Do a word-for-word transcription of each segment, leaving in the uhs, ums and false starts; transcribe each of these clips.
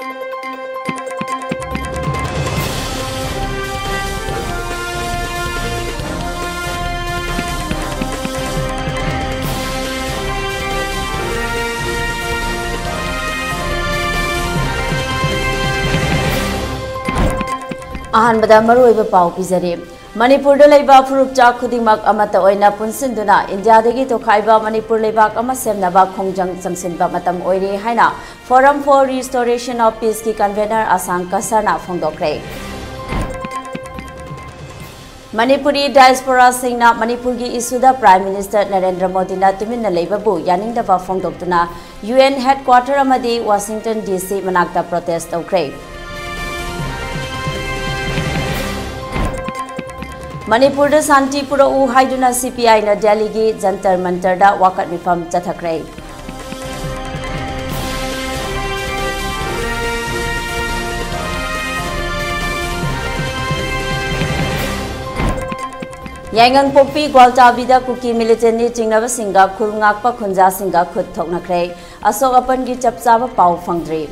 ꯑꯍꯥꯟꯕꯗ ꯃꯔꯨꯑꯣꯏꯕ ꯄꯥꯎ ꯄꯤꯖꯔꯤ꯫ ꯃꯅꯤꯄꯨꯔꯗ ꯂꯩꯕ ꯐꯨꯔꯨꯞꯆꯥ ꯈꯨꯗꯤꯡꯃꯛ ꯑꯃꯠꯇ ꯑꯣꯏꯅ ꯄꯨꯟꯁꯤꯟꯗꯨꯅ ꯏꯟꯗꯤꯌꯥꯗꯒꯤ ꯇꯣꯈꯥꯏꯕ ꯃꯅꯤꯄꯨꯔ ꯂꯩꯕꯥꯛ ꯑꯃ ꯁꯦꯝꯅꯕ ꯈꯣꯡꯖꯪ ꯆꯪꯁꯤꯟꯕ ꯃꯇꯝ ꯑꯣꯏꯔꯦ ꯍꯥꯏꯅ Forum for Restoration of Peace ꯀꯤ convener ꯑꯁꯥꯡ ꯀꯁꯔꯅ ꯐꯣꯡꯗꯣꯛꯈ꯭ꯔꯦ꯫ ꯃꯅꯤꯄꯨꯔꯤ diaspora ꯁꯤꯡꯅ ꯃꯅꯤꯄꯨꯔꯒꯤ issue ꯗ Prime Minister ꯅꯔꯦꯟꯗ꯭ꯔ ꯃꯣꯗꯤꯅ ꯇꯨꯃꯤꯟꯅ ꯂꯩꯕꯕꯨ ꯌꯥꯅꯤꯡꯗꯕ ꯐꯣꯡꯗꯣꯛꯇꯨꯅ U N headquarter ꯑꯃꯗꯤ Washington D C ꯃꯅꯥꯛꯇ protest ꯇꯧꯈ꯭ꯔꯦ꯫ ꯃꯅꯤꯄꯨꯔꯗ ꯁꯥꯟꯇꯤ ꯄꯨꯔꯛꯎ ꯍꯥꯏꯗꯨꯅ C P I ꯅ ꯗꯦꯜꯂꯤꯒꯤ ꯖꯟꯇꯔ ꯃꯟꯇꯔꯗ ꯋꯥꯀꯠ ꯃꯤꯐꯝ ꯆꯠꯊꯈ꯭ꯔꯦ꯫ ꯌꯥꯏꯉꯪꯄꯣꯛꯄꯤ ꯒ꯭ꯋꯥꯜꯇꯥꯕꯤꯗ ꯀꯨꯀꯤ militant ꯅꯤ ꯆꯤꯡꯅꯕꯁꯤꯡꯒ ꯈꯨꯜ ꯉꯥꯛꯄ ꯈꯨꯟꯖꯥꯁꯤꯡꯒ ꯈꯨꯠ ꯊꯣꯛꯅꯈ꯭ꯔꯦ꯫ ꯑꯁꯣꯛ ꯑꯄꯟꯒꯤ ꯆꯞ ꯆꯥꯕ ꯄꯥꯎ ꯐꯪꯗ꯭ꯔꯤ꯫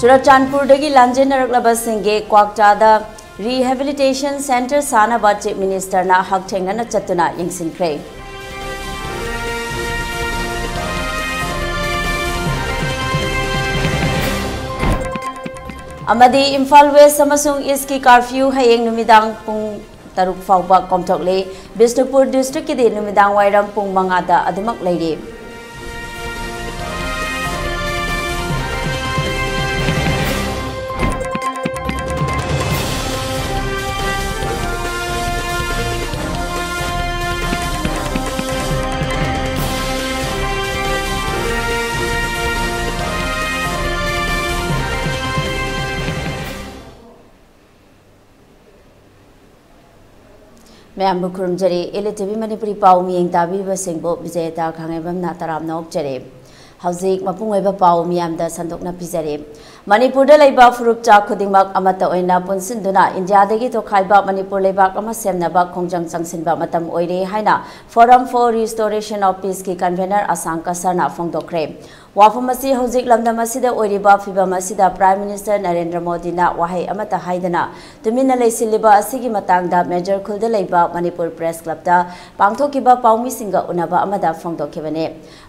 ꯆꯨꯔꯆꯥꯟꯄꯨꯔꯗꯒꯤ ꯂꯥꯟꯖꯦꯟꯅꯔꯛꯂꯕꯁꯤꯡꯒꯤ ꯀ꯭ꯋꯥꯛꯆꯥꯗ rehabilitation centre ꯁꯥꯅꯕ Chief Minister ꯅ ꯍꯛꯊꯦꯡꯅꯅ ꯆꯠꯇꯨꯅ ꯌꯦꯡꯁꯤꯟꯈ꯭ꯔꯦ꯫ ꯑꯃꯗꯤ ꯏꯝꯐꯥꯜ West ꯑꯃꯁꯨꯡ East ꯀꯤ curfew ꯍꯌꯦꯡ ꯅꯨꯃꯤꯗꯥꯡ ꯄꯨꯡ ꯇꯔꯨꯛ ꯐꯥꯎꯕ ꯀꯣꯝꯊꯣꯛꯂꯤ꯫ ꯕꯤꯁꯅꯨꯄꯨꯔ district ꯀꯤꯗꯤ ꯅꯨꯃꯤꯗꯥꯡ ꯋꯥꯏꯔꯝ ꯄꯨꯡ ꯃꯉꯥꯗ ꯑꯗꯨꯃꯛ ꯂꯩꯔꯤ꯫ ꯃꯌꯥꯝꯕꯨ ꯈꯨꯔꯨꯝꯖꯔꯤ꯫ Elite T V ꯃꯅꯤꯄꯨꯔꯤ ꯄꯥꯎ ꯃꯤꯠꯌꯦꯡ ꯇꯥꯕꯤꯔꯤꯕꯁꯤꯡꯕꯨ ꯕꯤꯖꯦꯇꯥ ꯈꯥꯉꯩꯕꯝꯅ ꯇꯔꯥꯝꯅ ꯑꯣꯛꯆꯔꯤ꯫ ꯍꯧꯖꯤꯛ ꯃꯄꯨꯡ ꯑꯣꯏꯕ ꯄꯥꯎ ꯃꯤꯌꯥꯝꯗ ꯁꯟꯗꯣꯛꯅ ꯄꯤꯖꯔꯤ꯫ ꯃꯅꯤꯄꯨꯔꯗ ꯂꯩꯕ ꯐꯨꯔꯨꯞꯆꯥ ꯈꯨꯗꯤꯡꯃꯛ ꯑꯃꯠꯇ ꯑꯣꯏꯅ ꯄꯨꯟꯁꯤꯟꯗꯨꯅ ꯏꯟꯗꯤꯌꯥꯗꯒꯤ ꯇꯣꯈꯥꯏꯕ ꯃꯅꯤꯄꯨꯔ ꯂꯩꯕꯥꯛ ꯑꯃ ꯁꯦꯝꯅꯕ ꯈꯣꯡꯖꯪ ꯆꯪꯁꯤꯟꯕ ꯃꯇꯝ ꯑꯣꯏꯔꯦ ꯍꯥꯏꯅ Forum for Restoration of Peaceꯀꯤ convener ꯑꯁꯥꯡ ꯀꯁꯔꯅ ꯐꯣꯡꯗꯣꯛꯈ꯭ꯔꯦ꯫ ꯋꯥꯐꯝ ꯑꯁꯤ ꯍꯧꯖꯤꯛ ꯂꯝꯗꯝ ꯑꯁꯤꯗ ꯑꯣꯏꯔꯤꯕ ꯐꯤꯕꯝ ꯑꯁꯤꯗ Prime Minister ꯅꯔꯦꯟꯗ꯭ꯔ ꯃꯣꯗꯤꯅ ꯋꯥꯍꯩ ꯑꯃꯠꯇ ꯍꯥꯏꯗꯅ ꯇꯨꯃꯤꯟꯅ ꯂꯩꯁꯤꯜꯂꯤꯕ ꯑꯁꯤꯒꯤ ꯃꯇꯥꯡꯗ ꯃꯦꯖꯔ ꯈꯨꯜꯗ ꯂꯩꯕ ꯃꯅꯤꯄꯨꯔ Press Clubꯇ ꯄꯥꯡꯊꯣꯛꯈꯤꯕ ꯄꯥꯎꯃꯤꯁꯤꯡꯒ ꯎꯅꯕ ꯑꯃꯗ ꯐꯣꯡꯗꯣꯛꯈꯤꯕꯅꯤ꯫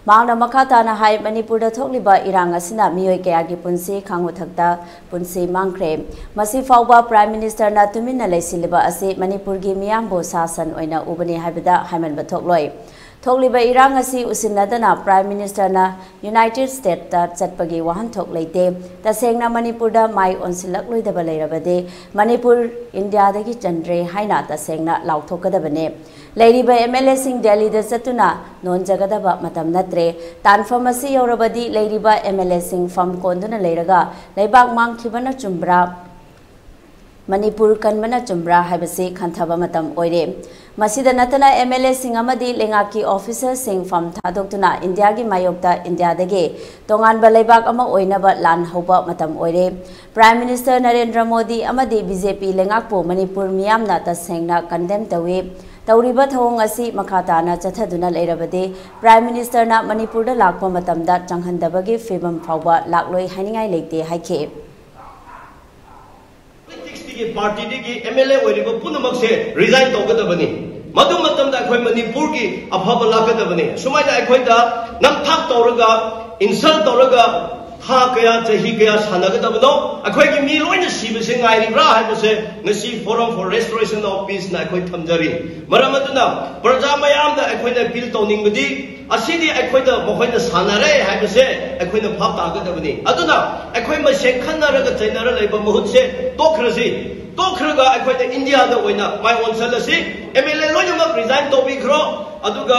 ꯃꯍꯥꯛꯅ ꯃꯈꯥ ꯇꯥꯅ ꯍꯥꯏ, ꯃꯅꯤꯄꯨꯔꯗ ꯊꯣꯛꯂꯤꯕ ꯏꯔꯥꯡ ꯑꯁꯤꯅ ꯃꯤꯑꯣꯏ ꯀꯌꯥꯒꯤ ꯄꯨꯟꯁꯤ ꯈꯥꯡꯕ ꯊꯛꯇ ꯄꯨꯟꯁꯤ ꯃꯥꯡꯈ꯭ꯔꯦ꯫ ꯃꯁꯤ ꯐꯥꯎꯕ Prime Ministerꯅ ꯇꯨꯃꯤꯟꯅ ꯂꯩꯁꯤꯜꯂꯤꯕ ꯑꯁꯤ ꯃꯅꯤꯄꯨꯔꯒꯤ ꯃꯤꯌꯥꯝꯕꯨ ꯁꯥ ꯁꯟ ꯑꯣꯏꯅ ꯎꯕꯅꯤ ꯍꯥꯏꯕꯗ ꯍꯥꯏꯃꯟꯕ ꯊꯣꯛꯂꯣꯏ꯫ ꯊꯣꯛꯂꯤꯕ ꯏꯔꯥꯡ ꯑꯁꯤ ꯎꯁꯤꯟꯅꯗꯅ Prime Ministerꯅ United Statesꯇ ꯆꯠꯄꯒꯤ ꯋꯥꯍꯟꯊꯣꯛ ꯂꯩꯇꯦ꯫ ꯇꯁꯦꯡꯅ ꯃꯅꯤꯄꯨꯔꯗ ꯃꯥꯏ ꯑꯣꯟꯁꯤꯜꯂꯛꯂꯣꯏꯗꯕ ꯂꯩꯔꯕꯗꯤ ꯃꯅꯤꯄꯨꯔ ꯏꯟꯗꯤꯌꯥꯗꯒꯤ ꯆꯟꯗ꯭ꯔꯦ ꯍꯥꯏꯅ ꯇꯁꯦꯡꯅ ꯂꯥꯎꯊꯣꯛꯀꯗꯕꯅꯤ꯫ ꯂꯩꯔꯤꯕ MLAꯁꯤꯡ ꯗꯦꯜꯂꯤꯗ ꯆꯠꯇꯨꯅ ꯅꯣꯟꯖꯒꯗꯕ ꯃꯇꯝ ꯅꯠꯇ꯭ꯔꯦ꯫ ꯇꯥꯟꯐꯝ ꯑꯁꯤ ꯌꯧꯔꯕꯗꯤ ꯂꯩꯔꯤꯕ MLAꯁꯤꯡ ꯐꯝ ꯀꯣꯟꯗꯨꯅ ꯂꯩꯔꯒ ꯂꯩꯕꯥꯛ ꯃꯥꯡꯈꯤꯕꯅ ꯆꯨꯝꯕ꯭ꯔꯥ, ꯃꯅꯤꯄꯨꯔ ꯀꯟꯕꯅ ꯆꯨꯝꯕ꯭ꯔꯥ ꯍꯥꯏꯕꯁꯤ ꯈꯟꯊꯕ ꯃꯇꯝ ꯑꯣꯏꯔꯦ꯫ ꯃꯁꯤꯗ ꯅꯠꯇꯅ MLAꯁꯤꯡ ꯑꯃꯗꯤ ꯂꯩꯉꯥꯛꯀꯤ officerꯁꯤꯡ ꯐꯝ ꯊꯥꯗꯣꯛꯇꯨꯅ ꯏꯟꯗꯤꯌꯥꯒꯤ ꯃꯥꯌꯣꯛꯇ ꯏꯟꯗꯤꯌꯥꯗꯒꯤ ꯇꯣꯉꯥꯟꯕ ꯂꯩꯕꯥꯛ ꯑꯃ ꯑꯣꯏꯅꯕ ꯂꯥꯟ ꯍꯧꯕ ꯃꯇꯝ ꯑꯣꯏꯔꯦ꯫ Prime Minister ꯅꯔꯦꯟꯗ꯭ꯔ ꯃꯣꯗꯤ ꯑꯃꯗꯤ BJP ꯂꯩꯉꯥꯛꯄꯨ ꯃꯅꯤꯄꯨꯔ ꯃꯤꯌꯥꯝꯅ ꯇꯁꯦꯡꯅ condemn ꯇꯧꯏ꯫ ꯇꯧꯔꯤꯕ ꯊꯧꯑꯣꯡ ꯑꯁꯤ ꯃꯈꯥ ꯇꯥꯅ ꯆꯠꯊꯗꯨꯅ ꯂꯩꯔꯕꯗꯤ Prime Ministerꯅ ꯃꯅꯤꯄꯨꯔꯗ ꯂꯥꯛꯄ ꯃꯇꯝꯗ ꯆꯪꯍꯟꯗꯕꯒꯤ ꯐꯤꯕꯝ ꯐꯥꯎꯕ ꯂꯥꯛꯂꯣꯏ ꯍꯥꯏꯅꯤꯡꯉꯥꯏ ꯂꯩꯇꯦ ꯍꯥꯏꯈꯤ꯫ Politicsꯇꯒꯤ, partyꯗꯒꯤ MLA ꯑꯣꯏꯔꯤꯕ ꯄꯨꯝꯅꯃꯛꯁꯦ resign ꯇꯧꯒꯗꯕꯅꯤ꯫ ꯃꯗꯨ ꯃꯇꯝꯗ ꯑꯩꯈꯣꯏ ꯃꯅꯤꯄꯨꯔꯒꯤ ꯑꯐꯕ ꯂꯥꯛꯀꯗꯕꯅꯤ꯫ ꯁꯨꯃꯥꯏꯅ ꯑꯩꯈꯣꯏꯗ ꯅꯝꯊꯥꯛ ꯇꯧꯔꯒ, insult ꯇꯧꯔꯒ ꯊꯥ ꯀꯌꯥ, ꯆꯍꯤ ꯀꯌꯥ ꯁꯥꯟꯅꯒꯗꯕꯅꯣ? ꯑꯩꯈꯣꯏꯒꯤ ꯃꯤ ꯂꯣꯏꯅ ꯁꯤꯕꯁꯦ ꯉꯥꯏꯔꯤꯕ꯭ꯔꯥ ꯍꯥꯏꯕꯁꯦ ꯉꯁꯤ Forum for Restoration of Peaceꯅ ꯑꯩꯈꯣꯏ ꯊꯝꯖꯔꯤ꯫ ꯃꯔꯝ ꯑꯗꯨꯅ ꯄ꯭ꯔꯖꯥ ꯃꯌꯥꯝꯗ ꯑꯩꯈꯣꯏꯅ appeal ꯇꯧꯅꯤꯡꯕꯗꯤ, ꯑꯁꯤꯗꯤ ꯑꯩꯈꯣꯏꯗ ꯃꯈꯣꯏꯅ ꯁꯥꯟꯅꯔꯦ ꯍꯥꯏꯕꯁꯦ ꯑꯩꯈꯣꯏꯅ ꯚꯥꯞ ꯇꯥꯒꯗꯕꯅꯤ꯫ ꯑꯗꯨꯅ ꯑꯩꯈꯣꯏ ꯃꯁꯦꯟ ꯈꯠꯅꯔꯒ ꯆꯩꯅꯔ ꯂꯩꯕ ꯃꯍꯨꯠꯁꯦ ꯇꯣꯛꯈ꯭ꯔꯁꯤ꯫ ꯇꯣꯛꯈ꯭ꯔꯒ ꯑꯩꯈꯣꯏꯅ ꯏꯟꯗꯤꯌꯥꯗ ꯑꯣꯏꯅ ꯃꯥꯏ ꯑꯣꯟꯁꯤꯜꯂꯁꯤ꯫ MLA ꯂꯣꯏꯅꯃꯛ resign ꯇꯧꯕꯤꯈ꯭ꯔꯣ, ꯑꯗꯨꯒ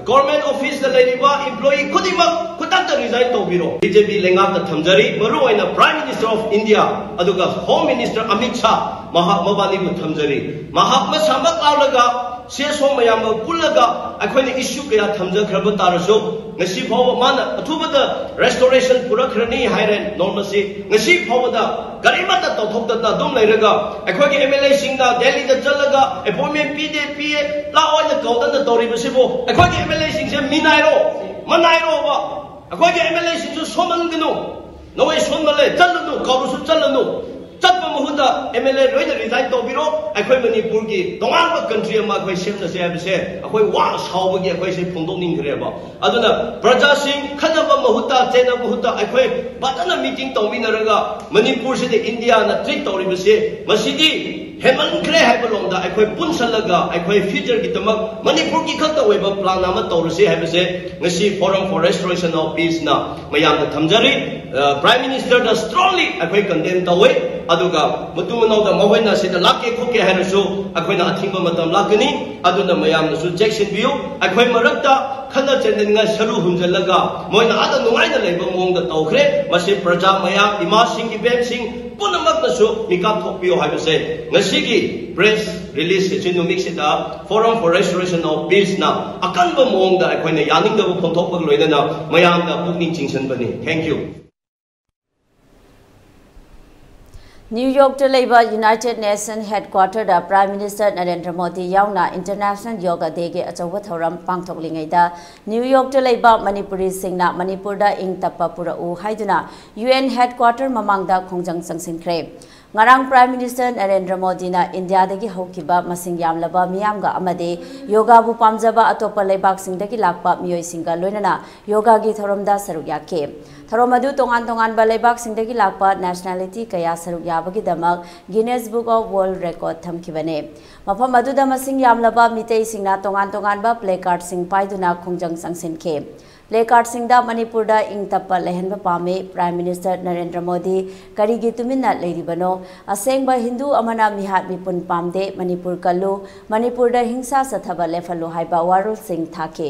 government officeꯇ ꯂꯩꯔꯤꯕ employee ꯈꯨꯗꯤꯡꯃꯛ ꯈꯨꯗꯛꯇ ꯔꯤꯖꯥꯏꯟ ꯇꯧꯕꯤꯔꯣ꯫ ꯕꯤ ꯖꯦ ꯄꯤ ꯂꯩꯉꯥꯛꯇ ꯊꯝꯖꯔꯤ, ꯃꯔꯨꯑꯣꯏꯅ Prime Minister of India ꯑꯗꯨꯒ Home Minister ꯑꯃꯤꯠ ꯁꯥꯍ, ꯃꯍꯥꯛ ꯃꯕꯥꯅꯤꯕꯨ ꯊꯝꯖꯔꯤ꯫ ꯃꯍꯥꯛ ꯃꯁꯥꯃꯛ ꯂꯥꯛꯂꯒ ꯁꯤ ꯑꯦꯁ ꯑꯣ ꯃꯌꯥꯝꯒ ꯄꯨꯜꯂꯒ ꯑꯩꯈꯣꯏꯅ ꯏꯁꯨ ꯀꯌꯥ ꯊꯝꯖꯈ꯭ꯔꯕ ꯇꯥꯔꯁꯨ, ꯉꯁꯤ ꯐꯥꯎꯕ ꯃꯥꯅ ꯑꯊꯨꯕꯗ ꯔꯦꯁꯇꯣꯔꯦꯁꯟ ꯄꯨꯔꯛꯈ꯭ꯔꯅꯤ ꯍꯥꯏꯔꯦ ꯅꯣꯔꯃꯜꯁꯤ, ꯉꯁꯤ ꯐꯥꯎꯕꯗ ꯀꯔꯤꯃꯠꯇ ꯇꯧꯊꯣꯛꯇꯅ ꯑꯗꯨꯝ ꯂꯩꯔꯒ, ꯑꯩꯈꯣꯏꯒꯤ ꯑꯦꯝ ꯑꯦꯜ ꯑꯦꯁꯤꯡꯅ ꯗꯦꯜꯂꯤꯗ ꯆꯠꯂꯒ ꯑꯦꯄꯣꯏꯟꯃꯦꯟ ꯄꯤꯗꯦ, ꯄꯤꯌꯦ, ꯂꯥꯛꯑꯣꯅ ꯀꯧꯗꯅ ꯇꯧꯔꯤꯕꯁꯤꯕꯨ, ꯑꯩꯈꯣꯏꯒꯤ ꯑꯦꯝ ꯑꯦꯜ ꯑꯦꯁꯤꯡꯁꯦ ꯃꯤꯅꯥꯏꯔꯣ? ꯃꯅꯥꯏꯔꯣꯕ? ꯑꯩꯈꯣꯏꯒꯤ ꯑꯦꯝ ꯑꯦꯜ ꯑꯦꯁꯤꯡꯁꯨ ꯁꯣꯟꯃꯟꯒꯅꯨ꯫ ꯅꯈꯣꯏ ꯁꯣꯟꯃꯜꯂꯦ, ꯆꯠꯂꯨꯅꯨ, ꯀꯧꯔꯁꯨ ꯆꯠꯂꯨꯅꯨ꯫ ꯆꯠꯄ ꯃꯍꯨꯠꯇ ꯑꯦꯝ ꯑꯦꯜ ꯑꯦ ꯂꯣꯏꯅ ꯔꯤꯖꯥꯏꯟ ꯇꯧꯕꯤꯔꯣ꯫ ꯑꯩꯈꯣꯏ ꯃꯅꯤꯄꯨꯔꯒꯤ ꯇꯣꯉꯥꯟꯕ ꯀꯟꯇ꯭ꯔꯤ ꯑꯃ ꯑꯩꯈꯣꯏ ꯁꯦꯝꯅꯁꯦ ꯍꯥꯏꯕꯁꯦ ꯑꯩꯈꯣꯏ ꯋꯥꯅ ꯁꯥꯎꯕꯒꯤ ꯑꯩꯈꯣꯏꯁꯦ ꯐꯣꯡꯗꯣꯛꯅꯤꯡꯈ꯭ꯔꯦꯕ꯫ ꯑꯗꯨꯅ ꯄ꯭ꯔꯖꯥꯁꯤꯡ ꯈꯠꯅꯕ ꯃꯍꯨꯠꯇ, ꯆꯩꯅꯕ ꯃꯍꯨꯠꯇ ꯑꯩꯈꯣꯏ ꯐꯖꯅ ꯃꯤꯇꯤꯡ ꯇꯧꯃꯤꯟꯅꯔꯒ ꯃꯅꯤꯄꯨꯔꯁꯤꯗ ꯏꯟꯗꯤꯌꯥꯅ ꯇ꯭ꯔꯤꯠ ꯇꯧꯔꯤꯕꯁꯦ, ꯃꯁꯤꯗꯤ ꯍꯦꯟꯃꯟꯈ꯭ꯔꯦ ꯍꯥꯏꯕ ꯂꯣꯝꯗ ꯑꯩꯈꯣꯏ ꯄꯨꯟꯁꯜꯂꯒ ꯑꯩꯈꯣꯏ ꯐ꯭ꯌꯨꯆꯔꯒꯤꯗꯃꯛ ꯃꯅꯤꯄꯨꯔꯒꯤ ꯈꯛꯇ ꯑꯣꯏꯕ ꯄ꯭ꯂꯥꯟ ꯑꯃ ꯇꯧꯔꯁꯤ ꯍꯥꯏꯕꯁꯦ ꯉꯁꯤ Forum for Restoration of Peaceꯅ ꯃꯌꯥꯝꯗ ꯊꯝꯖꯔꯤ꯫ ꯑ, Prime Ministerꯗ strongly ꯑꯩꯈꯣꯏ ꯀꯟꯗꯦꯝ ꯇꯧꯋꯤ꯫ ꯑꯗꯨꯒ ꯃꯇꯨꯡ ꯃꯅꯥꯎꯗ ꯃꯈꯣꯏꯅ ꯁꯤꯗ ꯂꯥꯛꯀꯦ ꯈꯣꯠꯀꯦ ꯍꯥꯏꯔꯁꯨ ꯑꯩꯈꯣꯏꯅ ꯑꯊꯤꯡꯕ ꯃꯇꯝ ꯂꯥꯛꯀꯅꯤ꯫ ꯑꯗꯨꯅ ꯃꯌꯥꯝꯅꯁꯨ ꯆꯦꯛꯁꯤꯟꯕꯤꯌꯨ꯫ ꯑꯩꯈꯣꯏ ꯃꯔꯛꯇ ꯈꯠꯅ ꯆꯩꯅꯅꯤꯡꯉꯥꯏ ꯁꯔꯨ ꯍꯨꯟꯖꯜꯂꯒ ꯃꯣꯏꯅ ꯑꯥꯗ ꯅꯨꯡꯉꯥꯏꯅ ꯂꯩꯕ ꯃꯑꯣꯡꯗ ꯇꯧꯈ꯭ꯔꯦ꯫ ꯃꯁꯤ ꯄ꯭ꯔꯖꯥ ꯃꯌꯥꯝ, ꯏꯃꯥꯁꯤꯡ, ꯏꯕꯦꯟꯁꯤꯡ ꯄꯨꯝꯅꯃꯛꯅꯁꯨ ꯃꯤꯀꯥꯞ ꯊꯣꯛꯄꯤꯌꯨ ꯍꯥꯏꯕꯁꯦ ꯉꯁꯤꯒꯤ press release ꯑꯁꯤ ꯅꯨꯃꯤꯠꯁꯤꯗ Forum for Restoration of Peaceꯅ ꯑꯀꯟꯕ ꯃꯑꯣꯡꯗ ꯑꯩꯈꯣꯏꯅ ꯌꯥꯅꯤꯡꯗꯕ ꯐꯣꯡꯗꯣꯛꯄꯒ ꯂꯣꯏꯅꯅ ꯃꯌꯥꯝꯗ ꯄꯨꯛꯅꯤꯡ ꯆꯤꯡꯁꯤꯟꯕꯅꯤ꯫ Thank you. ꯅ꯭ꯌꯨ ꯌꯣꯔꯛꯇ ꯂꯩꯕ United Nation headquarterꯗ Prime Minister Narendra Modi ꯌꯥꯎꯅ International Yoga Dayꯒꯤ ꯑꯆꯧꯕ ꯊꯧꯔꯝ ꯄꯥꯡꯊꯣꯛꯂꯤꯉꯩꯗ, ꯅ꯭ꯌꯨ ꯌꯣꯔꯛꯇ ꯂꯩꯕ ꯃꯅꯤꯄꯨꯔꯤꯁꯤꯡꯅ ꯃꯅꯤꯄꯨꯔꯗ ꯏꯪ ꯇꯞꯄ ꯄꯨꯔꯛꯎ ꯍꯥꯏꯗꯨꯅ U N headquarter ꯃꯃꯥꯡꯗ ꯈꯣꯡꯖꯪ ꯆꯪꯁꯤꯟꯈ꯭ꯔꯦ꯫ ꯉꯔꯥꯡ Prime Minister ꯅꯔꯦꯟꯗ꯭ꯔ ꯃꯣꯗꯤꯅ ꯏꯟꯗꯤꯌꯥꯗꯒꯤ ꯍꯧꯈꯤꯕ ꯃꯁꯤꯡ ꯌꯥꯝꯂꯕ ꯃꯤꯌꯥꯝꯒ ꯑꯃꯗꯤ ꯌꯣꯒꯥꯕꯨ ꯄꯥꯝꯖꯕ ꯑꯇꯣꯞꯄ ꯂꯩꯕꯥꯛꯁꯤꯡꯗꯒꯤ ꯂꯥꯛꯄ ꯃꯤꯑꯣꯏꯁꯤꯡꯒ ꯂꯣꯏꯅꯅ ꯌꯣꯒꯥꯒꯤ ꯊꯧꯔꯝꯗ ꯁꯔꯨꯛ ꯌꯥꯈꯤ꯫ ꯊꯧꯔꯝ ꯑꯗꯨ ꯇꯣꯉꯥꯟ ꯇꯣꯉꯥꯟꯕ ꯂꯩꯕꯥꯛꯁꯤꯡꯗꯒꯤ ꯂꯥꯛꯄ nationality ꯀꯌꯥ ꯁꯔꯨꯛ ꯌꯥꯕꯒꯤꯗꯃꯛ Guinness Book of World Record ꯊꯝꯈꯤꯕꯅꯤ꯫ ꯃꯐꯝ ꯑꯗꯨꯗ ꯃꯁꯤꯡ ꯌꯥꯝꯂꯕ ꯃꯤꯇꯩꯁꯤꯡꯅ ꯇꯣꯉꯥꯟ ꯇꯣꯉꯥꯟꯕ placardꯁꯤꯡ ꯄꯥꯏꯗꯨꯅ ꯈꯣꯡꯖꯪ ꯆꯪꯁꯤꯟꯈꯤ꯫ Placardꯁꯤꯡꯗ ꯃꯅꯤꯄꯨꯔꯗ ꯏꯪ ꯇꯞꯄ ꯂꯩꯍꯟꯕ ꯄꯥꯝꯃꯤ, Prime Minister ꯅꯔꯦꯟꯗ꯭ꯔ ꯃꯣꯗꯤ ꯀꯔꯤꯒꯤ ꯇꯨꯃꯤꯟꯅ ꯂꯩꯔꯤꯕꯅꯣ? ꯑꯁꯦꯡꯕ ꯍꯤꯟꯗꯨ ꯑꯃꯅ ꯃꯤꯍꯥꯠ ꯃꯤꯄꯨꯟ ꯄꯥꯝꯗꯦ, ꯃꯅꯤꯄꯨꯔ ꯀꯜꯂꯨ, ꯃꯅꯤꯄꯨꯔꯗ ꯍꯤꯡꯁꯥ ꯆꯠꯊꯕ ꯂꯦꯞꯍꯜꯂꯨ ꯍꯥꯏꯕ ꯋꯥꯔꯣꯜꯁꯤꯡ ꯊꯥꯈꯤ꯫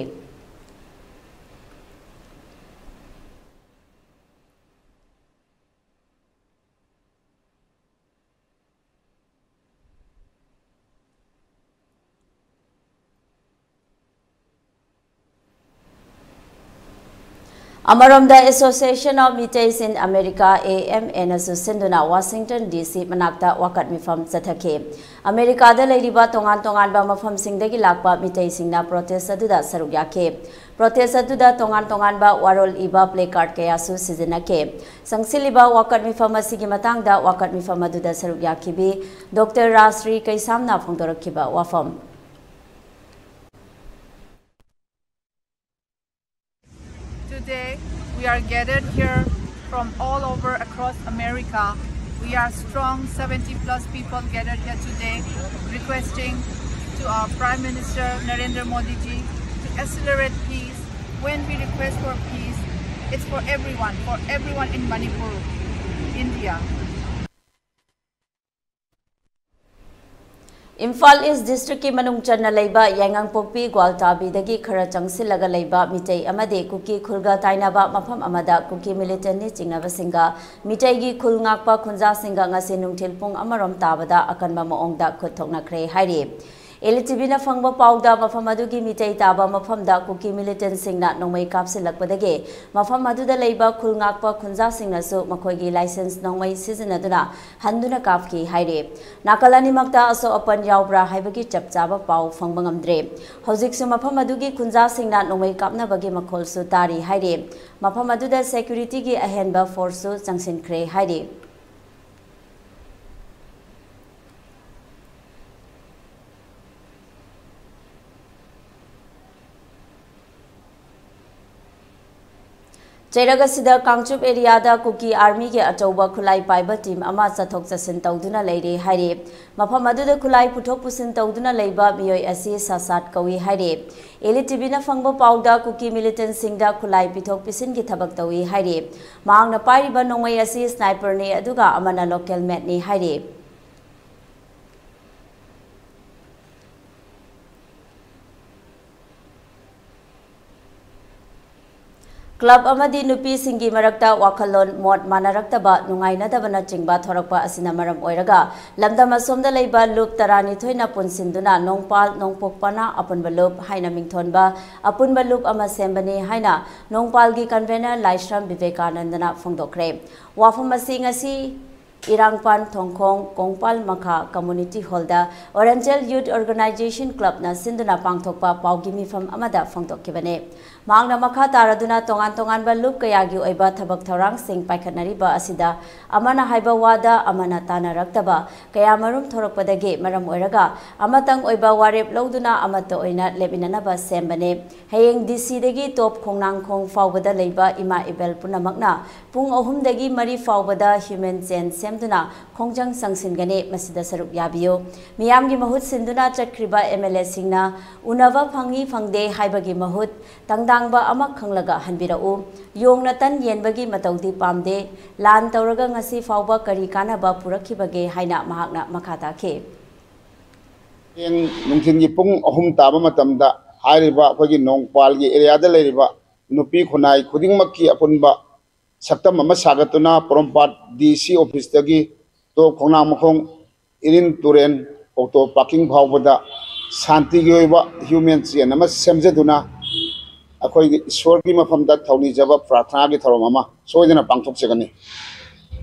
ꯑꯃꯔꯣꯝꯗ, Association of Meiteis in America, A M A ꯅꯁꯨ ꯁꯤꯟꯗꯨꯅ Washington D C ꯃꯅꯥꯛꯇ ꯋꯥꯀꯠ ꯃꯤꯐꯝ ꯆꯠꯊꯈꯤ꯫ ꯑꯃꯦꯔꯤꯀꯥꯗ ꯂꯩꯔꯤꯕ ꯇꯣꯉꯥꯟ ꯇꯣꯉꯥꯟꯕ ꯃꯐꯝꯁꯤꯡꯗꯒꯤ ꯂꯥꯛꯄ ꯃꯤꯇꯩꯁꯤꯡꯅ protest ꯑꯗꯨꯗ ꯁꯔꯨꯛ ꯌꯥꯈꯤ꯫ Protest ꯑꯗꯨꯗ ꯇꯣꯉꯥꯟ ꯇꯣꯉꯥꯟꯕ ꯋꯥꯔꯣꯜ ꯏꯕ placard ꯀꯌꯥꯁꯨ ꯁꯤꯖꯤꯟꯅꯈꯤ꯫ ꯆꯪꯁꯤꯜꯂꯤꯕ ꯋꯥꯀꯠ ꯃꯤꯐꯝ ꯑꯁꯤꯒꯤ ꯃꯇꯥꯡꯗ ꯋꯥꯀꯠ ꯃꯤꯐꯝ ꯑꯗꯨꯗ ꯁꯔꯨꯛ ꯌꯥꯈꯤꯕꯤ Doctor ꯔꯥꯖꯁ꯭ꯔꯤ ꯀꯩꯁꯥꯝꯅ ꯐꯣꯡꯗꯣꯔꯛꯈꯤꯕ ꯋꯥꯐꯝ꯫ Today, we are gathered here from all over across America. We are strong, seventy plus people gathered here today, requesting to our Prime Minister Narendra Modi ji to accelerate peace. When we request for peace, it's for everyone, for everyone in Manipur, India. Imphal ꯏꯁ ꯗꯤꯁꯇ꯭ꯔꯤꯛꯀꯤ ꯃꯅꯨꯡ ꯆꯟꯅ ꯂꯩꯕ ꯌꯥꯏꯉꯪꯄꯣꯛꯄꯤ ꯒ꯭ꯋꯥꯜꯇꯥꯕꯤꯗꯒꯤ ꯈꯔ ꯆꯪꯁꯤꯜꯂꯒ ꯂꯩꯕ ꯃꯤꯇꯩ ꯑꯃꯗꯤ ꯀꯨꯀꯤ ꯈꯨꯜꯒ ꯇꯥꯏꯅꯕ ꯃꯐꯝ ꯑꯃꯗ ꯀꯨꯀꯤ ꯃꯤꯂꯤꯇꯦꯟꯅꯤ ꯆꯤꯡꯅꯕꯁꯤꯡꯒ ꯃꯤꯇꯩꯒꯤ ꯈꯨꯜ ꯉꯥꯛꯄ ꯈꯨꯟꯖꯥꯁꯤꯡꯒ ꯉꯁꯤ ꯅꯨꯡꯊꯤꯜ ꯄꯨꯡ ꯑꯃꯔꯣꯝ ꯇꯥꯕꯗ ꯑꯀꯟꯕ ꯃꯑꯣꯡꯗ ꯈꯨꯠ ꯊꯣꯛꯅꯈ꯭ꯔꯦ ꯍꯥꯏꯔꯤ꯫ ꯑꯦꯜ ꯇꯤ ꯚꯤꯅ ꯐꯪꯕ ꯄꯥꯎꯗ ꯃꯐꯝ ꯑꯗꯨꯒꯤ ꯃꯤꯇꯩ ꯇꯥꯕ ꯃꯐꯝꯗ ꯀꯨꯀꯤ ꯃꯤꯂꯤꯇꯦꯟꯁꯤꯡꯅ ꯅꯣꯡꯃꯩ ꯀꯥꯞꯁꯤꯜꯂꯛꯄꯗꯒꯤ ꯃꯐꯝ ꯑꯗꯨꯗ ꯂꯩꯕ ꯈꯨꯜ ꯉꯥꯛꯄ ꯈꯨꯟꯖꯥꯁꯤꯡꯅꯁꯨ ꯃꯈꯣꯏꯒꯤ ꯂꯥꯏꯁꯦꯟꯁ ꯅꯣꯡꯃꯩ ꯁꯤꯖꯤꯟꯅꯗꯨꯅ ꯍꯟꯗꯨꯅ ꯀꯥꯞꯈꯤ ꯍꯥꯏꯔꯤ꯫ ꯅꯥꯀꯜ ꯑꯅꯤꯃꯛꯇ ꯑꯁꯣꯛ ꯑꯄꯟ ꯌꯥꯎꯕ꯭ꯔꯥ ꯍꯥꯏꯕꯒꯤ ꯆꯞ ꯆꯥꯕ ꯄꯥꯎ ꯐꯪꯕ ꯉꯝꯗ꯭ꯔꯤ꯫ ꯍꯧꯖꯤꯛꯁꯨ ꯃꯐꯝ ꯑꯗꯨꯒꯤ ꯈꯨꯟꯖꯥꯁꯤꯡꯅ ꯅꯣꯡꯃꯩ ꯀꯥꯞꯅꯕꯒꯤ ꯃꯈꯣꯜꯁꯨ ꯇꯥꯔꯤ ꯍꯥꯏꯔꯤ꯫ ꯃꯐꯝ ꯑꯗꯨꯗ ꯁꯦꯀ꯭ꯌꯨꯔꯤꯇꯤꯒꯤ ꯑꯍꯦꯟꯕ ꯐꯣꯔꯁꯁꯨ ꯆꯪꯁꯤꯟꯈ꯭ꯔꯦ ꯍꯥꯏꯔꯤ꯫ ꯆꯩꯔꯛ ꯑꯁꯤꯗ ꯀꯥꯡꯆꯨꯞ ꯑꯦꯔꯤꯌꯥꯗ ꯀꯨꯀꯤ ꯑꯥꯔꯃꯤꯒꯤ ꯑꯆꯧꯕ ꯈꯨꯠꯂꯥꯏ ꯄꯥꯏꯕ ꯇꯤꯝ ꯑꯃ ꯆꯠꯊꯣꯛ ꯆꯠꯁꯤꯟ ꯇꯧꯗꯨꯅ ꯂꯩꯔꯦ ꯍꯥꯏꯔꯤ꯫ ꯃꯐꯝ ꯑꯗꯨꯗ ꯈꯨꯠꯂꯥꯏ ꯄꯨꯊꯣꯛ ꯄꯨꯁꯤꯟ ꯇꯧꯗꯨꯅ ꯂꯩꯕ ꯃꯤꯑꯣꯏ ꯑꯁꯤ ꯁꯥꯁꯥꯠ ꯀꯧꯏ ꯍꯥꯏꯔꯤ꯫ ꯑꯦꯜ ꯏ ꯇꯤ ꯚꯤꯅ ꯐꯪꯕ ꯄꯥꯎꯗ ꯀꯨꯀꯤ ꯃꯤꯂꯤꯇꯦꯟꯁꯤꯡꯗ ꯈꯨꯠꯂꯥꯏ ꯄꯤꯊꯣꯛ ꯄꯤꯁꯤꯟꯒꯤ ꯊꯕꯛ ꯇꯧꯏ ꯍꯥꯏꯔꯤ꯫ ꯃꯍꯥꯛꯅ ꯄꯥꯏꯔꯤꯕ ꯅꯣꯡꯃꯩ ꯑꯁꯤ ꯁ꯭ꯅꯥꯏꯄꯔꯅꯤ ꯑꯗꯨꯒ ꯑꯃꯅ ꯂꯣꯀꯦꯜ ꯃꯦꯠꯅꯤ ꯍꯥꯏꯔꯤ꯫ ꯀ꯭ꯂꯕ ꯑꯃꯗꯤ ꯅꯨꯄꯤꯁꯤꯡꯒꯤ ꯃꯔꯛꯇ ꯋꯥꯈꯜꯂꯣꯟ, ꯃꯣꯠ ꯃꯥꯟꯅꯔꯛꯇꯕ, ꯅꯨꯡꯉꯥꯏꯅꯗꯕꯅꯆꯤꯡꯕ ꯊꯣꯔꯛꯄ ꯑꯁꯤꯅ ꯃꯔꯝ ꯑꯣꯏꯔꯒ ꯂꯝꯗꯝ ꯑꯁꯣꯝꯗ ꯂꯩꯕ ꯂꯨꯞ ꯇꯔꯥꯅꯤꯊꯣꯏꯅ ꯄꯨꯟꯁꯤꯟꯗꯨꯅ ꯅꯣꯡꯄꯥꯜ ꯅꯣꯡꯄꯣꯛꯄꯅ ꯑꯄꯨꯟꯕ ꯂꯨꯞ ꯍꯥꯏꯅ ꯃꯤꯡꯊꯣꯟꯕ ꯑꯄꯨꯟꯕ ꯂꯨꯞ ꯑꯃ ꯁꯦꯝꯕꯅꯤ ꯍꯥꯏꯅ ꯅꯣꯡꯄꯥꯜꯒꯤ ꯀꯟꯚꯦꯅꯔ ꯂꯥꯏꯁ꯭ꯔꯝ ꯕꯤꯕꯦꯀꯥꯅꯟꯗꯅ ꯐꯣꯡꯗꯣꯛꯈ꯭ꯔꯦ꯫ ꯋꯥꯐꯝ ꯑꯁꯤ ꯉꯁꯤ ꯏꯔꯥꯡꯄꯥꯟ ꯊꯣꯡꯈꯣꯡ ꯀꯣꯡꯄꯥꯜ ꯃꯈꯥ ꯀꯝꯃꯨꯅꯤꯇꯤ ꯍꯣꯜꯗ ꯑꯣꯔꯦꯟꯖꯦꯜ ꯌꯨꯠ ꯑꯣꯔꯒꯅꯥꯏꯖꯦꯁꯟ ꯀ꯭ꯂꯕꯅ ꯁꯤꯟꯗꯨꯅ ꯄꯥꯡꯊꯣꯛꯄ ꯄꯥꯎꯒꯤ ꯃꯤꯐꯝ ꯑꯃꯗ ꯐꯣꯡꯗꯣꯛꯈꯤꯕꯅꯤ꯫ ꯃꯍꯥꯛꯅ ꯃꯈꯥ ꯇꯥꯔꯗꯨꯅ ꯇꯣꯉꯥꯟ ꯇꯣꯉꯥꯟꯕ ꯂꯨꯞ ꯀꯌꯥꯒꯤ ꯑꯣꯏꯕ ꯊꯕꯛ ꯊꯧꯔꯥꯡꯁꯤꯡ ꯄꯥꯏꯈꯠꯅꯔꯤꯕ ꯑꯁꯤꯗ ꯑꯃꯅ ꯍꯥꯏꯕ ꯋꯥꯗ ꯑꯃꯅ ꯇꯥꯅꯔꯛꯇꯕ ꯀꯌꯥ ꯃꯔꯨꯝ ꯊꯣꯔꯛꯄꯗꯒꯤ ꯃꯔꯝ ꯑꯣꯏꯔꯒ ꯑꯃꯇꯪ ꯑꯣꯏꯕ ꯋꯥꯔꯦꯞ ꯂꯧꯗꯨꯅ ꯑꯃꯠꯇ ꯑꯣꯏꯅ ꯂꯦꯞꯃꯤꯟꯅꯅꯕ ꯁꯦꯝꯕꯅꯤ꯫ ꯍꯌꯦꯡ ꯗꯤ ꯁꯤꯗꯒꯤ ꯇꯣꯞ ꯈꯣꯡꯅꯥꯡꯈꯣꯡ ꯐꯥꯎꯕꯗ ꯂꯩꯕ ꯏꯃꯥ ꯏꯕꯦꯜ ꯄꯨꯝꯅꯃꯛꯅ ꯄꯨꯡ ꯑꯍꯨꯝꯗꯒꯤ ꯃꯔꯤ ꯐꯥꯎꯕꯗ ꯍ꯭ꯌꯨꯃꯦꯟ ꯆꯦꯟ ꯁꯦꯝꯗꯨꯅ ꯈꯣꯡꯖꯪ ꯆꯪꯁꯤꯟꯒꯅꯤ꯫ ꯃꯁꯤꯗ ꯁꯔꯨꯛ ꯌꯥꯕꯤꯌꯨ꯫ ꯃꯤꯌꯥꯝꯒꯤ ꯃꯍꯨꯠ ꯁꯤꯟꯗꯨꯅ ꯆꯠꯈ꯭ꯔꯤꯕ ꯑꯦꯝ ꯑꯦꯜ ꯑꯦꯁꯤꯡꯅ ꯎꯅꯕ ꯐꯪꯏ ꯐꯪꯗꯦ ꯍꯥꯏꯕꯒꯤ ꯃꯍꯨꯠ ꯇꯪꯗꯥꯡꯕ ꯑꯃ ꯈꯪꯂꯒ ꯍꯟꯕꯤꯔꯛꯎ꯫ ꯌꯣꯡꯅ ꯇꯟ ꯌꯦꯟꯕꯒꯤ ꯃꯇꯧꯗꯤ ꯄꯥꯝꯗꯦ꯫ ꯂꯥꯟ ꯇꯧꯔꯒ ꯉꯁꯤ ꯐꯥꯎꯕ ꯀꯔꯤ ꯀꯥꯟꯅꯕ ꯄꯨꯔꯛꯈꯤꯕꯒꯦ ꯍꯥꯏꯅ ꯃꯍꯥꯛꯅ ꯃꯈꯥ ꯇꯥꯈꯤ꯫ ꯍꯌꯦꯡ ꯅꯨꯡꯊꯤꯜꯒꯤ ꯄꯨꯡ ꯑꯍꯨꯝ ꯇꯥꯕ ꯃꯇꯝꯗ ꯍꯥꯏꯔꯤꯕ ꯑꯩꯈꯣꯏꯒꯤ ꯅꯣꯡꯄꯥꯜꯒꯤ ꯑꯦꯔꯤꯌꯥꯗ ꯂꯩꯔꯤꯕ ꯅꯨꯄꯤ ꯈꯨꯟꯅꯥꯏ ꯈꯨꯗꯤꯡꯃꯛꯀꯤ ꯑꯄꯨꯟꯕ ꯁꯛꯇꯝ ꯑꯃ ꯁꯥꯒꯠꯇꯨꯅ ꯄꯣꯔꯣꯝꯄꯥꯠ ꯗꯤ ꯁꯤ ꯑꯣꯐꯤꯁꯇꯒꯤ ꯇꯣꯞ ꯈꯣꯡꯅꯥꯡ ꯃꯈꯣꯡ ꯏꯔꯤꯟ ꯇꯨꯔꯦꯟ ꯑꯣꯛꯇꯣ ꯄꯥꯔꯀꯤꯡ ꯐꯥꯎꯕꯗ ꯁꯥꯟꯇꯤꯒꯤ ꯑꯣꯏꯕ ꯍ꯭ꯌꯨꯃꯦꯟ ꯆꯦꯟ ꯑꯃ ꯁꯦꯝꯖꯗꯨꯅ ꯑꯩꯈꯣꯏꯒꯤ ꯏꯁꯣꯔꯒꯤ ꯃꯐꯝꯗ ꯊꯧꯅꯤꯖꯕ ꯄ꯭ꯔꯥꯔꯊꯅꯥꯒꯤ ꯊꯧꯔꯝ ꯑꯃ ꯁꯣꯏꯗꯅ ꯄꯥꯡꯊꯣꯛꯆꯒꯅꯤ꯫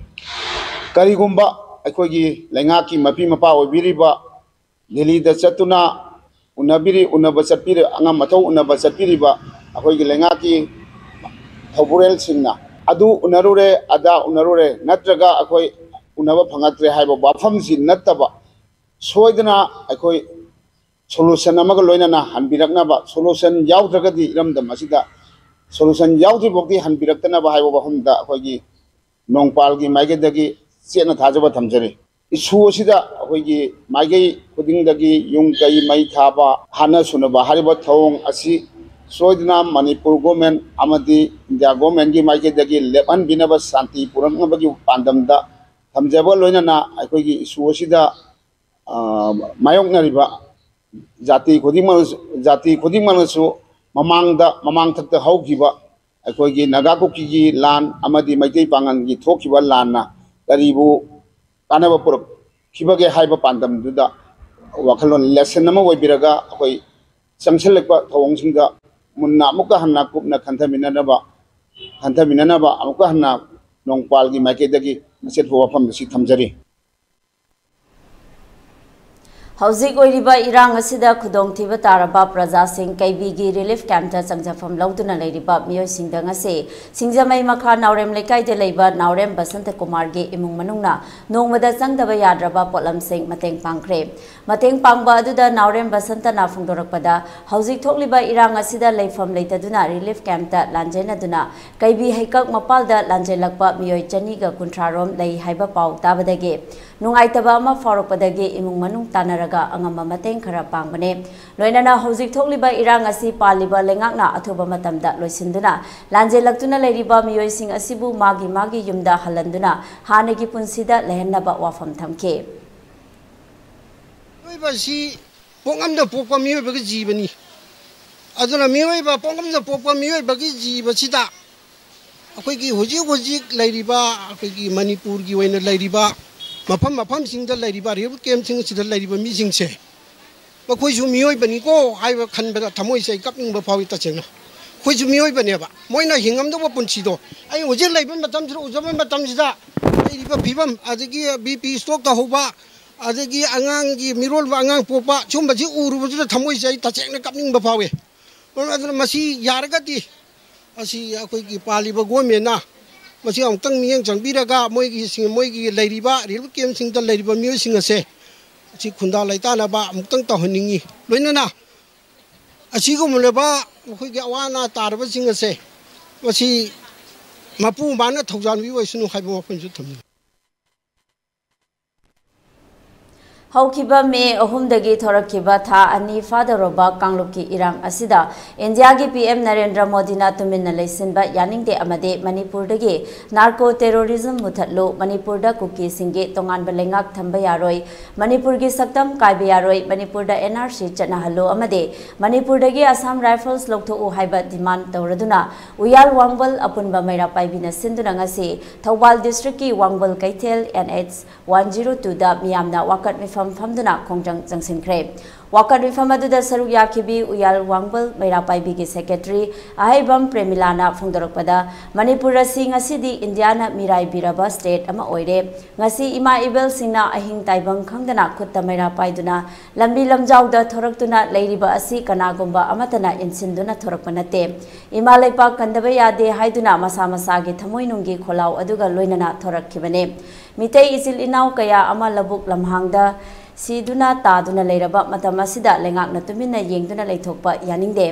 ꯀꯔꯤꯒꯨꯝꯕ ꯑꯩꯈꯣꯏꯒꯤ ꯂꯩꯉꯥꯛꯀꯤ ꯃꯄꯤ ꯃꯄꯥ ꯑꯣꯏꯕꯤꯔꯤꯕ ꯗꯦꯜꯂꯤꯗ ꯆꯠꯇꯨꯅ ꯎꯅꯕꯤꯔꯤ ꯎꯅꯕ ꯆꯠꯄꯤꯔꯤ ꯑꯉꯝ ꯑꯊꯧ ꯎꯅꯕ ꯆꯠꯄꯤꯔꯤꯕ ꯑꯩꯈꯣꯏꯒꯤ ꯂꯩꯉꯥꯛꯀꯤ ꯊꯧꯕꯨꯔꯦꯜꯁꯤꯡꯅ ꯑꯗꯨ ꯎꯅꯔꯨꯔꯦ, ꯑꯗꯥ ꯎꯅꯔꯨꯔꯦ, ꯅꯠꯇ꯭ꯔꯒ ꯑꯩꯈꯣꯏ ꯎꯅꯕ ꯐꯪꯉꯛꯇ꯭ꯔꯦ ꯍꯥꯏꯕ ꯋꯥꯐꯝꯁꯤ ꯅꯠꯇꯕ, ꯁꯣꯏꯗꯅ ꯑꯩꯈꯣꯏ ꯁꯣꯂꯨꯁꯟ ꯑꯃꯒ ꯂꯣꯏꯅꯅ ꯍꯟꯕꯤꯔꯛꯅꯕ, ꯁꯣꯂꯨꯁꯟ ꯌꯥꯎꯗ꯭ꯔꯒꯗꯤ ꯏꯔꯝꯗꯝ ꯑꯁꯤꯗ ꯁꯣꯂꯨꯁꯟ ꯌꯥꯎꯗ꯭ꯔꯤꯐꯥꯎꯗꯤ ꯍꯟꯕꯤꯔꯛꯇꯅꯕ ꯍꯥꯏꯕ ꯋꯥꯐꯝꯗ ꯑꯩꯈꯣꯏꯒꯤ ꯅꯣꯡꯄꯥꯜꯒꯤ ꯃꯥꯏꯀꯩꯗꯒꯤ ꯆꯦꯠꯅ ꯊꯥꯖꯕ ꯊꯝꯖꯔꯤ꯫ ꯏꯁꯨ ꯑꯁꯤꯗ ꯑꯩꯈꯣꯏꯒꯤ ꯃꯥꯏꯀꯩ ꯈꯨꯗꯤꯡꯗꯒꯤ ꯌꯨꯝ ꯀꯩ ꯃꯩ ꯊꯥꯕ, ꯍꯥꯠꯅ ꯁꯨꯅꯕ ꯍꯥꯏꯔꯤꯕ ꯊꯧꯑꯣꯡ ꯑꯁꯤ ꯁꯣꯏꯗꯅ ꯃꯅꯤꯄꯨꯔ ꯒꯣꯔꯃꯦꯟ ꯑꯃꯗꯤ ꯏꯟꯗꯤꯌꯥ ꯒꯣꯔꯃꯦꯟꯒꯤ ꯃꯥꯏꯀꯩꯗꯒꯤ ꯂꯦꯞꯍꯟꯕꯤꯅꯕ, ꯁꯥꯟꯇꯤ ꯄꯨꯔꯛꯅꯕꯒꯤ ꯄꯥꯟꯗꯝꯗ ꯊꯝꯖꯕ ꯂꯣꯏꯅꯅ ꯑꯩꯈꯣꯏꯒꯤ ꯏꯁꯨ ꯑꯁꯤꯗ, ꯑ, ꯃꯥꯌꯣꯛꯅꯔꯤꯕ ꯖꯥꯇꯤ ꯈꯨꯗꯤꯡꯃꯛ, ꯖꯥꯇꯤ ꯈꯨꯗꯤꯡꯃꯛꯅꯁꯨ ꯃꯃꯥꯡꯗ, ꯃꯃꯥꯡꯊꯛꯇ ꯍꯧꯈꯤꯕ ꯑꯩꯈꯣꯏꯒꯤ ꯅꯥꯒꯥ ꯀꯨꯀꯤꯒꯤ ꯂꯥꯟ ꯑꯃꯗꯤ ꯃꯩꯇꯩ ꯄꯥꯉꯜꯒꯤ ꯊꯣꯛꯈꯤꯕ ꯂꯥꯟꯅ ꯀꯔꯤꯕꯨ ꯀꯥꯟꯅꯕ ꯄꯨꯔꯛꯈꯤꯕꯒꯦ ꯍꯥꯏꯕ ꯄꯥꯟꯗꯝꯗꯨꯗ ꯋꯥꯈꯜꯂꯣꯟ, ꯂꯦꯁꯟ ꯑꯃ ꯑꯣꯏꯕꯤꯔꯒ ꯑꯩꯈꯣꯏ ꯆꯪꯁꯤꯜꯂꯛꯄ ꯊꯧꯑꯣꯡꯁꯤꯡꯗ ꯃꯨꯟꯅ ꯑꯃꯨꯛꯀ ꯍꯟꯅ ꯀꯨꯞꯅ ꯈꯟꯊꯃꯤꯟꯅꯅꯕ, ꯈꯟꯊꯃꯤꯟꯅꯅꯕ ꯑꯃꯨꯛꯀ ꯍꯟꯅ ꯅꯣꯡꯄꯥꯜꯒꯤ ꯃꯥꯏꯀꯩꯗꯒꯤ ꯑꯆꯦꯠꯄ ꯋꯥꯐꯝ ꯑꯁꯤ ꯊꯝꯖꯔꯤ꯫ ꯍꯧꯖꯤꯛ ꯑꯣꯏꯔꯤꯕ ꯏꯔꯥꯡ ꯑꯁꯤꯗ ꯈꯨꯗꯣꯡꯊꯤꯕ ꯇꯥꯔꯕ ꯄ꯭ꯔꯖꯥꯁꯤꯡ ꯀꯩꯕꯤꯒꯤ ꯔꯤꯂꯤꯐ ꯀꯦꯝꯞꯇ ꯆꯪꯖꯐꯝ ꯂꯧꯗꯨꯅ ꯂꯩꯔꯤꯕ ꯃꯤꯑꯣꯏꯁꯤꯡꯗ ꯉꯁꯤ ꯁꯤꯡꯖꯃꯩ ꯃꯈꯥ ꯅꯥꯎꯔꯦꯝ ꯂꯩꯀꯥꯏꯗ ꯂꯩꯕ ꯅꯥꯎꯔꯦꯝ ꯕꯁꯟꯇ ꯀꯨꯃꯥꯔꯒꯤ ꯏꯃꯨꯡ ꯃꯅꯨꯡꯅ ꯅꯣꯡꯃꯗ ꯆꯪꯗꯕ ꯌꯥꯗ꯭ꯔꯕ ꯄꯣꯠꯂꯝꯁꯤꯡ ꯃꯇꯦꯡ ꯄꯥꯡꯈ꯭ꯔꯦ꯫ ꯃꯇꯦꯡ ꯄꯥꯡꯕ ꯑꯗꯨꯗ ꯅꯥꯎꯔꯦꯝ ꯕꯁꯟꯇꯅ ꯐꯣꯡꯗꯣꯔꯛꯄꯗ, ꯍꯧꯖꯤꯛ ꯊꯣꯛꯂꯤꯕ ꯏꯔꯥꯡ ꯑꯁꯤꯗ ꯂꯩꯐꯝ ꯂꯩꯇꯗꯨꯅ ꯔꯤꯂꯤꯐ ꯀꯦꯝꯞꯇ ꯂꯥꯟꯖꯦꯟꯅꯗꯨꯅ ꯀꯩꯕꯤ ꯍꯩꯀꯛ ꯃꯄꯥꯜꯗ ꯂꯥꯟꯖꯦꯜꯂꯛꯄ ꯃꯤꯑꯣꯏ ꯆꯅꯤꯒ ꯀꯨꯟꯊ꯭ꯔꯥ ꯔꯣꯝ ꯂꯩ ꯍꯥꯏꯕ ꯄꯥꯎ ꯇꯥꯕꯗꯒꯤ ꯅꯨꯡꯉꯥꯏꯇꯕ ꯑꯃ ꯐꯥꯎꯔꯛꯄꯗꯒꯤ ꯏꯃꯨꯡ ꯃꯅꯨꯡ ꯇꯥꯟꯅꯔꯒ ꯑꯉꯝꯕ ꯃꯇꯦꯡ ꯈꯔ ꯄꯥꯡꯕꯅꯦ꯫ ꯂꯣꯏꯅꯅ ꯍꯧꯖꯤꯛ ꯊꯣꯛꯂꯤꯕ ꯏꯔꯥꯡ ꯑꯁꯤ ꯄꯥꯜꯂꯤꯕ ꯂꯩꯉꯥꯛꯅ ꯑꯊꯨꯕ ꯃꯇꯝꯗ ꯂꯣꯏꯁꯤꯟꯗꯨꯅ ꯂꯥꯟꯖꯦꯜꯂꯛꯇꯨꯅ ꯂꯩꯔꯤꯕ ꯃꯤꯑꯣꯏꯁꯤꯡ ꯑꯁꯤꯕꯨ ꯃꯥꯒꯤ ꯃꯥꯒꯤ ꯌꯨꯝꯗ ꯍꯜꯍꯟꯗꯨꯅ ꯍꯥꯟꯅꯒꯤ ꯄꯨꯟꯁꯤꯗ ꯂꯩꯍꯟꯅꯕ ꯋꯥꯐꯝ ꯊꯝꯈꯤ꯫ ꯃꯤꯑꯣꯏꯕ ꯑꯁꯤ ꯄꯣꯛꯉꯝꯗ ꯄꯣꯛꯄ ꯃꯤꯑꯣꯏꯕꯒꯤ ꯖꯤꯕꯅꯤ꯫ ꯑꯗꯨꯅ ꯃꯤꯑꯣꯏꯕ ꯄꯣꯛꯉꯝꯗ ꯄꯣꯛꯄ ꯃꯤꯑꯣꯏꯕꯒꯤ ꯖꯤꯕꯁꯤꯗ ꯑꯩꯈꯣꯏꯒꯤ ꯍꯧꯖꯤꯛ ꯍꯧꯖꯤꯛ ꯂꯩꯔꯤꯕ, ꯑꯩꯈꯣꯏꯒꯤ ꯃꯅꯤꯄꯨꯔꯒꯤ ꯑꯣꯏꯅ ꯂꯩꯔꯤꯕ ꯃꯐꯝ ꯃꯐꯝꯁꯤꯡꯗ ꯂꯩꯔꯤꯕ ꯔꯤꯂꯤꯐ ꯀꯦꯝꯞꯁꯤꯡ ꯑꯁꯤꯗ ꯂꯩꯔꯤꯕ ꯃꯤꯁꯤꯡꯁꯦ, ꯃꯈꯣꯏꯁꯨ ꯃꯤꯑꯣꯏꯕꯅꯤꯀꯣ ꯍꯥꯏꯕ ꯈꯟꯕꯗ ꯊꯃꯣꯏꯁꯦ ꯑꯩ ꯀꯞꯅꯤꯡꯕ ꯐꯥꯎꯏ ꯇꯁꯦꯡꯅ꯫ ꯑꯩꯈꯣꯏꯁꯨ ꯃꯤꯑꯣꯏꯕꯅꯦꯕ꯫ ꯃꯣꯏꯅ ꯍꯤꯡꯉꯝꯗꯧꯕ ꯄꯨꯟꯁꯤꯗꯣ ꯑꯩ ꯍꯧꯖꯤꯛ ꯂꯩꯕ ꯃꯇꯝꯁꯤꯗ, ꯎꯖꯕ ꯃꯇꯝꯁꯤꯗ ꯂꯩꯔꯤꯕ ꯐꯤꯕꯝ, ꯑꯗꯒꯤ ꯕꯤ ꯄꯤ ꯁ꯭ꯇ꯭ꯔꯣꯛ ꯇꯧꯍꯧꯕ, ꯑꯗꯒꯤ ꯑꯉꯥꯡꯒꯤ, ꯃꯤꯔꯣꯜꯕ ꯑꯉꯥꯡ ꯄꯣꯛꯄ, ꯁꯨꯝꯕꯁꯤ ꯎꯔꯨꯕꯁꯤꯗ ꯊꯃꯣꯏꯁꯦ ꯑꯩ ꯇꯁꯦꯡꯅ ꯀꯞꯅꯤꯡꯕ ꯐꯥꯎꯏ꯫ ꯃꯔꯝ ꯑꯗꯨꯅ ꯃꯁꯤ ꯌꯥꯔꯒꯗꯤ ꯑꯁꯤ ꯑꯩꯈꯣꯏꯒꯤ ꯄꯥꯜꯂꯤꯕ ꯒꯣꯔꯃꯦꯟꯅ ꯃꯁꯤ ꯑꯃꯨꯛꯇꯪ ꯃꯤꯠꯌꯦꯡ ꯆꯪꯕꯤꯔꯒ ꯃꯣꯏꯒꯤ, ꯃꯣꯏꯒꯤ ꯂꯩꯔꯤꯕ ꯔꯤꯂꯤꯐ ꯀꯦꯝꯞꯁꯤꯡꯗ ꯂꯩꯔꯤꯕ ꯃꯤꯑꯣꯏꯁꯤꯡ ꯑꯁꯦ ꯑꯁꯤ ꯈꯨꯟꯗꯥ ꯂꯩꯇꯥꯅꯕ ꯑꯃꯨꯛꯇꯪ ꯇꯧꯍꯟꯅꯤꯡꯏ꯫ ꯂꯣꯏꯅꯅ ꯑꯁꯤꯒꯨꯝꯂꯕ ꯑꯩꯈꯣꯏꯒꯤ ꯑꯋꯥ ꯑꯅꯥ ꯇꯥꯔꯕꯁꯤꯡ ꯑꯁꯦ ꯃꯁꯤ ꯃꯄꯨ ꯃꯥꯅ ꯊꯧꯖꯥꯟꯕꯤꯕ ꯑꯣꯏꯁꯅꯨ ꯍꯥꯏꯕ ꯋꯥꯐꯝꯁꯨ ꯊꯝꯖꯔꯤ꯫ ꯍꯧꯈꯤꯕ ꯃꯦ ꯑꯍꯨꯝꯗꯒꯤ ꯊꯣꯔꯛꯈꯤꯕ ꯊꯥ ꯑꯅꯤ ꯐꯥꯗꯧꯔꯕ ꯀꯥꯡꯂꯨꯞꯀꯤ ꯏꯔꯥꯡ ꯑꯁꯤꯗ ꯏꯟꯗꯤꯌꯥꯒꯤ ꯄꯤ ꯑꯦꯝ ꯅꯔꯦꯟꯗ꯭ꯔ ꯃꯣꯗꯤꯅ ꯇꯨꯃꯤꯟꯅ ꯂꯩꯁꯤꯟꯕ ꯌꯥꯅꯤꯡꯗꯦ ꯑꯃꯗꯤ ꯃꯅꯤꯄꯨꯔꯗꯒꯤ ꯅꯥꯔꯀꯣ ꯇꯦꯔꯣꯔꯤꯖꯝ ꯃꯨꯊꯠꯂꯨ, ꯃꯅꯤꯄꯨꯔꯗ ꯀꯨꯀꯤꯁꯤꯡꯒꯤ ꯇꯣꯉꯥꯟꯕ ꯂꯩꯉꯥꯛ ꯊꯝꯕ ꯌꯥꯔꯣꯏ, ꯃꯅꯤꯄꯨꯔꯒꯤ ꯁꯛꯇꯝ ꯀꯥꯏꯕ ꯌꯥꯔꯣꯏ, ꯃꯅꯤꯄꯨꯔꯗ ꯑꯦꯟ ꯑꯥꯔ ꯁꯤ ꯆꯠꯅꯍꯜꯂꯨ ꯑꯃꯗꯤ ꯃꯅꯤꯄꯨꯔꯗꯒꯤ ꯑꯁꯥꯝ ꯔꯥꯏꯐꯜꯁ ꯂꯧꯊꯣꯛꯎ ꯍꯥꯏꯕ ꯗꯤꯃꯥꯟ ꯇꯧꯔꯗꯨꯅ ꯎꯌꯥꯜ ꯋꯥꯡꯕꯜ ꯑꯄꯨꯟꯕ ꯃꯩꯔꯥ ꯄꯥꯏꯕꯤꯅ ꯁꯤꯟꯗꯨꯅ ꯉꯁꯤ ꯊꯧꯕꯥꯜ ꯗꯤꯁꯇ꯭ꯔꯤꯛꯀꯤ ꯋꯥꯡꯕꯜ ꯀꯩꯊꯦꯜ ꯑꯦꯟ ꯑꯩꯆ ꯋꯥꯟ ꯖꯤꯔꯣ ꯇꯨꯗ ꯃꯤꯌꯥꯝꯅ ꯋꯥꯀꯠ ꯃꯤꯐꯝ ꯐꯝꯗꯨꯅ ꯈꯣꯡꯖꯪ ꯆꯪꯁꯤꯟꯈ꯭ꯔꯦ꯫ ꯋꯥꯀꯠ ꯃꯤꯐꯝ ꯑꯗꯨꯗ ꯁꯔꯨꯛ ꯌꯥꯈꯤꯕꯤ ꯎꯌꯥꯜ ꯋꯥꯡꯕꯜ ꯃꯩꯔꯥ ꯄꯥꯏꯕꯤꯒꯤ ꯁꯦꯀ꯭ꯔꯦꯇꯔꯤ ꯑꯍꯩꯕꯝ ꯄ꯭ꯔꯦꯃꯤꯂꯥꯅ ꯐꯣꯡꯗꯣꯔꯛꯄꯗ, ꯃꯅꯤꯄꯨꯔ ꯑꯁꯤ ꯉꯁꯤꯗꯤ ꯏꯟꯗꯤꯌꯥꯅ ꯃꯤꯔꯥꯏꯕꯤꯔꯕ ꯁ꯭ꯇꯦꯠ ꯑꯃ ꯑꯣꯏꯔꯦ꯫ ꯉꯁꯤ ꯏꯃꯥ ꯏꯕꯦꯜꯁꯤꯡꯅ ꯑꯍꯤꯡ ꯇꯥꯏꯕꯪ ꯈꯪꯗꯅ ꯈꯨꯠꯇ ꯃꯩꯔꯥ ꯄꯥꯏꯗꯨꯅ ꯂꯝꯕꯤ ꯂꯝꯖꯥꯎꯗ ꯊꯣꯔꯛꯇꯨꯅ ꯂꯩꯔꯤꯕ ꯑꯁꯤ ꯀꯅꯥꯒꯨꯝꯕ ꯑꯃꯠꯇꯅ ꯏꯟꯁꯤꯟꯗꯨꯅ ꯊꯣꯔꯛꯄ ꯅꯠꯇꯦ꯫ ꯏꯃꯥ ꯂꯩꯄꯥꯛ ꯀꯟꯗꯕ ꯌꯥꯗꯦ ꯍꯥꯏꯗꯨꯅ ꯃꯁꯥ ꯃꯁꯥꯒꯤ ꯊꯃꯣꯏꯅꯨꯡꯒꯤ ꯈꯣꯜꯂꯥꯎ ꯑꯗꯨꯒ ꯂꯣꯏꯅꯅ ꯊꯣꯔꯛꯈꯤꯕꯅꯦ꯫ ꯃꯤꯇꯩ ꯏꯆꯤꯜ ꯏꯅꯥꯎ ꯀꯌꯥ ꯑꯃ ꯂꯧꯕꯨꯛ ꯂꯝꯍꯥꯡꯗ ꯁꯤꯗꯨꯅ ꯇꯥꯗꯨꯅ ꯂꯩꯔꯕ ꯃꯇꯝ ꯑꯁꯤꯗ ꯂꯩꯉꯥꯛꯅ ꯇꯨꯃꯤꯟꯅ ꯌꯦꯡꯗꯨꯅ ꯂꯩꯊꯣꯛꯄ ꯌꯥꯅꯤꯡꯗꯦ꯫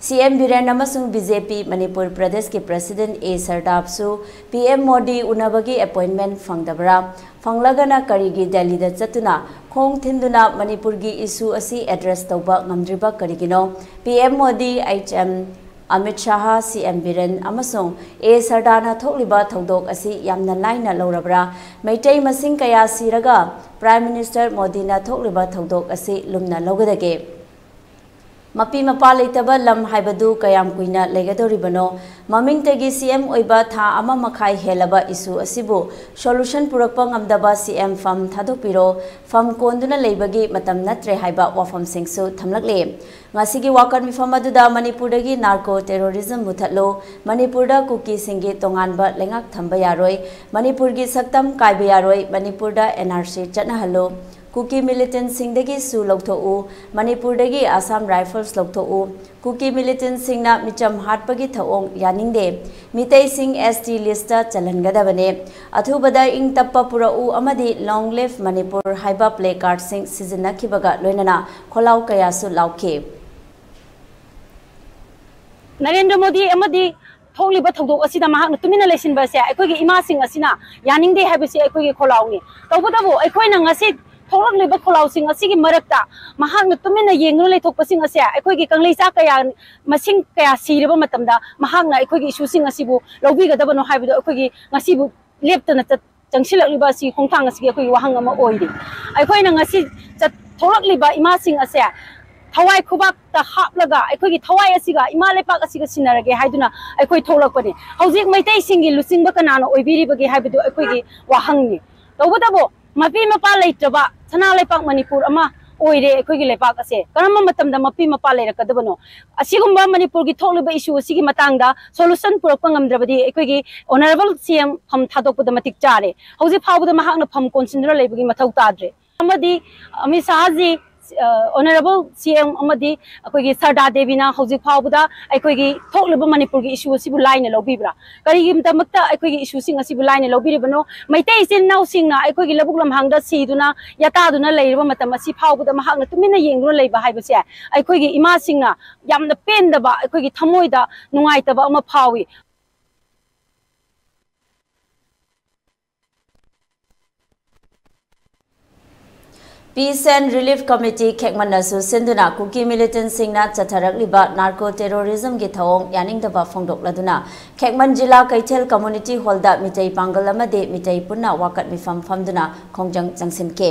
ꯁꯤ ꯑꯦꯝ ꯕꯤꯔꯦꯟ ꯑꯃꯁꯨꯡ ꯕꯤ ꯖꯦ ꯄꯤ ꯃꯅꯤꯄꯨꯔ ꯄ꯭ꯔꯗꯦꯁꯀꯤ ꯄ꯭ꯔꯁꯤꯗꯦꯟ ꯑꯦ ꯁꯔꯗꯥꯞꯁꯨ ꯄꯤ ꯑꯦꯝ ꯃꯣꯗꯤ ꯎꯅꯕꯒꯤ ꯑꯦꯄꯣꯏꯟꯃꯦꯟ ꯐꯪꯗꯕ꯭ꯔꯥ? ꯐꯪꯂꯒꯅ ꯀꯔꯤꯒꯤ ꯗꯦꯜꯂꯤꯗ ꯆꯠꯇꯨꯅ ꯈꯣꯡ ꯊꯤꯟꯗꯨꯅ ꯃꯅꯤꯄꯨꯔꯒꯤ ꯏꯁꯨ ꯑꯁꯤ ꯑꯦꯗ꯭ꯔꯦꯁ ꯇꯧꯕ ꯉꯝꯗ꯭ꯔꯤꯕ ꯀꯔꯤꯒꯤꯅꯣ? P M Modi, H M Amit Shah, ꯁꯤ ꯑꯦꯝ ꯕꯤꯔꯦꯟ ꯑꯃꯁꯨꯡ ꯑꯦ ꯁꯔꯗꯥꯅ ꯊꯣꯛꯂꯤꯕ ꯊꯧꯗꯣꯛ ꯑꯁꯤ ꯌꯥꯝꯅ ꯂꯥꯏꯅ ꯂꯧꯔꯕ꯭ꯔꯥ? ꯃꯩꯇꯩ ꯃꯁꯤꯡ ꯀꯌꯥ ꯁꯤꯔꯒ ꯄ꯭ꯔꯥꯏꯝ ꯃꯤꯅꯤꯁꯇꯔ ꯃꯣꯗꯤꯅ ꯊꯣꯛꯂꯤꯕ ꯊꯧꯗꯣꯛ ꯑꯁꯤ ꯂꯨꯝꯅ ꯂꯧꯒꯗꯒꯦ? ꯃꯄꯤ ꯃꯄꯥ ꯂꯩꯇꯕ ꯂꯝ ꯍꯥꯏꯕꯗꯨ ꯀꯌꯥꯝ ꯀꯨꯏꯅ ꯂꯩꯒꯗꯧꯔꯤꯕꯅꯣ? ꯃꯃꯤꯡꯇꯒꯤ ꯁꯤ ꯑꯦꯝ ꯑꯣꯏꯕ ꯊꯥ ꯑꯃ ꯃꯈꯥꯏ ꯍꯦꯜꯂꯕ ꯏꯁꯨ ꯑꯁꯤꯕꯨ ꯁꯣꯂꯨꯁꯟ ꯄꯨꯔꯛꯄ ꯉꯝꯗꯕ ꯁꯤ ꯑꯦꯝ ꯐꯝ ꯊꯥꯗꯣꯛꯄꯤꯔꯣ, ꯐꯝ ꯀꯣꯟꯗꯨꯅ ꯂꯩꯕꯒꯤ ꯃꯇꯝ ꯅꯠꯇ꯭ꯔꯦ ꯍꯥꯏꯕ ꯋꯥꯐꯝꯁꯤꯡꯁꯨ ꯊꯝꯂꯛꯂꯤ꯫ ꯉꯁꯤꯒꯤ ꯋꯥꯀꯠ ꯃꯤꯐꯝ ꯑꯗꯨꯗ ꯃꯅꯤꯄꯨꯔꯗꯒꯤ ꯅꯥꯔꯀꯣ ꯇꯦꯔꯣꯔꯤꯖꯝ ꯃꯨꯊꯠꯂꯨ, ꯃꯅꯤꯄꯨꯔꯗ ꯀꯨꯀꯤꯁꯤꯡꯒꯤ ꯇꯣꯉꯥꯟꯕ ꯂꯩꯉꯥꯛ ꯊꯝꯕ ꯌꯥꯔꯣꯏ, ꯃꯅꯤꯄꯨꯔꯒꯤ ꯁꯛꯇꯝ ꯀꯥꯏꯕ ꯌꯥꯔꯣꯏ, ꯃꯅꯤꯄꯨꯔꯗ ꯑꯦꯟ ꯑꯥꯔ ꯁꯤ ꯆꯠꯅꯍꯜꯂꯨ, ꯀꯨꯀꯤ ꯃꯤꯂꯤꯇꯦꯟꯁꯤꯡꯗꯒꯤ ꯁꯨ ꯂꯧꯊꯣꯛꯎ, ꯃꯅꯤꯄꯨꯔꯗꯒꯤ ꯑꯁꯥꯝ ꯔꯥꯏꯐꯜꯁ ꯂꯧꯊꯣꯛꯎ, ꯀꯨꯀꯤ ꯃꯤꯂꯤꯇꯦꯟꯁꯤꯡꯅ ꯃꯤꯆꯝ ꯍꯥꯠꯄꯒꯤ ꯊꯧꯑꯣꯡ ꯌꯥꯅꯤꯡꯗꯦ, ꯃꯤꯇꯩꯁꯤꯡ ꯑꯦꯁ ꯇꯤ ꯂꯤꯁꯇ ꯆꯜꯍꯟꯒꯗꯕꯅꯦ, ꯑꯊꯨꯕꯗ ꯏꯪ ꯇꯞꯄ ꯄꯨꯔꯛꯎ ꯑꯃꯗꯤ ꯂꯣꯡ ꯂꯤꯚ ꯃꯅꯤꯄꯨꯔ ꯍꯥꯏꯕ ꯄ꯭ꯂꯦ ꯀꯥꯔꯗꯁꯤꯡ ꯁꯤꯖꯤꯟꯅꯈꯤꯕꯒ ꯂꯣꯏꯅꯅ ꯈꯣꯜꯂꯥꯎ ꯀꯌꯥꯁꯨ ꯂꯥꯎꯈꯤ꯫ ꯅꯔꯦꯟꯗ꯭ꯔ ꯃꯣꯗꯤ ꯑꯃꯗꯤ ꯊꯣꯛꯂꯤꯕ ꯊꯧꯗꯣꯛ ꯑꯁꯤꯗ ꯃꯍꯥꯛꯅ ꯇꯨꯃꯤꯟꯅ ꯂꯩꯁꯤꯟꯕ ꯑꯁꯦ ꯑꯩꯈꯣꯏꯒꯤ ꯏꯃꯥꯁꯤꯡ ꯑꯁꯤꯅ ꯌꯥꯅꯤꯡꯗꯦ ꯍꯥꯏꯕꯁꯤ ꯑꯩꯈꯣꯏꯒꯤ ꯈꯣꯜꯂꯥꯎꯅꯤ꯫ ꯇꯧꯕꯇꯕꯨ ꯑꯩꯈꯣꯏꯅ ꯉꯁꯤ ꯊꯣꯛꯂꯛꯂꯤꯕ ꯈꯣꯜꯂꯥꯎꯁꯤꯡ ꯑꯁꯤꯒꯤ ꯃꯔꯛꯇ ꯃꯍꯥꯛꯅ ꯇꯨꯃꯤꯟꯅ ꯌꯦꯡꯗꯨꯅ ꯂꯩꯊꯣꯛꯄꯁꯤꯡ ꯑꯁꯦ ꯑꯩꯈꯣꯏꯒꯤ ꯀꯪꯂꯩꯆꯥ ꯀꯌꯥ, ꯃꯁꯤꯡ ꯀꯌꯥ ꯁꯤꯔꯕ ꯃꯇꯝꯗ ꯃꯍꯥꯛꯅ ꯑꯩꯈꯣꯏꯒꯤ ꯏꯁꯨꯁꯤꯡ ꯑꯁꯤꯕꯨ ꯂꯧꯕꯤꯒꯗꯕꯅꯣ ꯍꯥꯏꯕꯗꯨ ꯑꯩꯈꯣꯏꯒꯤ ꯉꯁꯤꯕꯨ ꯂꯦꯞꯇꯅ ꯆꯠ-, ꯆꯪꯁꯤꯜꯂꯛꯂꯤꯕ ꯑꯁꯤ ꯈꯣꯡꯊꯥꯡ ꯑꯁꯤꯒꯤ ꯑꯩꯈꯣꯏꯒꯤ ꯋꯥꯍꯪ ꯑꯃ ꯑꯣꯏꯔꯤ꯫ ꯑꯩꯈꯣꯏꯅ ꯉꯁꯤ ꯆꯠ-, ꯊꯣꯛꯂꯛꯂꯤꯕ ꯏꯃꯥꯁꯤꯡ ꯑꯁꯦ ꯊꯋꯥꯏ ꯈꯨꯕꯥꯛꯇ ꯍꯥꯞꯂꯒ ꯑꯩꯈꯣꯏꯒꯤ ꯊꯋꯥꯏ ꯑꯁꯤꯒ ꯏꯃꯥ ꯂꯩꯄꯥꯛ ꯑꯁꯤꯒ ꯁꯤꯟꯅꯔꯒꯦ ꯍꯥꯏꯗꯨꯅ ꯑꯩꯈꯣꯏ ꯊꯣꯛꯂꯛꯄꯅꯤ꯫ ꯍꯧꯖꯤꯛ ꯃꯩꯇꯩꯁꯤꯡꯒꯤ ꯂꯨꯆꯤꯡꯕ ꯀꯅꯥꯅ ꯑꯣꯏꯕꯤꯔꯤꯕꯒꯦ ꯍꯥꯏꯕꯗꯨ ꯑꯩꯈꯣꯏꯒꯤ ꯋꯥꯍꯪꯅꯤ꯫ ꯇꯧꯕꯇꯕꯨ ꯃꯄꯤ ꯃꯄꯥ ꯂꯩꯇ꯭ꯔꯕ ꯁꯅꯥ ꯂꯩꯄꯥꯛ ꯃꯅꯤꯄꯨꯔ ꯑꯃ ꯑꯣꯏꯔꯦ ꯑꯩꯈꯣꯏꯒꯤ ꯂꯩꯄꯥꯛ ꯑꯁꯦ꯫ ꯀꯔꯝꯕ ꯃꯇꯝꯗ ꯃꯄꯤ ꯃꯄꯥ ꯂꯩꯔꯛꯀꯗꯕꯅꯣ? ꯑꯁꯤꯒꯨꯝꯕ ꯃꯅꯤꯄꯨꯔꯒꯤ ꯊꯣꯛꯂꯤꯕ issue ꯑꯁꯤꯒꯤ ꯃꯇꯥꯡꯗ solution ꯄꯨꯔꯛꯄ ꯉꯝꯗ꯭ꯔꯕꯗꯤ ꯑꯩꯈꯣꯏꯒꯤ Honourable C M ꯐꯝ ꯊꯥꯗꯣꯛꯄꯗ ꯃꯇꯤꯛ ꯆꯥꯔꯦ꯫ ꯍꯧꯖꯤꯛ ꯐꯥꯎꯕꯗ ꯃꯍꯥꯛꯅ ꯐꯝ ꯀꯣꯟꯁꯤꯟꯗꯨꯅ ꯂꯩꯕꯒꯤ ꯃꯊꯧ ꯇꯥꯗ꯭ꯔꯦ꯫ ꯑꯃꯗꯤ ꯑꯃꯤꯠ ꯁꯥꯍꯖꯤ, ꯑ, Honourable C M ꯑꯃꯗꯤ ꯑꯩꯈꯣꯏꯒꯤ ꯁꯔꯗꯥ ꯗꯦꯕꯤꯅ ꯍꯧꯖꯤꯛ ꯐꯥꯎꯕꯗ ꯑꯩꯈꯣꯏꯒꯤ ꯊꯣꯛꯂꯤꯕ ꯃꯅꯤꯄꯨꯔꯒꯤ issue ꯑꯁꯤꯕꯨ ꯂꯥꯏꯅ ꯂꯧꯕꯤꯕ꯭ꯔꯥ? ꯀꯔꯤꯒꯤꯗꯃꯛꯇ ꯑꯩꯈꯣꯏꯒꯤ issueꯁꯤꯡ ꯑꯁꯤꯕꯨ ꯂꯥꯏꯅ ꯂꯧꯕꯤꯔꯤꯕꯅꯣ? ꯃꯩꯇꯩ ꯏꯆꯤꯟ ꯏꯅꯥꯎꯁꯤꯡꯅ ꯑꯩꯈꯣꯏꯒꯤ ꯂꯧꯕꯨꯛ ꯂꯝꯍꯥꯡꯗ ꯁꯤꯗꯨꯅ, ꯌꯥꯇꯥꯗꯨꯅ ꯂꯩꯔꯤꯕ ꯃꯇꯝ ꯑꯁꯤ ꯐꯥꯎꯕꯗ ꯃꯍꯥꯛꯅ ꯇꯨꯃꯤꯟꯅ ꯌꯦꯡꯗꯨꯅ ꯂꯩꯕ ꯍꯥꯏꯕꯁꯦ ꯑꯩꯈꯣꯏꯒꯤ ꯏꯃꯥꯁꯤꯡꯅ ꯌꯥꯝꯅ ꯄꯦꯟꯗꯕ, ꯑꯩꯈꯣꯏꯒꯤ ꯊꯃꯣꯏꯗ ꯅꯨꯡꯉꯥꯏꯇꯕ ꯑꯃ ꯐꯥꯎꯏ꯫ Peace and Relief Committee ꯈꯦꯛꯃꯟꯅꯁꯨ ꯁꯤꯟꯗꯨꯅ ꯀꯨꯀꯤ militantꯁꯤꯡꯅ ꯆꯠꯊꯔꯛꯂꯤꯕ narco terrorismꯒꯤ ꯊꯧꯑꯣꯡ ꯌꯥꯅꯤꯡꯗꯕ ꯐꯣꯡꯗꯣꯛꯂꯗꯨꯅ ꯈꯦꯛꯃꯟ ꯖꯤꯂꯥ ꯀꯩꯊꯦꯜ community hallꯗ ꯃꯤꯇꯩ ꯄꯥꯡꯒꯜ ꯑꯃꯗꯤ ꯃꯤꯇꯩ ꯄꯨꯟꯅ ꯋꯥꯀꯠ ꯃꯤꯐꯝ ꯐꯝꯗꯨꯅ ꯈꯣꯡꯖꯪ ꯆꯪꯁꯤꯟꯈꯤ꯫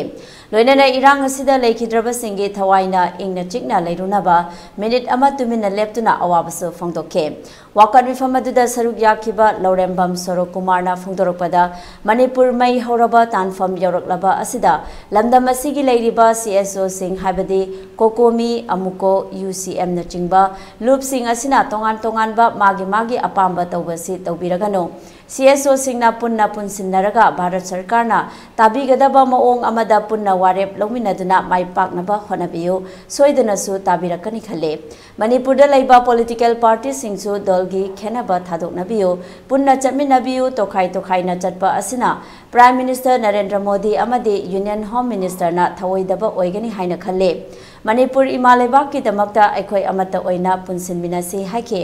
ꯂꯣꯏꯅꯅ ꯏꯔꯥꯡ ꯑꯁꯤꯗ ꯂꯩꯈꯤꯗ꯭ꯔꯕꯁꯤꯡꯒꯤ ꯊꯋꯥꯏꯅ ꯏꯪꯅ ꯆꯤꯛꯅ ꯂꯩꯔꯨꯅꯕ minute ꯑꯃ ꯇꯨꯃꯤꯟꯅ ꯂꯦꯞꯇꯨꯅ ꯑꯋꯥꯕꯁꯨ ꯐꯣꯡꯗꯣꯛꯈꯤ꯫ ꯋꯥꯀꯠ ꯃꯤꯐꯝ ꯑꯗꯨꯗ ꯁꯔꯨꯛ ꯌꯥꯈꯤꯕ ꯂꯧꯔꯦꯝꯕꯝ ꯁꯣꯔꯣꯛ ꯀꯨꯃꯥꯔꯅ ꯐꯣꯡꯗꯣꯔꯛꯄꯗ, ꯃꯅꯤꯄꯨꯔ ꯃꯩ ꯍꯧꯔꯕ ꯇꯥꯟꯐꯝ ꯌꯧꯔꯛꯂꯕ ꯑꯁꯤꯗ ꯂꯝꯗꯝ ꯑꯁꯤꯒꯤ ꯂꯩꯔꯤꯕ CSOꯁꯤꯡ, ꯍꯥꯏꯕꯗꯤ COCOMI, AMUCO, UCMꯅꯆꯤꯡꯕ ꯂꯨꯞꯁꯤꯡ ꯑꯁꯤꯅ ꯇꯣꯉꯥꯟ ꯇꯣꯉꯥꯟꯕ ꯃꯥꯒꯤ ꯃꯥꯒꯤ ꯑꯄꯥꯝꯕ ꯇꯧꯕꯁꯤ ꯇꯧꯕꯤꯔꯒꯅꯨ꯫ CSOꯁꯤꯡꯅ ꯄꯨꯟꯅ ꯄꯨꯟꯁꯤꯟꯅꯔꯒ ꯚꯥꯔꯠ ꯁꯔꯀꯥꯔꯅ ꯇꯥꯕꯤꯒꯗꯕ ꯃꯑꯣꯡ ꯑꯃꯗ ꯄꯨꯟꯅ ꯋꯥꯔꯦꯞ ꯂꯧꯃꯤꯟꯅꯗꯨꯅ ꯃꯥꯏ ꯄꯥꯛꯅꯕ ꯍꯣꯠꯅꯕꯤꯌꯨ꯫ ꯁꯣꯏꯗꯅꯁꯨ ꯇꯥꯕꯤꯔꯛꯀꯅꯤ ꯈꯜꯂꯤ꯫ ꯃꯅꯤꯄꯨꯔꯗ ꯂꯩꯕ political partyꯁꯤꯡꯁꯨ ꯗꯜꯒꯤ ꯈꯦꯟꯅꯕ ꯊꯥꯗꯣꯛꯅꯕꯤꯌꯨ, ꯄꯨꯟꯅ ꯆꯠꯃꯤꯟꯅꯕꯤꯌꯨ꯫ ꯇꯣꯈꯥꯏ ꯇꯣꯈꯥꯏꯅ ꯆꯠꯄ ꯑꯁꯤꯅ Prime Minister ꯅꯔꯦꯟꯗ꯭ꯔ ꯃꯣꯗꯤ ꯑꯃꯗꯤ Union Home Ministerꯅ ꯊꯧꯑꯣꯏꯗꯕ ꯑꯣꯏꯒꯅꯤ ꯍꯥꯏꯅ ꯈꯜꯂꯤ꯫ ꯃꯅꯤꯄꯨꯔ ꯏꯃꯥ ꯂꯩꯕꯥꯛꯀꯤꯗꯃꯛꯇ ꯑꯩꯈꯣꯏ ꯑꯃꯠꯇ ꯑꯣꯏꯅ ꯄꯨꯟꯁꯤꯟꯃꯤꯟꯅꯁꯤ ꯍꯥꯏꯈꯤ꯫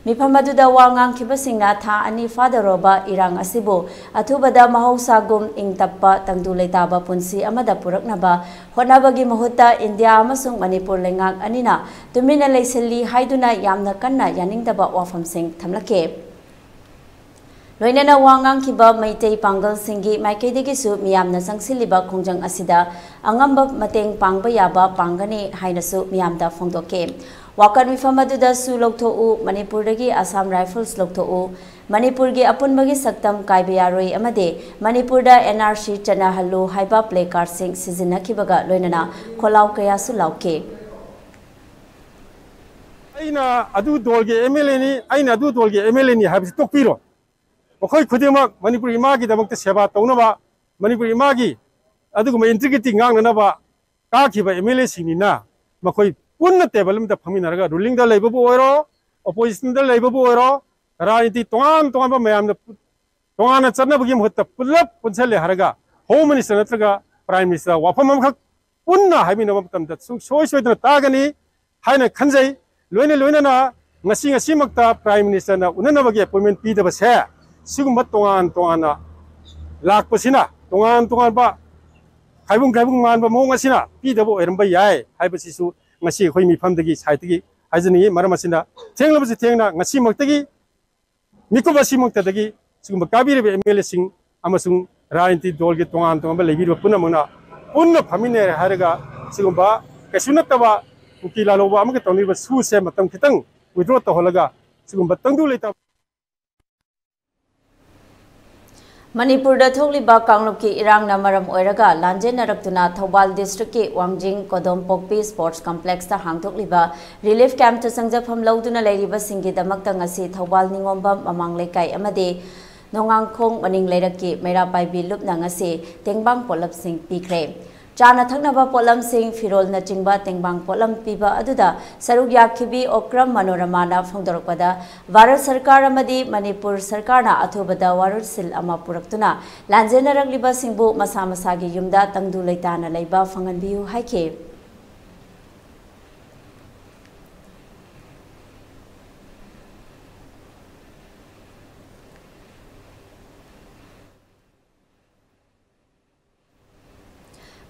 ꯃꯤꯐꯝ ꯑꯗꯨꯗ ꯋꯥ ꯉꯥꯡꯈꯤꯕꯁꯤꯡꯅ ꯊꯥ ꯑꯅꯤ ꯐꯥꯗꯧꯔꯕ ꯏꯔꯥꯡ ꯑꯁꯤꯕꯨ ꯑꯊꯨꯕꯗ ꯃꯍꯧꯁꯥꯒꯨꯝ ꯏꯪ ꯇꯞꯄ ꯇꯪꯗꯨ ꯂꯩꯇꯥꯕ ꯄꯨꯟꯁꯤ ꯑꯃꯗ ꯄꯨꯔꯛꯅꯕ ꯍꯣꯠꯅꯕꯒꯤ ꯃꯍꯨꯠꯇ ꯏꯟꯗꯤꯌꯥ ꯑꯃꯁꯨꯡ ꯃꯅꯤꯄꯨꯔ ꯂꯩꯉꯥꯛ ꯑꯅꯤꯅ ꯇꯨꯃꯤꯟꯅ ꯂꯩꯁꯤꯜꯂꯤ ꯍꯥꯏꯗꯨꯅ ꯌꯥꯝꯅ ꯀꯟꯅ ꯌꯥꯅꯤꯡꯗꯕ ꯋꯥꯐꯝꯁꯤꯡ ꯊꯝꯂꯛꯈꯤ꯫ ꯂꯣꯏꯅꯅ ꯋꯥ ꯉꯥꯡꯈꯤꯕ ꯃꯩꯇꯩ ꯄꯥꯡꯒꯜꯁꯤꯡꯒꯤ ꯃꯥꯏꯀꯩꯗꯒꯤꯁꯨ ꯃꯤꯌꯥꯝꯅ ꯆꯪꯁꯤꯜꯂꯤꯕ ꯈꯣꯡꯖꯪ ꯑꯁꯤꯗ ꯑꯉꯝꯕ ꯃꯇꯦꯡ ꯄꯥꯡꯕ ꯌꯥꯕ ꯄꯥꯡꯒꯅꯤ ꯍꯥꯏꯅꯁꯨ ꯃꯤꯌꯥꯝꯗ ꯐꯣꯡꯗꯣꯛꯈꯤ꯫ ꯋꯥꯀꯠ ꯃꯤꯐꯝ ꯑꯗꯨꯗ ꯁꯨ ꯂꯧꯊꯣꯛꯎ, ꯃꯅꯤꯄꯨꯔꯗꯒꯤ ꯑꯁꯥꯝ ꯔꯥꯏꯐꯜꯁ ꯂꯧꯊꯣꯛꯎ, ꯃꯅꯤꯄꯨꯔꯒꯤ ꯑꯄꯨꯟꯕꯒꯤ ꯁꯛꯇꯝ ꯀꯥꯏꯕ ꯌꯥꯔꯣꯏ ꯑꯃꯗꯤ ꯃꯅꯤꯄꯨꯔꯗ ꯑꯦꯟ ꯑꯥꯔ ꯁꯤ ꯆꯠꯅꯍꯜꯂꯨ ꯍꯥꯏꯕ ꯄ꯭ꯂꯦ ꯀꯥꯔꯗꯁꯤꯡ ꯁꯤꯖꯤꯟꯅꯈꯤꯕꯒ ꯂꯣꯏꯅꯅ ꯈꯣꯜꯂꯥꯎ ꯀꯌꯥꯁꯨ ꯂꯥꯎꯈꯤ꯫ ꯑꯩꯅ ꯑꯗꯨ ꯗꯣꯜꯒꯤ ꯑꯦꯝ ꯑꯦꯜ ꯑꯦꯅꯤ, ꯑꯩꯅ ꯑꯗꯨ ꯗꯣꯜꯒꯤ ꯑꯦꯝ ꯑꯦꯜ ꯑꯦꯅꯤ ꯍꯥꯏꯕꯁꯤ ꯇꯣꯛꯄꯤꯔꯣ꯫ ꯃꯈꯣꯏ ꯈꯨꯗꯤꯡꯃꯛ ꯃꯅꯤꯄꯨꯔ ꯏꯃꯥꯒꯤꯗꯃꯛꯇ ꯁꯦꯕꯥ ꯇꯧꯅꯕ, ꯃꯅꯤꯄꯨꯔ ꯏꯃꯥꯒꯤ ꯑꯗꯨꯒꯨꯝꯕ ꯏꯟꯇꯤꯒ꯭ꯔꯤꯇꯤ ꯉꯥꯛꯅꯅꯕ ꯀꯥꯈꯤꯕ ꯑꯦꯝ ꯑꯦꯜ ꯑꯦꯁꯤꯡꯅꯤꯅ ꯃꯈꯣꯏ ꯄꯨꯟꯅ ꯇꯦꯕꯜ ꯑꯃꯗ ꯐꯝꯃꯤꯟꯅꯔꯒ ꯔꯨꯂꯤꯡꯗ ꯂꯩꯕꯕꯨ ꯑꯣꯏꯔꯣ, ꯑꯣꯄꯣꯖꯤꯁꯟꯗ ꯂꯩꯕꯕꯨ ꯑꯣꯏꯔꯣ, ꯔꯥꯖꯅꯤꯇꯤ ꯇꯣꯉꯥꯟ ꯇꯣꯉꯥꯟꯕ ꯃꯌꯥꯝꯅ ꯇꯣꯉꯥꯟꯅ ꯆꯠꯅꯕꯒꯤ ꯃꯍꯨꯠꯇ ꯄꯨꯂꯞ ꯄꯨꯟꯁꯤꯜꯂꯦ ꯍꯥꯏꯔꯒ ꯍꯣꯝ ꯃꯤꯅꯤꯁꯇꯔ ꯅꯠꯇ꯭ꯔꯒ ꯄ꯭ꯔꯥꯏꯝ ꯃꯤꯅꯤꯁꯇꯔ ꯋꯥꯐꯝ ꯑꯃꯈꯛ ꯄꯨꯟꯅ ꯍꯥꯏꯃꯤꯟꯅꯕ ꯃꯇꯝꯗ ꯁꯨꯡꯁꯣꯏ ꯁꯣꯏꯗꯅ ꯇꯥꯒꯅꯤ ꯍꯥꯏꯅ ꯈꯟꯖꯩ꯫ ꯂꯣꯏꯅ ꯂꯣꯏꯅꯅ ꯉꯁꯤ ꯉꯁꯤꯃꯛꯇ ꯄ꯭ꯔꯥꯏꯝ ꯃꯤꯅꯤꯁꯇꯔꯅ ꯎꯅꯅꯕꯒꯤ ꯑꯦꯄꯣꯏꯟꯃꯦꯟ ꯄꯤꯗꯕꯁꯦ ꯁꯤꯒꯨꯝꯕ ꯇꯣꯉꯥꯟ ꯇꯣꯉꯥꯟꯅ ꯂꯥꯛꯄꯁꯤꯅ ꯇꯣꯉꯥꯟ ꯇꯣꯉꯥꯟꯕ ꯈꯥꯏꯕꯨꯡ ꯈꯥꯏꯕꯨꯡ ꯃꯥꯟꯕ ꯃꯑꯣꯡ ꯑꯁꯤꯅ ꯄꯤꯗꯕ ꯑꯣꯏꯔꯝꯕ ꯌꯥꯏ ꯍꯥꯏꯕꯁꯤꯁꯨ ꯉꯁꯤ ꯑꯩꯈꯣꯏ ꯃꯤꯐꯝꯗꯒꯤ ꯁꯥꯏꯠꯇꯒꯤ ꯍꯥꯏꯖꯅꯤꯡꯉꯤ꯫ ꯃꯔꯝ ꯑꯁꯤꯅ ꯊꯦꯡꯂꯕꯁꯨ ꯊꯦꯡꯅ ꯉꯁꯤꯃꯛꯇꯒꯤ ꯃꯤꯀꯨꯞ ꯑꯁꯤꯃꯛꯇꯗꯒꯤ ꯁꯤꯒꯨꯝꯕ ꯀꯥꯕꯤꯔꯤꯕ ꯑꯦꯝ ꯑꯦꯜ ꯑꯦꯁꯤꯡ ꯑꯃꯁꯨꯡ ꯔꯥꯖꯅꯤꯇꯤ ꯗꯣꯜꯒꯤ ꯇꯣꯉꯥꯟ ꯇꯣꯉꯥꯟꯕ ꯂꯩꯕꯤꯔꯤꯕ ꯄꯨꯝꯅꯃꯛꯅ ꯄꯨꯟꯅ ꯐꯝꯃꯤꯟꯅꯔꯦ ꯍꯥꯏꯔꯒ ꯁꯤꯒꯨꯝꯕ ꯀꯩꯁꯨ ꯅꯠꯇꯕ ꯀꯨꯀꯤ ꯂꯥꯂꯧꯕ ꯑꯃꯒ ꯇꯧꯅꯔꯤꯕ ꯁꯨꯁꯦ ꯃꯇꯝ ꯈꯤꯇꯪ ꯋꯤꯗ꯭ꯔꯣ ꯇꯧꯍꯜꯂꯒ ꯁꯤꯒꯨꯝꯕ ꯇꯪꯗꯨ ꯂꯩꯇꯥꯕ ꯃꯅꯤꯄꯨꯔꯗ ꯊꯣꯛꯂꯤꯕ ꯀꯥꯡꯂꯨꯞꯀꯤ ꯏꯔꯥꯡꯅ ꯃꯔꯝ ꯑꯣꯏꯔꯒ ꯂꯥꯟꯖꯦꯟꯅꯔꯛꯇꯨꯅ ꯊꯧꯕꯥꯜ ꯗꯤꯁꯇ꯭ꯔꯤꯛꯀꯤ ꯋꯥꯡꯖꯤꯡ ꯀꯣꯗꯣꯝꯄꯣꯛꯄꯤ ꯁ꯭ꯄꯣꯔꯠꯁ ꯀꯝꯄ꯭ꯂꯦꯛꯁꯇ ꯍꯥꯡꯗꯣꯛꯂꯤꯕ ꯔꯤꯂꯤꯐ ꯀꯦꯝꯞꯇ ꯆꯪꯖꯐꯝ ꯂꯧꯗꯨꯅ ꯂꯩꯔꯤꯕꯁꯤꯡꯒꯤꯗꯃꯛꯇ ꯉꯁꯤ ꯊꯧꯕꯥꯜ ꯅꯤꯉꯣꯝꯕꯝ ꯃꯃꯥꯡ ꯂꯩꯀꯥꯏ ꯑꯃꯗꯤ ꯅꯣꯡꯉꯥꯡꯈꯣꯡ ꯃꯅꯤꯡ ꯂꯩꯔꯛꯀꯤ ꯃꯩꯔꯥ ꯄꯥꯏꯕꯤ ꯂꯨꯞꯅ ꯉꯁꯤ ꯇꯦꯡꯕꯥꯡ ꯄꯣꯠꯂꯝꯁꯤꯡ ꯄꯤꯈ꯭ꯔꯦ꯫ ꯆꯥꯅ ꯊꯛꯅꯕ ꯄꯣꯠꯂꯝꯁꯤꯡ, ꯐꯤꯔꯣꯜꯅꯆꯤꯡꯕ ꯇꯦꯡꯕꯥꯡ ꯄꯣꯠꯂꯝ ꯄꯤꯕ ꯑꯗꯨꯗ ꯁꯔꯨꯛ ꯌꯥꯈꯤꯕꯤ ꯑꯣꯀ꯭ꯔꯝ ꯃꯅꯣꯔꯃꯥꯅ ꯐꯣꯡꯗꯣꯔꯛꯄꯗ, ꯚꯥꯔꯠ ꯁꯔꯀꯥꯔ ꯑꯃꯗꯤ ꯃꯅꯤꯄꯨꯔ ꯁꯔꯀꯥꯔꯅ ꯑꯊꯨꯕꯗ ꯋꯥꯔꯣꯜꯁꯤꯜ ꯑꯃ ꯄꯨꯔꯛꯇꯨꯅ ꯂꯥꯟꯖꯦꯟꯅꯔꯛꯂꯤꯕꯁꯤꯡꯕꯨ ꯃꯁꯥ ꯃꯁꯥꯒꯤ ꯌꯨꯝꯗ ꯇꯪꯗꯨ ꯂꯩꯇꯥꯅ ꯂꯩꯕ ꯐꯪꯍꯟꯕꯤꯌꯨ ꯍꯥꯏꯈꯤ꯫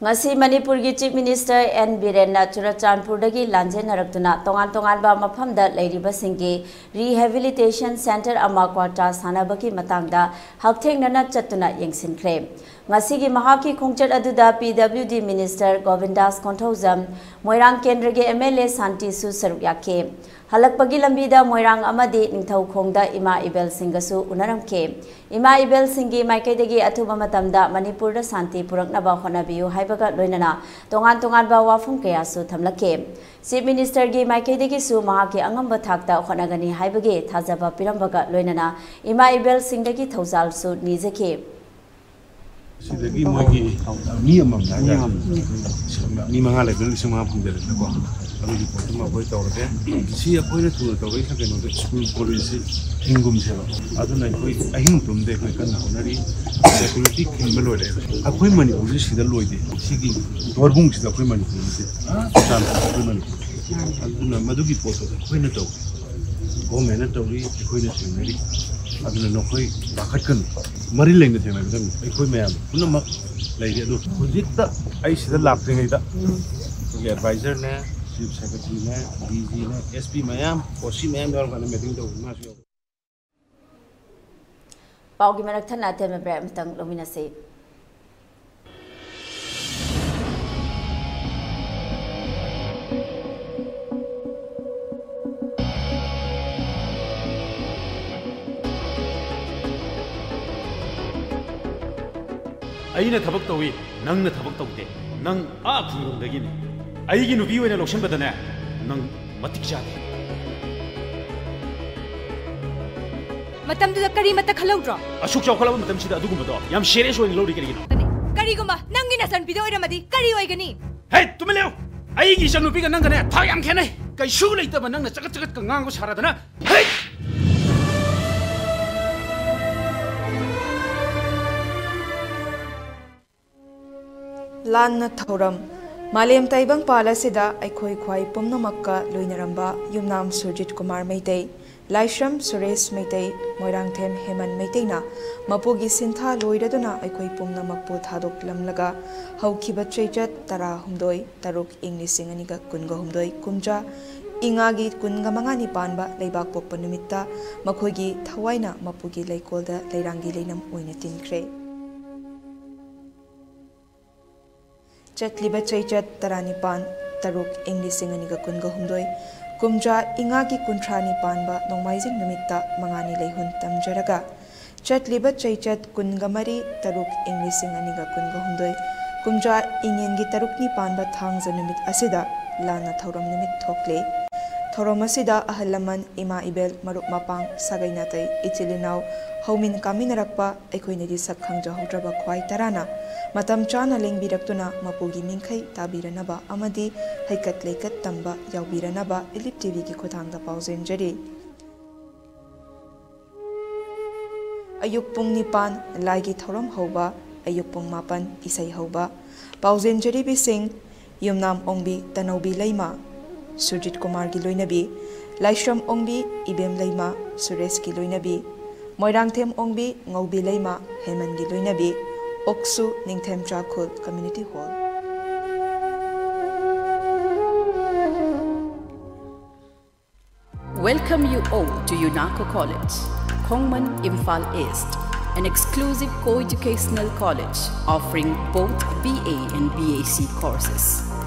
ꯉꯁꯤ ꯃꯅꯤꯄꯨꯔꯒꯤ Chief Minister N ꯕꯤꯔꯦꯟꯅ ꯆꯨꯔꯆꯥꯟꯄꯨꯔꯗꯒꯤ ꯂꯥꯟꯖꯦꯟꯅꯔꯛꯇꯨꯅ ꯇꯣꯉꯥꯟ ꯇꯣꯉꯥꯟꯕ ꯃꯐꯝꯗ ꯂꯩꯔꯤꯕꯁꯤꯡꯒꯤ Rehabilitation Centre ꯑꯃ ꯀ꯭ꯋꯥꯇꯥ ꯁꯥꯟꯅꯕꯒꯤ ꯃꯇꯥꯡꯗ ꯍꯛꯊꯦꯡꯅꯅ ꯆꯠꯇꯨꯅ ꯌꯦꯡꯁꯤꯟꯈ꯭ꯔꯦ꯫ ꯉꯁꯤꯒꯤ ꯃꯍꯥꯛꯀꯤ ꯈꯣꯡꯆꯠ ꯑꯗꯨꯗ P W D Minister ꯒꯣꯕꯤꯟꯗꯥꯁ Konthoujam, ꯃꯣꯏꯔꯥꯡ ꯀꯦꯟꯗ꯭ꯔꯒꯤ M L A ꯁꯥꯟꯇꯤꯁꯨ ꯁꯔꯨꯛ ꯌꯥꯈꯤ꯫ ꯍꯜꯂꯛꯄꯒꯤ ꯂꯝꯕꯤꯗ ꯃꯣꯏꯔꯥꯡ ꯑꯃꯗꯤ ꯅꯤꯡꯊꯧꯈꯣꯡꯗ ꯏꯃꯥ ꯏꯕꯦꯜꯁꯤꯡꯒꯁꯨ ꯎꯅꯔꯝꯈꯤ꯫ ꯏꯃꯥ ꯏꯕꯦꯜꯁꯤꯡꯒꯤ ꯃꯥꯏꯀꯩꯗꯒꯤ ꯑꯊꯨꯕ ꯃꯇꯝꯗ ꯃꯅꯤꯄꯨꯔꯗ ꯁꯥꯟꯇꯤ ꯄꯨꯔꯛꯅꯕ ꯍꯣꯠꯅꯕꯤꯌꯨ ꯍꯥꯏꯕꯒ ꯂꯣꯏꯅꯅ ꯇꯣꯉꯥꯟ ꯇꯣꯉꯥꯟꯕ ꯋꯥꯐꯝ ꯀꯌꯥꯁꯨ ꯊꯝꯂꯛꯈꯤ꯫ Chief Minister ꯒꯤ ꯃꯥꯏꯀꯩꯗꯒꯤꯁꯨ ꯃꯍꯥꯛꯀꯤ ꯑꯉꯝꯕ ꯊꯥꯛꯇ ꯍꯣꯠꯅꯒꯅꯤ ꯍꯥꯏꯕꯒꯤ ꯊꯥꯖꯕ ꯄꯤꯔꯝꯕꯒ ꯂꯣꯏꯅꯅ ꯏꯃꯥ ꯏꯕꯦꯜꯁꯤꯡꯗꯒꯤ ꯊꯧꯖꯥꯜꯁꯨ ꯅꯤꯖꯈꯤ꯫ ꯁꯤꯗꯒꯤ ꯃꯣꯏꯒꯤ ꯃꯤ ꯑꯃꯃꯝꯗ ꯍꯥꯏꯇꯥꯔꯦ, ꯃꯤ ꯃꯉꯥ ꯂꯩꯕꯅ ꯂꯤꯁꯤꯡ ꯃꯉꯥ ꯐꯪꯖꯔꯦꯗꯅꯀꯣ꯫ ꯑꯗꯨꯒꯤ ꯄꯣꯠꯇꯨꯃ ꯑꯩꯈꯣꯏ ꯇꯧꯔꯒꯦ꯫ ꯁꯤ ꯑꯩꯈꯣꯏꯅ ꯊꯨꯅ ꯇꯧꯔꯛꯏꯁꯤꯅ ꯀꯩꯅꯣꯗ, ꯁ꯭ꯀꯨꯜ ꯀꯣꯂꯦꯖꯁꯤ ꯊꯤꯡꯒꯨꯝꯁꯦꯕ꯫ ꯑꯗꯨꯅ ꯑꯩꯈꯣꯏ ꯑꯍꯤꯡ ꯇꯨꯝꯗꯦ, ꯑꯩꯈꯣꯏ ꯀꯟꯅ ꯍꯣꯠꯅꯔꯤ꯫ ꯁꯦꯀ꯭ꯌꯨꯔꯤꯇꯤ ꯈꯤꯟꯕ ꯂꯣꯏꯔꯦ꯫ ꯑꯩꯈꯣꯏ ꯃꯅꯤꯄꯨꯔꯁꯤ ꯁꯤꯗ ꯂꯣꯏꯗꯦ꯫ ꯁꯤꯒꯤ ꯗꯣꯔꯕꯨꯡꯁꯤꯗ ꯑꯩꯈꯣꯏ ꯃꯅꯤꯄꯨꯔꯁꯦ, ꯆꯨꯔꯆꯥꯟꯄꯨꯔ ꯑꯩꯈꯣꯏ ꯃꯅꯤꯄꯨꯔ꯫ ꯑꯗꯨꯅ ꯃꯗꯨꯒꯤ ꯄꯣꯠꯇꯨ ꯑꯩꯈꯣꯏꯅ ꯇꯧꯔꯤ꯫ ꯒꯣꯔꯃꯦꯟꯅ ꯇꯧꯔꯤ, ꯑꯩꯈꯣꯏꯅ ꯊꯦꯡꯅꯔꯤ꯫ ꯑꯗꯨꯅ ꯅꯈꯣꯏ ꯄꯥꯈꯠꯀꯅꯨ, ꯃꯔꯤ ꯂꯩꯅ ꯊꯦꯡꯅꯒꯗꯕꯅꯤ꯫ ꯑꯩꯈꯣꯏ ꯃꯌꯥꯝ ꯄꯨꯝꯅꯃꯛ ꯂꯩꯔꯤ꯫ ꯑꯗꯣ ꯍꯧꯖꯤꯛꯇ ꯑꯩ ꯁꯤꯗ ꯂꯥꯛꯇ꯭ꯔꯤꯉꯩꯗ ꯑꯩꯈꯣꯏꯒꯤ ꯑꯦꯗꯚꯥꯏꯖꯔꯅꯦ, ꯆꯤꯐ ꯁꯦꯀ꯭ꯔꯦꯇꯔꯤꯅꯦ, ꯗꯤꯖꯤꯅꯦ, ꯑꯦꯁ ꯄꯤ ꯃꯌꯥꯝ, ꯑꯣ ꯁꯤ ꯃꯌꯥꯝ ꯌꯥꯎꯔꯀꯥꯟꯗ ꯃꯤꯇꯤꯡ ꯇꯧꯕ ꯃꯥꯁꯨ ꯌꯥꯎ ꯄꯥꯎꯒꯤ ꯃꯔꯛ ꯊꯠꯅ ꯑꯇꯦꯟꯕ ꯕ꯭ꯔꯦꯛ ꯑꯃꯇꯪ ꯂꯧꯃꯤꯟꯅꯁꯤ꯫ ꯑꯩꯅ ꯊꯕꯛ ꯇꯧꯏ, ꯅꯪꯅ ꯊꯕꯛ ꯇꯧꯗꯦ꯫ ꯅꯪ ꯑꯥ ꯈꯨꯡꯒꯪꯗꯒꯤꯅꯤ꯫ ꯑꯩꯒꯤ ꯅꯨꯄꯤ ꯑꯣꯏꯅ ꯂꯧꯁꯤꯟꯕꯗꯅꯦ, ꯅꯪ ꯃꯇꯤꯛ ꯆꯥꯗꯦ꯫ ꯃꯇꯝꯗꯨꯗ ꯀꯔꯤꯃꯠꯇ ꯈꯜꯍꯧꯗ꯭ꯔꯣ? ꯑꯁꯨꯛ ꯆꯥꯎꯈꯠꯂꯕ ꯃꯇꯝꯁꯤꯗ ꯑꯗꯨꯒꯨꯝꯕꯗꯣ ꯌꯥꯝ ꯁꯦꯔꯤꯌꯁ ꯑꯣꯏꯅ ꯂꯧꯔꯤ ꯀꯔꯤꯒꯤꯅꯣ? ꯀꯔꯤꯒꯨꯝꯕ ꯅꯪꯒꯤ ꯅꯆꯟꯅꯨꯄꯤꯗ ꯑꯣꯏꯔꯝꯃꯗꯤ ꯀꯔꯤ ꯑꯣꯏꯒꯅꯤ? ꯍꯦ, ꯇꯨꯃꯤꯟ ꯂꯩꯌꯨ! ꯑꯩꯒꯤ ꯏꯆꯟꯅꯨꯄꯤꯒ ꯅꯪꯒꯅꯦ ꯊꯥꯛ ꯌꯥꯝ ꯈꯦꯠꯅꯩ꯫ ꯀꯩꯁꯨ ꯂꯩꯇꯕ ꯅꯪꯅ ꯆꯒꯠ ꯆꯒꯠꯀ ꯉꯥꯡꯕ ꯁꯥꯔꯗꯅ꯫ ꯍꯦ! ꯂꯥꯟꯅ ꯊꯧꯔꯝ꯫ ꯃꯥꯂꯦꯝ ꯇꯥꯏꯕꯪꯄꯥꯜ ꯑꯁꯤꯗ ꯑꯩꯈꯣꯏ ꯈ꯭ꯋꯥꯏ ꯄꯨꯝꯅꯃꯛꯀ ꯂꯣꯏꯅꯔꯝꯕ ꯌꯨꯝꯅꯥꯝ ꯁꯨꯔꯖꯤꯠ ꯀꯨꯃꯥꯔ ꯃꯩꯇꯩ꯫ ꯂꯥꯏꯁ꯭ꯔꯝ ꯁꯨꯔꯦꯁ ꯃꯩꯇꯩ, ꯃꯣꯏꯔꯥꯡꯊꯦꯝ ꯍꯦꯃꯟ ꯃꯩꯇꯩꯅ ꯃꯄꯨꯒꯤ ꯁꯤꯟꯊꯥ ꯂꯣꯏꯔꯗꯨꯅ ꯑꯩꯈꯣꯏ ꯄꯨꯝꯅꯃꯛꯄꯨ ꯊꯥꯗꯣꯛꯂꯝꯂꯒ ꯍꯧꯈꯤꯕ ꯆꯩꯆꯠ ꯇꯔꯥꯍꯨꯝꯗꯣꯏ ꯇꯔꯨꯛ ꯏꯪ ꯂꯤꯁꯤꯡ ꯑꯅꯤꯒ ꯀꯨꯟꯒ ꯍꯨꯝꯗꯣꯏ ꯀꯨꯝꯖꯥ ꯏꯉꯥꯒꯤ ꯀꯨꯟꯒ ꯃꯉꯥꯅꯤ ꯄꯥꯟꯕ ꯂꯩꯕꯥꯛ ꯄꯣꯛꯄ ꯅꯨꯃꯤꯠꯇ ꯃꯈꯣꯏꯒꯤ ꯊꯋꯥꯏꯅ ꯃꯄꯨꯒꯤ ꯂꯩꯀꯣꯜꯗ ꯂꯩꯔꯥꯡꯒꯤ ꯂꯩꯅꯝ ꯑꯣꯏꯅ ꯇꯤꯟꯈ꯭ꯔꯦ꯫ ꯆꯠꯂꯤꯕ ꯆꯩꯆꯠ ꯇꯔꯥꯅꯤꯄꯥꯟ ꯇꯔꯨꯛ ꯏꯪ ꯂꯤꯁꯤꯡ ꯑꯅꯤꯒ ꯀꯨꯟꯒ ꯍꯨꯝꯗꯣꯏ ꯀꯨꯝꯖꯥ ꯏꯉꯥꯒꯤ ꯀꯨꯟꯊ꯭ꯔꯥꯅꯤ ꯄꯥꯟꯕ ꯅꯣꯡꯃꯥꯏꯖꯤꯡ ꯅꯨꯃꯤꯠꯇ ꯃꯉꯥꯅꯤ ꯂꯩꯍꯨꯟ ꯇꯝꯖꯔꯒ, ꯆꯠꯂꯤꯕ ꯆꯩꯆꯠ ꯀꯨꯟꯒ ꯃꯔꯤ ꯇꯔꯨꯛ ꯏꯪ ꯂꯤꯁꯤꯡ ꯑꯅꯤꯒ ꯀꯨꯟꯒ ꯍꯨꯝꯗꯣꯏ ꯀꯨꯝꯖꯥ ꯏꯉꯦꯟꯒꯤ ꯇꯔꯨꯛꯅꯤ ꯄꯥꯟꯕ ꯊꯥꯡꯖ ꯅꯨꯃꯤꯠ ꯑꯁꯤꯗ ꯂꯥꯟꯅ ꯊꯧꯔꯝ ꯅꯨꯃꯤꯠ ꯊꯣꯛꯂꯦ꯫ ꯊꯧꯔꯝ ꯑꯁꯤꯗ ꯑꯍꯜ ꯂꯃꯟ, ꯏꯃꯥ ꯏꯕꯦꯜ, ꯃꯔꯨꯞ ꯃꯄꯥꯡ, ꯁꯥꯒꯩ ꯅꯥꯇꯩ, ꯏꯆꯤꯜ ꯏꯅꯥꯎ, ꯍꯧꯃꯤꯟ ꯀꯥꯃꯤꯟꯅꯔꯛꯄ ꯑꯩꯈꯣꯏꯅꯗꯤ ꯁꯛ ꯈꯪꯖꯍꯧꯗ꯭ꯔꯕ ꯈ꯭ꯋꯥꯏ ꯇꯔꯥꯅ ꯃꯇꯝ ꯆꯥꯅ ꯂꯦꯡꯕꯤꯔꯛꯇꯨꯅ ꯃꯄꯨꯒꯤ ꯃꯤꯡꯈꯩ ꯇꯥꯕꯤꯔꯅꯕ ꯑꯃꯗꯤ ꯍꯩꯀꯠ ꯂꯩꯀꯠ ꯇꯝꯕ ꯌꯥꯎꯕꯤꯔꯅꯕ ꯏꯂꯤꯞ ꯇꯤꯚꯤꯒꯤ ꯈꯨꯠꯊꯥꯡꯗ ꯄꯥꯎꯖꯦꯟꯖꯔꯤ꯫ ꯑꯌꯨꯛ ꯄꯨꯡ ꯅꯤꯄꯥꯟ ꯂꯥꯏꯒꯤ ꯊꯧꯔꯝ ꯍꯧꯕ, ꯑꯌꯨꯛ ꯄꯨꯡ ꯃꯥꯄꯟ ꯏꯁꯩ ꯍꯧꯕ꯫ ꯄꯥꯎꯖꯦꯟꯖꯔꯤꯕꯤꯁꯤꯡ: ꯌꯨꯝꯅꯥꯝ ꯑꯣꯡꯕꯤ ꯇꯅꯧꯕꯤ ꯂꯩꯃ, ꯁꯨꯔꯖꯤꯠ ꯀꯨꯃꯥꯔꯒꯤ ꯂꯣꯏꯅꯕꯤ, ꯂꯥꯏꯁ꯭ꯔꯝ ꯑꯣꯡꯕꯤ ꯏꯕꯦꯝ ꯂꯩꯃ, ꯁꯨꯔꯦꯁꯀꯤ ꯂꯣꯏꯅꯕꯤ, ꯃꯣꯏꯔꯥꯡꯊꯦꯝ ꯑꯣꯡꯕꯤ ꯉꯧꯕꯤ ꯂꯩꯃ, ꯍꯦꯃꯟꯒꯤ ꯂꯣꯏꯅꯕꯤ, ꯑꯣꯛꯁꯨ ꯅꯤꯡꯊꯦꯝ ꯆꯥꯈꯨꯜ community hall. Welcome you all to UNACO College, Khongman, Imphal East, an exclusive co-educational college offering both B A and B A C courses.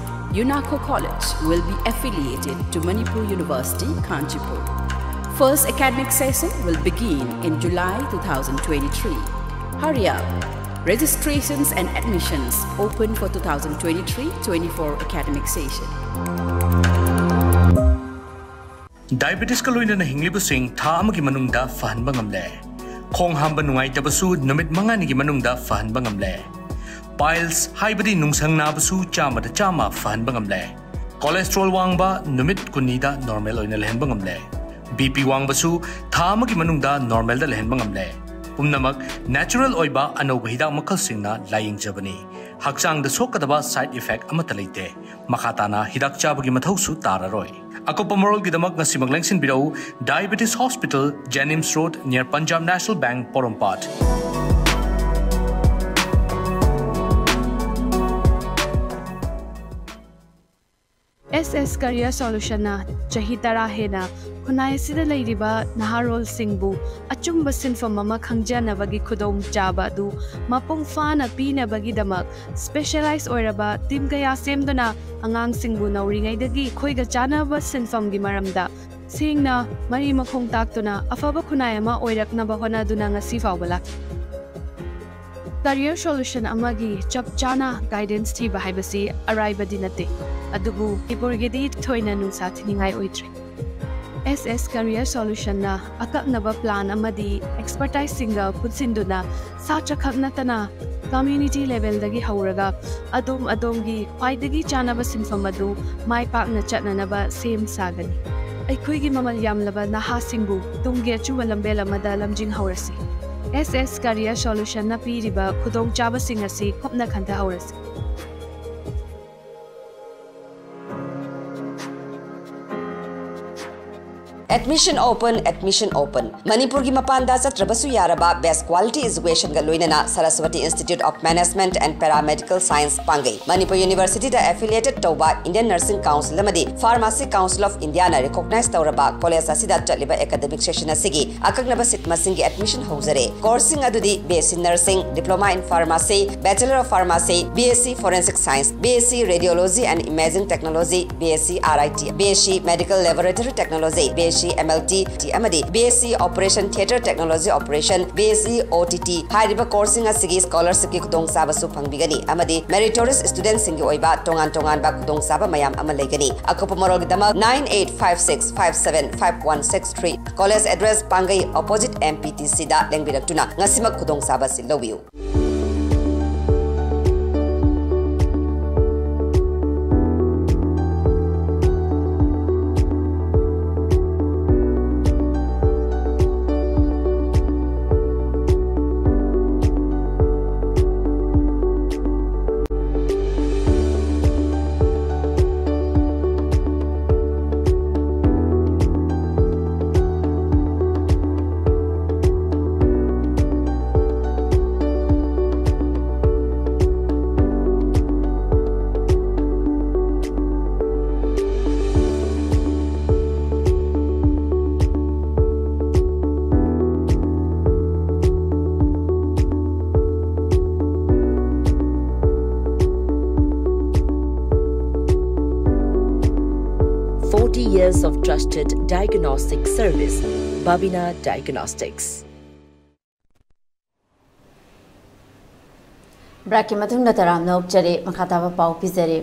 UNACO College will be affiliated to Manipur University, Kanchipur. First academic session will begin in July two thousand twenty-three. Hurry up! Registrations and admissions open for two thousand twenty-three twenty-four academic session. ꯗꯥꯏꯕꯦꯇꯤꯁꯀ ꯂꯣꯏꯅꯅ ꯍꯤꯡꯂꯤꯕꯁꯤꯡ ꯊꯥ ꯑꯃꯒꯤ ꯃꯅꯨꯡꯗ ꯐꯍꯟꯕ ꯉꯝꯂꯦ꯫ ꯈꯣꯡ ꯍꯥꯝꯕ ꯅꯨꯡꯉꯥꯏꯇꯕꯁꯨ ꯅꯨꯃꯤꯠ ꯃꯉꯥꯅꯤꯒꯤ ꯃꯅꯨꯡꯗ ꯐꯍꯟꯕ ꯉꯝꯂꯦ꯫ ꯄꯥꯏꯜꯁ ꯍꯥꯏꯕꯗꯤ ꯅꯨꯡꯁꯪ ꯅꯥꯕꯁꯨ ꯆꯥꯝꯃꯗ ꯆꯥꯝꯃ ꯐꯍꯟꯕ ꯉꯝꯂꯦ꯫ ꯀꯣꯂꯦꯁꯇ꯭ꯔꯣꯜ ꯋꯥꯡꯕ ꯅꯨꯃꯤꯠ ꯀꯨꯟꯅꯤꯗ ꯅꯣꯔꯃꯦꯜ ꯑꯣꯏꯅ ꯂꯩꯍꯟꯕ ꯉꯝꯂꯦ꯫ ꯕꯤ ꯄꯤ ꯋꯥꯡꯕꯁꯨ ꯊꯥ ꯑꯃꯒꯤ ꯃꯅꯨꯡꯗ ꯅꯣꯔꯃꯦꯜꯗ ꯂꯩꯍꯟꯕ ꯉꯝꯂꯦ꯫ ꯄꯨꯝꯅꯃꯛ ꯅꯦꯆꯔꯦꯜ ꯑꯣꯏꯕ ꯑꯅꯧꯕ ꯍꯤꯗꯥꯛ ꯃꯈꯜꯁꯤꯡꯅ ꯂꯥꯌꯦꯡꯖꯕꯅꯤ꯫ ꯍꯛꯆꯥꯡꯗ ꯁꯣꯛꯀꯗꯕ ꯁꯥꯏꯗ ꯏꯐꯦꯛ ꯑꯃꯠꯇ ꯂꯩꯇꯦ꯫ ꯃꯈꯥ ꯇꯥꯅ ꯍꯤꯗꯥꯛ ꯆꯥꯕꯒꯤ ꯃꯊꯧꯁꯨ ꯇꯥꯔꯔꯣꯏ꯫ ꯑꯀꯨꯞꯄ ꯃꯔꯣꯜꯒꯤꯗꯃꯛ ꯉꯁꯤꯃꯛ ꯂꯦꯡꯁꯤꯟꯕꯤꯔꯛꯎ, Diabetes Hospital, Janims Road, near Punjab National Bank, ꯄꯣꯔꯣꯝꯄꯥꯠ꯫ ꯑꯦꯁ ꯑꯦꯁ Career Solutionꯅ ꯆꯍꯤ ꯇꯔꯥ ꯍꯦꯟꯅ ꯈꯨꯟꯅꯥꯏ ꯑꯁꯤꯗ ꯂꯩꯔꯤꯕ ꯅꯍꯥꯔꯣꯜꯁꯤꯡꯕꯨ ꯑꯆꯨꯝꯕ ꯁꯤꯟꯐꯝ ꯑꯃ ꯈꯪꯖꯅꯕꯒꯤ ꯈꯨꯗꯣꯡꯆꯥꯕ ꯑꯗꯨ ꯃꯄꯨꯡ ꯐꯥꯅ ꯄꯤꯅꯕꯒꯤꯗꯃꯛ specialize ꯑꯣꯏꯔꯕ team ꯀꯌꯥ ꯁꯦꯝꯗꯨꯅ ꯑꯉꯥꯡꯁꯤꯡꯕꯨ ꯅꯧꯔꯤꯉꯩꯗꯒꯤ ꯑꯩꯈꯣꯏꯒ ꯆꯥꯟꯅꯕ ꯁꯤꯟꯐꯝꯒꯤ ꯃꯔꯝꯗ ꯁꯦꯡꯅ ꯃꯔꯤ ꯃꯈꯣꯡ ꯇꯥꯛꯇꯨꯅ ꯑꯐꯕ ꯈꯨꯟꯅꯥꯏ ꯑꯃ ꯑꯣꯏꯔꯛꯅꯕ ꯍꯣꯠꯅꯗꯨꯅ ꯉꯁꯤ ꯐꯥꯎꯕ ꯂꯥꯛꯂꯤ꯫ Career Solution ꯑꯃꯒꯤ ꯆꯞ ꯆꯥꯅ guidance ꯊꯤꯕ ꯍꯥꯏꯕꯁꯤ ꯑꯔꯥꯏꯕꯗꯤ ꯅꯠꯇꯦ, ꯑꯗꯨꯕꯨ ꯃꯅꯤꯄꯨꯔꯒꯤꯗꯤ ꯊꯣꯏꯅ ꯅꯨꯡꯁꯥ ꯊꯤꯅꯤꯡꯉꯥꯏ ꯑꯣꯏꯗ꯭ꯔꯦ꯫ ꯑꯦꯁ ꯑꯦꯁ Career Solutionꯅ ꯑꯀꯛꯅꯕ plan ꯑꯃꯗꯤ expertiseꯁꯤꯡꯒ ꯄꯨꯟꯁꯤꯟꯗꯨꯅ ꯁꯥꯇ꯭ꯔꯈꯛ ꯅꯠꯇꯅ community levelꯗꯒꯤ ꯍꯧꯔꯒ ꯑꯗꯣꯝ ꯑꯗꯣꯝꯒꯤ ꯈ꯭ꯋꯥꯏꯗꯒꯤ ꯆꯥꯅꯕ ꯁꯤꯟꯐꯝ ꯑꯗꯨ ꯃꯥꯏ ꯄꯥꯛꯅ ꯆꯠꯅꯅꯕ ꯁꯦꯝ ꯁꯥꯒꯅꯤ꯫ ꯑꯩꯈꯣꯏꯒꯤ ꯃꯃꯜ ꯌꯥꯝꯂꯕ ꯅꯍꯥꯁꯤꯡꯕꯨ ꯇꯨꯡꯒꯤ ꯑꯆꯨꯝꯕ ꯂꯝꯕꯦꯜ ꯑꯃꯗ ꯂꯝꯖꯤꯡꯍꯧꯔꯁꯤ꯫ ꯑꯦꯁ ꯑꯦꯁ Career Solutionꯅ ꯄꯤꯔꯤꯕ ꯈꯨꯗꯣꯡꯆꯥꯕꯁꯤꯡ ꯑꯁꯤ ꯀꯨꯞꯅ ꯈꯟꯊꯍꯧꯔꯁꯤ꯫ Admission open, admission open. ꯃꯅꯤꯄꯨꯔꯒꯤ ꯃꯄꯥꯟꯗ ꯆꯠꯇ꯭ꯔꯕꯁꯨ ꯌꯥꯔꯕ best quality educationꯒ ꯂꯣꯏꯅꯅ Saraswati Institute of Management and Paramedical Science ꯄꯥꯡꯒꯩ꯫ Manipur Universityꯗ affiliated ꯇꯧꯕ Indian Nursing Council ꯑꯃꯗꯤ Pharmacy Council of Indiaꯅ recognize ꯇꯧꯔꯕ college ꯑꯁꯤꯗ ꯆꯠꯂꯤꯕ academic session ꯑꯁꯤꯒꯤ ꯑꯀꯛꯅꯕ seat ꯃꯁꯤꯡꯒꯤ admission ꯍꯧꯖꯔꯦ꯫ Courseꯁꯤꯡ ꯑꯗꯨꯗꯤ B S C Nursing, Diploma in Pharmacy, Bachelor of Pharmacy, B S C Forensic Science, B S C Radiology and Imaging Technology, B S C R I T, B S C Medical Laboratory Technology, B S C M L T ꯑꯃꯗꯤ B S C Operation Theatre Technology Operation, B S C O T T ꯍꯥꯏꯔꯤꯕ courseꯁꯤꯡ ꯑꯁꯤꯒꯤ scholarshipꯀꯤ ꯈꯨꯗꯣꯡꯆꯥꯕꯁꯨ ꯐꯪꯕꯤꯒꯅꯤ ꯑꯃꯗꯤ meritorious studentꯁꯤꯡꯒꯤ ꯑꯣꯏꯕ ꯇꯣꯉꯥꯟ ꯇꯣꯉꯥꯟꯕ ꯈꯨꯗꯣꯡꯆꯥꯕ ꯃꯌꯥꯝ ꯑꯃ ꯂꯩꯒꯅꯤ꯫ ꯑꯀꯨꯞꯄ ꯃꯔꯣꯜꯒꯤꯗꯃꯛ nine eight five six five seven five one six three, college address ꯄꯥꯡꯒꯩ opposite M P T Cꯗ ꯂꯦꯡꯕꯤꯔꯛꯇꯨꯅ ꯉꯁꯤꯃꯛ ꯈꯨꯗꯣꯡꯆꯥꯕ ꯑꯁꯤ ꯂꯧꯕꯤꯌꯨ꯫ Forty years of trusted diagnostic service, Babina Diagnostics. ꯕ꯭ꯔꯦꯛꯀꯤ ꯃꯇꯨꯡꯗ ꯇꯔꯥꯝꯅ ꯑꯣꯛꯆꯔꯤ꯫ ꯃꯈꯥ ꯇꯥꯕ ꯄꯥꯎ ꯄꯤꯖꯔꯤ꯫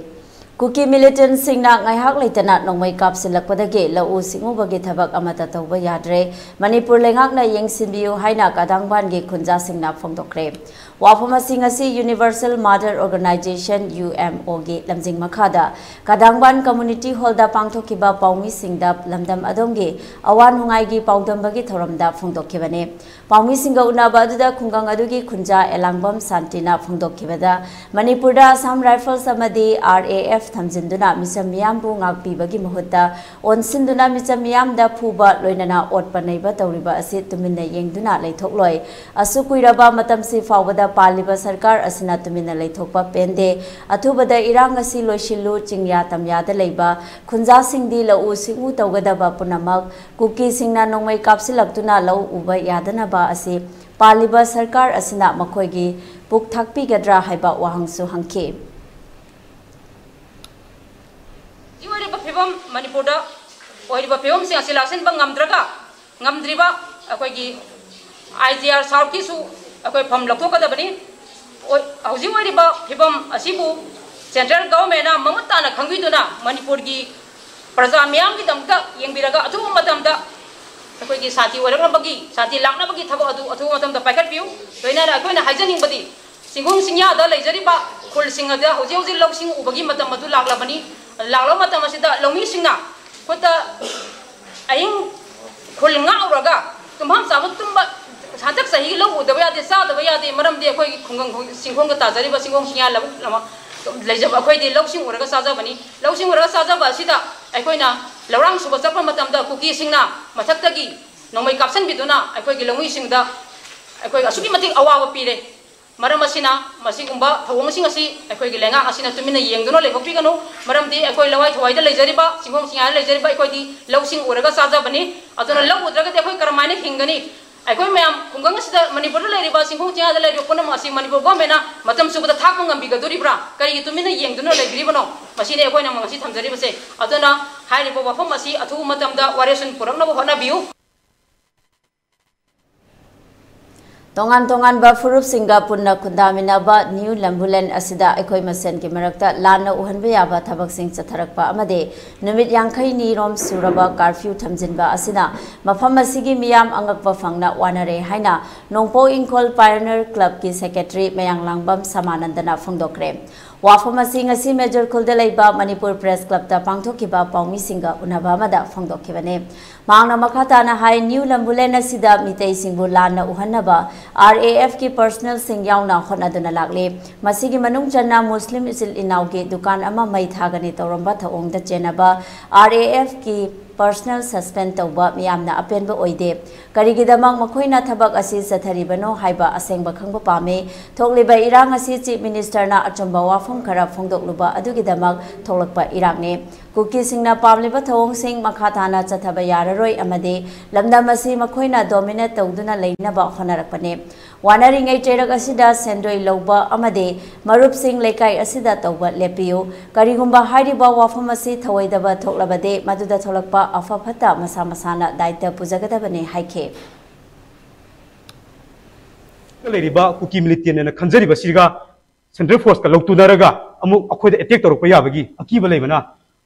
ꯀꯨꯀꯤ ꯃꯤꯂꯤꯇꯦꯟꯁꯤꯡꯅ ꯉꯥꯏꯍꯥꯛ ꯂꯩꯇꯅ ꯅꯣꯡꯃꯩ ꯀꯥꯞꯁꯤꯜꯂꯛꯄꯗꯒꯤ ꯂꯧꯎ ꯁꯤꯡꯎꯕꯒꯤ ꯊꯕꯛ ꯑꯃꯠꯇ ꯇꯧꯕ ꯌꯥꯗ꯭ꯔꯦ꯫ ꯃꯅꯤꯄꯨꯔ ꯂꯩꯉꯥꯛꯅ ꯌꯦꯡꯁꯤꯟꯕꯤꯌꯨ ꯍꯥꯏꯅ ꯀꯗꯥꯡꯕꯥꯟꯒꯤ ꯈꯨꯟꯖꯥꯁꯤꯡꯅ ꯐꯣꯡꯗꯣꯛꯈ꯭ꯔꯦ꯫ ꯋꯥꯐꯝ ꯑꯁꯤ ꯉꯁꯤ Universal Mother Organization, UMO ꯒꯤ ꯂꯝꯖꯤꯡ ꯃꯈꯥꯗ ꯀꯗꯥꯡꯕꯥꯟ Community Hall ꯗ ꯄꯥꯡꯊꯣꯛꯈꯤꯕ ꯄꯥꯎꯃꯤꯁꯤꯡꯗ ꯂꯝꯗꯝ ꯑꯗꯣꯝꯒꯤ ꯑꯋꯥ ꯅꯨꯡꯉꯥꯏꯒꯤ ꯄꯥꯎꯗꯝꯕꯒꯤ ꯊꯧꯔꯝꯗ ꯐꯣꯡꯗꯣꯛꯈꯤꯕꯅꯤ꯫ ꯄꯥꯎꯃꯤꯁꯤꯡꯒ ꯎꯅꯕ ꯑꯗꯨꯗ ꯈꯨꯡꯒꯪ ꯑꯗꯨꯒꯤ ꯈꯨꯟꯖꯥ ꯑꯦꯂꯥꯡꯕꯝ ꯁꯥꯟꯇꯤꯅ ꯐꯣꯡꯗꯣꯛꯈꯤꯕꯗ, ꯃꯅꯤꯄꯨꯔꯗ Assam Rifles ꯑꯃꯗꯤ RAF ꯊꯝꯖꯤꯟꯗꯨꯅ ꯃꯤꯆꯝ ꯃꯤꯌꯥꯝꯕꯨ ꯉꯥꯛꯄꯤꯕꯒꯤ ꯃꯍꯨꯠꯇ ꯑꯣꯟꯁꯤꯟꯗꯨꯅ ꯃꯤꯆꯝ ꯃꯤꯌꯥꯝꯗ ꯐꯨꯕ, ꯂꯣꯏꯅꯅ ꯑꯣꯠꯄ ꯅꯩꯕ ꯇꯧꯔꯤꯕ ꯑꯁꯤ ꯇꯨꯃꯤꯟꯅ ꯌꯦꯡꯗꯨꯅ ꯂꯩꯊꯣꯛꯂꯣꯏ꯫ ꯑꯁꯨꯛ ꯀꯨꯏꯔꯕ ꯃꯇꯝꯁꯤ ꯐꯥꯎꯕꯗ ꯄꯥꯜꯂꯤꯕ ꯁꯔꯀꯥꯔ ꯑꯁꯤꯅ ꯇꯨꯃꯤꯟꯅ ꯂꯩꯊꯣꯛꯄ ꯄꯦꯟꯗꯦ꯫ ꯑꯊꯨꯕꯗ ꯏꯔꯥꯡ ꯑꯁꯤ ꯂꯣꯏꯁꯤꯜꯂꯨ, ꯆꯤꯡꯌꯥ ꯇꯝꯌꯥꯗ ꯂꯩꯕ ꯈꯨꯟꯖꯥꯁꯤꯡꯗꯤ ꯂꯧꯎ ꯁꯤꯡꯎ ꯇꯧꯒꯗꯕ ꯄꯨꯝꯅꯃꯛ ꯀꯨꯀꯤꯁꯤꯡꯅ ꯅꯣꯡꯃꯩ ꯀꯥꯞꯁꯤꯜꯂꯛꯇꯨꯅ ꯂꯧ ꯎꯕ ꯌꯥꯗꯅꯕ ꯑꯁꯤ ꯄꯥꯜꯂꯤꯕ ꯁꯔꯀꯥꯔ ꯑꯁꯤꯅ ꯃꯈꯣꯏꯒꯤ ꯄꯨꯛ ꯊꯥꯛꯄꯤꯒꯗ꯭ꯔꯥ ꯍꯥꯏꯕ ꯋꯥꯍꯪꯁꯨ ꯍꯪꯈꯤ꯫ ꯍꯧꯖꯤꯛ ꯑꯣꯏꯔꯤꯕ ꯐꯤꯕꯝ, ꯃꯅꯤꯄꯨꯔꯗ ꯑꯣꯏꯔꯤꯕ ꯐꯤꯕꯝꯁꯤꯡ ꯑꯁꯤ ꯂꯥꯛꯁꯤꯟꯕ ꯉꯝꯗ꯭ꯔꯒ, ꯉꯝꯗ꯭ꯔꯤꯕ ꯑꯩꯈꯣꯏꯒꯤ IGR South ꯀꯤꯁꯨ ꯑꯩꯈꯣꯏ ꯐꯝ ꯂꯧꯊꯣꯛꯀꯗꯕꯅꯤ꯫ ꯑꯣꯏ-, ꯍꯧꯖꯤꯛ ꯑꯣꯏꯔꯤꯕ ꯐꯤꯕꯝ ꯑꯁꯤꯕꯨ central government ꯅ ꯃꯃꯨꯠ ꯇꯥꯅ ꯈꯪꯕꯤꯗꯨꯅ ꯃꯅꯤꯄꯨꯔꯒꯤ ꯄ꯭ꯔꯖꯥ ꯃꯤꯌꯥꯝꯒꯤꯗꯃꯛꯇ ꯌꯦꯡꯕꯤꯔꯒ ꯑꯊꯨꯕ ꯃꯇꯝꯗ ꯑꯩꯈꯣꯏꯒꯤ ꯁꯥꯟꯇꯤ ꯑꯣꯏꯔꯛꯅꯕꯒꯤ, ꯁꯥꯟꯇꯤ ꯂꯥꯛꯅꯕꯒꯤ ꯊꯕꯛ ꯑꯗꯨ ꯑꯊꯨꯕ ꯃꯇꯝꯗ ꯄꯥꯏꯈꯠꯄꯤꯌꯨ꯫ ꯂꯣꯏꯅꯅ ꯑꯩꯈꯣꯏꯅ ꯍꯥꯏꯖꯅꯤꯡꯕꯗꯤ, ꯆꯤꯡꯈꯣꯡ ꯆꯤꯡꯌꯥꯗ ꯂꯩꯖꯔꯤꯕ ꯈꯨꯜꯁꯤꯡ ꯑꯗꯨꯗ ꯍꯧꯖꯤꯛ ꯍꯧꯖꯤꯛ ꯂꯧꯁꯤꯡ ꯎꯕꯒꯤ ꯃꯇꯝ ꯑꯗꯨ ꯂꯥꯛꯂꯕꯅꯤ꯫ ꯂꯥꯛꯂꯕ ꯃꯇꯝ ꯑꯁꯤꯗ ꯂꯧꯃꯤꯁꯤꯡꯅ ꯈꯨꯠꯇ ꯑꯍꯤꯡ ꯈꯨꯜ ꯉꯥꯛꯎꯔꯒ ꯇꯨꯝꯐꯝ ꯆꯥꯐꯝ ꯇꯨꯝꯕ, ꯍꯟꯗꯛ ꯆꯍꯤꯒꯤ ꯂꯧ ꯎꯗꯕ ꯌꯥꯗꯦ, ꯆꯥꯗꯕ ꯌꯥꯗꯦ, ꯃꯔꯝꯗꯤ ꯑꯩꯈꯣꯏꯒꯤ ꯈꯨꯡꯒꯪ ꯆꯤꯡꯈꯣꯡꯗ ꯇꯥꯖꯔꯤꯕ ꯆꯤꯡꯈꯣꯡ ꯆꯤꯡꯌꯥ ꯂꯧꯕꯨꯛ ꯂꯝ ꯂꯩꯖꯕ ꯑꯩꯈꯣꯏꯗꯤ ꯂꯧꯁꯤꯡ ꯎꯔꯒ ꯆꯥꯖꯕꯅꯤ꯫ ꯂꯧꯁꯤꯡ ꯎꯔꯒ ꯆꯥꯖꯕ ꯑꯁꯤꯗ ꯑꯩꯈꯣꯏꯅ ꯂꯧꯔꯥꯡ ꯁꯨꯕ ꯆꯠꯄ ꯃꯇꯝꯗ ꯀꯨꯀꯤꯁꯤꯡꯅ ꯃꯊꯛꯇꯒꯤ ꯅꯣꯡꯃꯩ ꯀꯥꯞꯁꯤꯟꯕꯤꯗꯨꯅ ꯑꯩꯈꯣꯏꯒꯤ ꯂꯧꯃꯤꯁꯤꯡꯗ ꯑꯩꯈꯣꯏ ꯑꯁꯨꯛꯀꯤ ꯃꯇꯤꯛ ꯑꯋꯥꯕ ꯄꯤꯔꯦ꯫ ꯃꯔꯝ ꯑꯁꯤꯅ ꯃꯁꯤꯒꯨꯝꯕ ꯊꯧꯑꯣꯡꯁꯤꯡ ꯑꯁꯤ ꯑꯩꯈꯣꯏꯒꯤ ꯂꯩꯉꯥꯛ ꯑꯁꯤꯅ ꯇꯨꯃꯤꯟꯅ ꯌꯦꯡꯗꯨꯅ ꯂꯩꯊꯣꯛꯄꯤꯒꯅꯨ꯫ ꯃꯔꯝꯗꯤ ꯑꯩꯈꯣꯏ ꯂꯋꯥꯏ ꯊꯋꯥꯏꯗ ꯂꯩꯖꯔꯤꯕ, ꯆꯤꯡꯈꯣꯡ ꯆꯤꯡꯌꯥꯗ ꯂꯩꯖꯔꯤꯕ ꯑꯩꯈꯣꯏꯗꯤ ꯂꯧꯁꯤꯡ ꯎꯔꯒ ꯆꯥꯖꯕꯅꯤ꯫ ꯑꯗꯨꯅ ꯂꯧ ꯎꯗ꯭ꯔꯒꯗꯤ ꯑꯩꯈꯣꯏ ꯀꯔꯝꯍꯥꯏꯅ ꯍꯤꯡꯒꯅꯤ? ꯑꯩꯈꯣꯏ ꯃꯌꯥꯝ ꯈꯨꯡꯒꯪ ꯑꯁꯤꯗ, ꯃꯅꯤꯄꯨꯔꯗ ꯂꯩꯔꯤꯕ ꯆꯤꯡꯈꯣꯡ ꯆꯤꯡꯌꯥꯗ ꯂꯩꯔꯤꯕ ꯄꯨꯝꯅꯃꯛ ꯑꯁꯤ ꯃꯅꯤꯄꯨꯔ ꯒꯣꯔꯃꯦꯟꯅ ꯃꯇꯝ ꯆꯨꯞꯄꯗ ꯊꯥꯛꯄ ꯉꯝꯕꯤꯒꯗꯣꯔꯤꯕ꯭ꯔꯥ? ꯀꯔꯤꯒꯤ ꯇꯨꯃꯤꯟꯅ ꯌꯦꯡꯗꯨꯅ ꯂꯩꯕꯤꯔꯤꯕꯅꯣ? ꯃꯁꯤꯅꯤ ꯑꯩꯈꯣꯏꯅ ꯉꯁꯤ ꯊꯝꯖꯔꯤꯕꯁꯦ꯫ ꯑꯗꯨꯅ ꯍꯥꯏꯔꯤꯕ ꯋꯥꯐꯝ ꯑꯁꯤ ꯑꯊꯨꯕ ꯃꯇꯝꯗ ꯋꯥꯔꯦꯞꯁꯤꯟ ꯄꯨꯔꯛꯅꯕ ꯍꯣꯠꯅꯕꯤꯌꯨ꯫ ꯇꯣꯉꯥꯟ ꯇꯣꯉꯥꯟꯕ ꯐꯨꯔꯨꯞꯁꯤꯡꯒ ꯄꯨꯟꯅ ꯈꯨꯟꯗꯥꯃꯤꯟꯅꯕ ꯅ꯭ꯌꯨ ꯂꯝꯕꯨꯂꯦꯟ ꯑꯁꯤꯗ ꯑꯩꯈꯣꯏ ꯃꯁꯦꯟꯒꯤ ꯃꯔꯛꯇ ꯂꯥꯟꯅ ꯎꯍꯟꯕ ꯌꯥꯕ ꯊꯕꯛꯁꯤꯡ ꯆꯠꯊꯔꯛꯄ ꯑꯃꯗꯤ ꯅꯨꯃꯤꯠ ꯌꯥꯡꯈꯩꯅꯤꯔꯣꯝ ꯁꯨꯔꯕ ꯀꯥꯔꯐ꯭ꯌꯨ ꯊꯝꯖꯤꯟꯕ ꯑꯁꯤꯅ ꯃꯐꯝ ꯑꯁꯤꯒꯤ ꯃꯤꯌꯥꯝ ꯑꯉꯛꯄ ꯐꯪꯅ ꯋꯥꯅꯔꯦ ꯍꯥꯏꯅ ꯅꯣꯡꯄꯣꯛ ꯏꯪꯈꯣꯜ ꯄꯥꯏꯑꯣꯅꯤꯌꯔ ꯀ꯭ꯂꯕꯀꯤ ꯁꯦꯀ꯭ꯔꯦꯇꯔꯤ ꯃꯌꯥꯡꯂꯥꯡꯕꯝ ꯁꯃꯥꯅꯟꯗꯅ ꯐꯣꯡꯗꯣꯛꯈ꯭ꯔꯦ꯫ ꯋꯥꯐꯝ ꯑꯁꯤ ꯉꯁꯤ ꯃꯦꯖꯣꯔ ꯈꯨꯜꯗ ꯂꯩꯕ ꯃꯅꯤꯄꯨꯔ ꯄ꯭ꯔꯦꯁ ꯀ꯭ꯂꯕꯇ ꯄꯥꯡꯊꯣꯛꯈꯤꯕ ꯄꯥꯎꯃꯤꯁꯤꯡꯒ ꯎꯅꯕ ꯑꯃꯗ ꯐꯣꯡꯗꯣꯛꯈꯤꯕꯅꯤ꯫ ꯃꯍꯥꯛꯅ ꯃꯈꯥ ꯇꯥꯅ ꯍꯥꯏ, ꯅ꯭ꯌꯨ ꯂꯝꯕꯨꯂꯦꯟ ꯑꯁꯤꯗ ꯃꯤꯇꯩꯁꯤꯡꯕꯨ ꯂꯥꯟꯅ ꯎꯍꯟꯅꯕ ꯑꯥꯔ ꯑꯦ ꯑꯦꯐꯀꯤ ꯄꯔꯁꯅꯦꯜꯁꯤꯡ ꯌꯥꯎꯅ ꯍꯣꯠꯅꯗꯨꯅ ꯂꯥꯛꯂꯤ꯫ ꯃꯁꯤꯒꯤ ꯃꯅꯨꯡ ꯆꯟꯅ ꯃꯨꯁꯂꯤꯝ ꯏꯆꯤꯜ ꯏꯅꯥꯎꯒꯤ ꯗꯨꯀꯥꯟ ꯑꯃ ꯃꯩ ꯊꯥꯒꯅꯤ ꯇꯧꯔꯝꯕ ꯊꯧꯑꯣꯡꯗ ꯆꯦꯟꯅꯕ ꯑꯥꯔ ꯑꯦ ꯑꯦꯐꯀꯤ ꯄꯔꯁꯅꯦꯜ ꯁꯁꯄꯦꯟ ꯇꯧꯕ ꯃꯤꯌꯥꯝꯅ ꯑꯄꯦꯟꯕ ꯑꯣꯏꯗꯦ꯫ ꯀꯔꯤꯒꯤꯗꯃꯛ ꯃꯈꯣꯏꯅ ꯊꯕꯛ ꯑꯁꯤ ꯆꯠꯊꯔꯤꯕꯅꯣ ꯍꯥꯏꯕ ꯑꯁꯦꯡꯕ ꯈꯪꯕ ꯄꯥꯝꯃꯤ꯫ ꯊꯣꯛꯂꯤꯕ ꯏꯔꯥꯡ ꯑꯁꯤ ꯆꯤꯐ ꯃꯤꯅꯤꯁꯇꯔꯅ ꯑꯆꯨꯝꯕ ꯋꯥꯐꯝ ꯈꯔ ꯐꯣꯡꯗꯣꯛꯂꯨꯕ ꯑꯗꯨꯒꯤꯗꯃꯛ ꯊꯣꯛꯂꯛꯄ ꯏꯔꯥꯡꯅꯤ꯫ ꯀꯨꯀꯤꯁꯤꯡꯅ ꯄꯥꯝꯂꯤꯕ ꯊꯧꯑꯣꯡꯁꯤꯡ ꯃꯈꯥ ꯇꯥꯅ ꯆꯠꯊꯕ ꯌꯥꯔꯔꯣꯏ ꯑꯃꯗꯤ ꯂꯝꯗꯝ ꯑꯁꯤ ꯃꯈꯣꯏꯅ ꯗꯣꯃꯤꯅꯦꯠ ꯇꯧꯗꯨꯅ ꯂꯩꯅꯕ ꯍꯣꯠꯅꯔꯛꯄꯅꯤ꯫ ꯋꯥꯅꯔꯤꯉꯩ ꯆꯩꯔꯛ ꯑꯁꯤꯗ ꯁꯦꯟꯗꯣꯏ ꯂꯧꯕ ꯑꯃꯗꯤ ꯃꯔꯨꯞꯁꯤꯡ ꯂꯩꯀꯥꯏ ꯑꯁꯤꯗ ꯇꯧꯕ ꯂꯦꯞꯄꯤꯌꯨ꯫ ꯀꯔꯤꯒꯨꯝꯕ ꯍꯥꯏꯔꯤꯕ ꯋꯥꯐꯝ ꯑꯁꯤ ꯊꯧꯑꯣꯏꯗꯕ ꯊꯣꯛꯂꯕꯗꯤ ꯃꯗꯨꯗ ꯊꯣꯛꯂꯛꯄ ꯑꯐ ꯐꯠꯇ ꯃꯁꯥ ꯃꯁꯥꯅ ꯗꯥꯏꯇ ꯄꯨꯖꯒꯗꯕꯅꯤ ꯍꯥꯏꯈꯤ꯫ ꯂꯩꯔꯤꯕ ꯀꯨꯀꯤ ꯃꯤꯂꯤꯇꯦꯟꯅ ꯈꯟꯖꯔꯤꯕꯁꯤꯒ ꯁꯦꯟꯇ꯭ꯔꯦꯜ ꯐꯣꯔꯁꯀ ꯂꯧꯇꯨꯅꯔꯒ ꯑꯃꯨꯛ ꯑꯩꯈꯣꯏꯗ ꯑꯦꯇꯦꯛ ꯇꯧꯔꯛꯄ ꯌꯥꯕꯒꯤ ꯑꯀꯤꯕ ꯂꯩꯕꯅ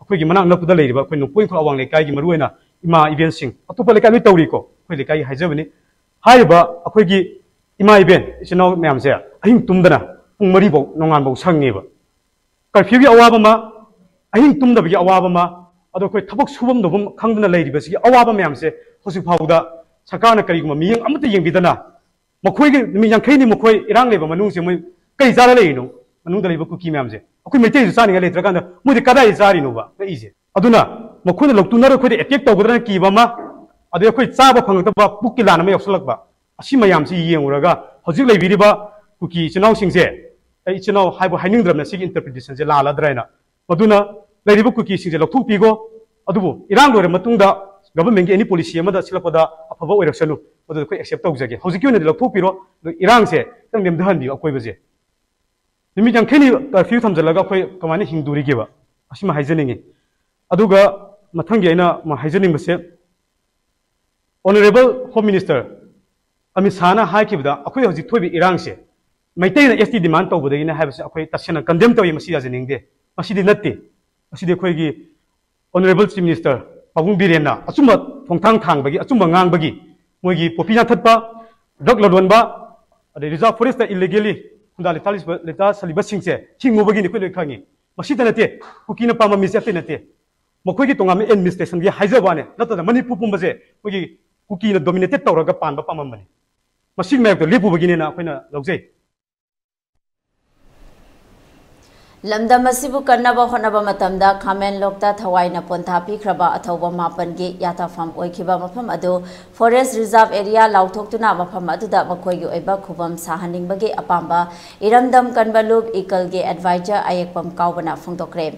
ꯑꯩꯈꯣꯏꯒꯤ ꯃꯅꯥꯛ ꯅꯛꯄꯗ ꯂꯩꯔꯤꯕ ꯑꯩꯈꯣꯏ ꯅꯣꯡꯄꯣꯛ ꯏꯪꯈꯣꯜ ꯑꯋꯥꯡ ꯂꯩꯀꯥꯏꯒꯤ ꯃꯔꯨꯑꯣꯏꯅ ꯏꯃꯥ ꯏꯕꯦꯟꯁꯤꯡ, ꯑꯇꯣꯞꯄ ꯂꯩꯀꯥꯏ ꯂꯣꯏ ꯇꯧꯔꯤꯀꯣ, ꯑꯩꯈꯣꯏ ꯂꯩꯀꯥꯏꯒꯤ ꯍꯥꯏꯖꯕꯅꯤ꯫ ꯍꯥꯏꯔꯤꯕ ꯑꯩꯈꯣꯏꯒꯤ ꯏꯃꯥ ꯏꯕꯦꯟ ꯏꯆꯤꯟ ꯏꯅꯥꯎ ꯃꯌꯥꯝꯁꯦ ꯑꯍꯤꯡ ꯇꯨꯝꯗꯅ ꯄꯨꯡ ꯃꯔꯤꯐꯥꯎ ꯅꯣꯡꯉꯥꯟꯐꯥꯎ ꯁꯪꯉꯦꯕ꯫ ꯀꯔꯐ꯭ꯌꯨꯒꯤ ꯑꯋꯥꯕ ꯑꯃ, ꯑꯍꯤꯡ ꯇꯨꯝꯗꯕꯒꯤ ꯑꯋꯥꯕ ꯑꯃ, ꯑꯗꯣ ꯑꯩꯈꯣꯏ ꯊꯕꯛ ꯁꯨꯐꯝ ꯅꯣꯝꯐꯝ ꯈꯪꯗꯅ ꯂꯩꯔꯤꯕꯁꯤꯒꯤ ꯑꯋꯥꯕ ꯃꯌꯥꯝꯁꯦ ꯍꯧꯖꯤꯛ ꯐꯥꯎꯕꯗ ꯁꯔꯀꯥꯔꯅ ꯀꯔꯤꯒꯨꯝꯕ ꯃꯤꯠꯌꯦꯡ ꯑꯃꯠꯇ ꯌꯦꯡꯕꯤꯗꯅ ꯃꯈꯣꯏꯒꯤ ꯅꯨꯃꯤꯠ ꯌꯥꯡꯈꯩꯅꯤ ꯃꯈꯣꯏ ꯏꯔꯥꯡ ꯂꯩꯕ ꯃꯅꯨꯡꯁꯦ ꯃꯣꯏ ꯀꯩ ꯆꯥꯔ ꯂꯩꯔꯤꯅꯣ? ꯃꯅꯨꯡꯗ ꯂꯩꯕ ꯀꯨꯀꯤ ꯃꯌꯥꯝꯁꯦ ꯑꯩꯈꯣꯏ ꯃꯩꯇꯩꯁꯨ ꯆꯥꯅꯤꯡꯉꯥꯏ ꯂꯩꯇ꯭ꯔꯀꯥꯟꯗ ꯃꯣꯏꯗꯤ ꯀꯗꯥꯏꯗ ꯆꯥꯔꯤꯅꯣꯕ ꯉꯛꯏꯁꯦ? ꯑꯗꯨꯅ ꯃꯈꯣꯏꯅ ꯂꯧꯇꯨꯅꯔ ꯑꯩꯈꯣꯏꯗ ꯑꯦꯇꯦꯛ ꯇꯧꯒꯗ꯭ꯔꯅ ꯀꯤꯕ ꯑꯃ, ꯑꯗꯩ ꯑꯩꯈꯣꯏ ꯆꯥꯕ ꯐꯪꯉꯛꯇꯕ ꯄꯨꯛꯀꯤ ꯂꯥꯟ ꯑꯃ ꯌꯥꯎꯁꯜꯂꯛꯄ, ꯑꯁꯤ ꯃꯌꯥꯝꯁꯤ ꯌꯦꯡꯉꯨꯔꯒ ꯍꯧꯖꯤꯛ ꯂꯩꯕꯤꯔꯤꯕ ꯀꯨꯀꯤ ꯏꯆꯤꯟ ꯏꯅꯥꯎꯁꯤꯡꯁꯦ, ꯑꯩ ꯏꯆꯤꯟ ꯏꯅꯥꯎ ꯍꯥꯏꯕ ꯍꯥꯏꯅꯤꯡꯗ꯭ꯔꯕꯅꯦ, ꯁꯤꯒꯤ ꯏꯟꯇꯔꯄ꯭ꯔꯤꯇꯦꯁꯟꯁꯦ ꯂꯥꯜꯂꯗ꯭ꯔꯥ ꯍꯥꯏꯅ꯫ ꯃꯗꯨꯅ ꯂꯩꯔꯤꯕ ꯀꯨꯀꯤꯁꯤꯡꯁꯦ ꯂꯧꯊꯣꯛꯄꯤꯈꯣ, ꯑꯗꯨꯕꯨ ꯏꯔꯥꯡ ꯂꯣꯏꯔ ꯃꯇꯨꯡꯗ ꯒꯚꯔꯟꯃꯦꯟꯒꯤ ꯑꯦꯅꯤ ꯄꯣꯂꯤꯁꯤ ꯑꯃꯗ ꯁꯤꯜꯂꯛꯄꯗ ꯑꯐꯕ ꯑꯣꯏꯔꯛꯁꯅꯨ, ꯃꯗꯨꯗ ꯑꯩꯈꯣꯏ ꯑꯦꯛꯁꯦꯞ ꯇꯧꯖꯒꯦ꯫ ꯍꯧꯖꯤꯛꯀꯤ ꯑꯣꯏꯅꯗꯤ ꯂꯧꯊꯣꯛꯄꯤꯔꯣ, ꯑꯗꯨ ꯏꯔꯥꯡꯁꯦ ꯈꯤꯇꯪ ꯅꯦꯝꯊꯍꯟꯕꯤꯌꯨ꯫ ꯑꯀꯣꯏꯕꯁꯦ ꯅꯨꯃꯤꯠ ꯌꯥꯡꯈꯩꯅꯤ ꯀꯔꯐ꯭ꯌꯨ ꯊꯝꯖꯤꯜꯂꯒ ꯑꯩꯈꯣꯏ ꯀꯃꯥꯏꯅ ꯍꯤꯡꯗꯣꯔꯤꯒꯦꯕ? ꯑꯁꯤꯃ ꯍꯥꯏꯖꯅꯤꯡꯉꯤ꯫ ꯑꯗꯨꯒ ꯃꯊꯪꯒꯤ ꯑꯩꯅ ꯃ-, ꯍꯥꯏꯖꯅꯤꯡꯕꯁꯦ, ꯑꯣꯅꯔꯦꯕꯜ ꯍꯣꯝ ꯃꯤꯅꯤꯁꯇꯔ ꯑꯃꯤꯠ ꯁꯥꯍꯅ ꯍꯥꯏꯈꯤꯕꯗ ꯑꯩꯈꯣꯏ ꯍꯧꯖꯤꯛ ꯊꯣꯛꯏꯕ ꯏꯔꯥꯡꯁꯦ ꯃꯩꯇꯩꯅ ꯑꯦꯁ ꯇꯤ ꯗꯤꯃꯥꯟ ꯇꯧꯕꯗꯒꯤꯅꯦ ꯍꯥꯏꯕꯁꯦ ꯑꯩꯈꯣꯏ ꯇꯁꯦꯡꯅ ꯀꯟꯗꯦꯝ ꯇꯧꯏ꯫ ꯃꯁꯤ ꯌꯥꯖꯅꯤꯡꯗꯦ꯫ ꯃꯁꯤꯗꯤ ꯅꯠꯇꯦ꯫ ꯃꯁꯤꯗꯤ ꯑꯩꯈꯣꯏꯒꯤ ꯑꯣꯅꯔꯦꯕꯜ ꯆꯤꯐ ꯃꯤꯅꯤꯁꯇꯔ ꯄꯥꯕꯨꯡ ꯕꯤꯔꯦꯟꯅ ꯑꯆꯨꯝꯕ ꯈꯣꯡꯊꯥꯡ ꯊꯥꯡꯕꯒꯤ, ꯑꯆꯨꯝꯕ ꯉꯥꯡꯕꯒꯤ, ꯃꯣꯏꯒꯤ ꯄꯣꯄꯤ ꯌꯥꯟꯊꯠꯄ, ꯗ꯭ꯔꯒ ꯂꯂꯣꯟꯕ, ꯑꯗꯩ ꯔꯤꯖꯥꯔꯚ ꯐꯣꯔꯦꯁꯇ ꯏꯂꯤꯒꯦꯂꯤ ꯍꯨꯟꯗꯥ ꯂꯤꯇꯥ ꯂꯤꯁꯕ-, ꯂꯤꯇꯥ ꯁꯜꯂꯤꯕꯁꯤꯡꯁꯦ ꯊꯤꯡꯉꯨꯕꯒꯤꯅꯤ ꯑꯩꯈꯣꯏ ꯂꯣꯏ ꯈꯪꯉꯤ꯫ ꯃꯁꯤꯗ ꯅꯠꯇꯦ ꯀꯨꯀꯤꯅ ꯄꯥꯝꯃꯝꯃꯤꯁꯦ, ꯑꯇꯩ ꯅꯠꯇꯦ꯫ ꯃꯈꯣꯏꯒꯤ ꯇꯣꯉꯥꯟꯕ ꯑꯦꯗꯃꯤꯅꯤꯁꯇ꯭ꯔꯦꯁꯟꯒꯤ ꯍꯥꯏꯖꯕ ꯋꯥꯅꯤ, ꯅꯠꯇ꯭ꯔꯒ ꯃꯅꯤꯄꯨꯔ ꯄꯨꯝꯕꯁꯦ ꯑꯩꯈꯣꯏꯒꯤ ꯀꯨꯀꯤꯅ ꯗꯣꯃꯤꯅꯦꯇꯦꯠ ꯇꯧꯔꯒ ꯄꯥꯟꯕ ꯄꯥꯝꯃꯝꯕꯅꯤ꯫ ꯃꯁꯤꯒꯤ ꯃꯥꯌꯣꯛꯇ ꯂꯦꯞꯄꯨꯕꯒꯤꯅꯦꯅ ꯑꯩꯈꯣꯏꯅ ꯂꯧꯖꯩ꯫ ꯂꯝꯗꯝ ꯑꯁꯤꯕꯨ ꯀꯟꯅꯕ ꯍꯣꯠꯅꯕ ꯃꯇꯝꯗ ꯈꯥꯃꯦꯟꯂꯣꯛꯇ ꯊꯋꯥꯏꯅ ꯄꯣꯟꯊꯥ ꯄꯤꯈ꯭ꯔꯕ ꯑꯊꯧꯕ ꯃꯥꯄꯟꯒꯤ ꯌꯥꯊꯥꯐꯝ ꯑꯣꯏꯈꯤꯕ ꯃꯐꯝ ꯑꯗꯨ ꯐꯣꯔꯦꯁ ꯔꯤꯖꯥꯔꯚ ꯑꯦꯔꯤꯌꯥ ꯂꯥꯎꯊꯣꯛꯇꯨꯅ ꯃꯐꯝ ꯑꯗꯨꯗ ꯃꯈꯣꯏꯒꯤ ꯑꯣꯏꯕ ꯈꯨꯕꯝ ꯁꯥꯍꯟꯅꯤꯡꯕꯒꯤ ꯑꯄꯥꯝꯕ ꯏꯔꯝꯗꯝ ꯀꯟꯕ ꯂꯨꯞ ꯏꯀꯜꯒꯤ ꯑꯦꯗꯚꯥꯏꯖꯔ ꯑꯌꯦꯛꯄꯝ ꯀꯥꯎꯕꯅ ꯐꯣꯡꯗꯣꯛꯈ꯭ꯔꯦ꯫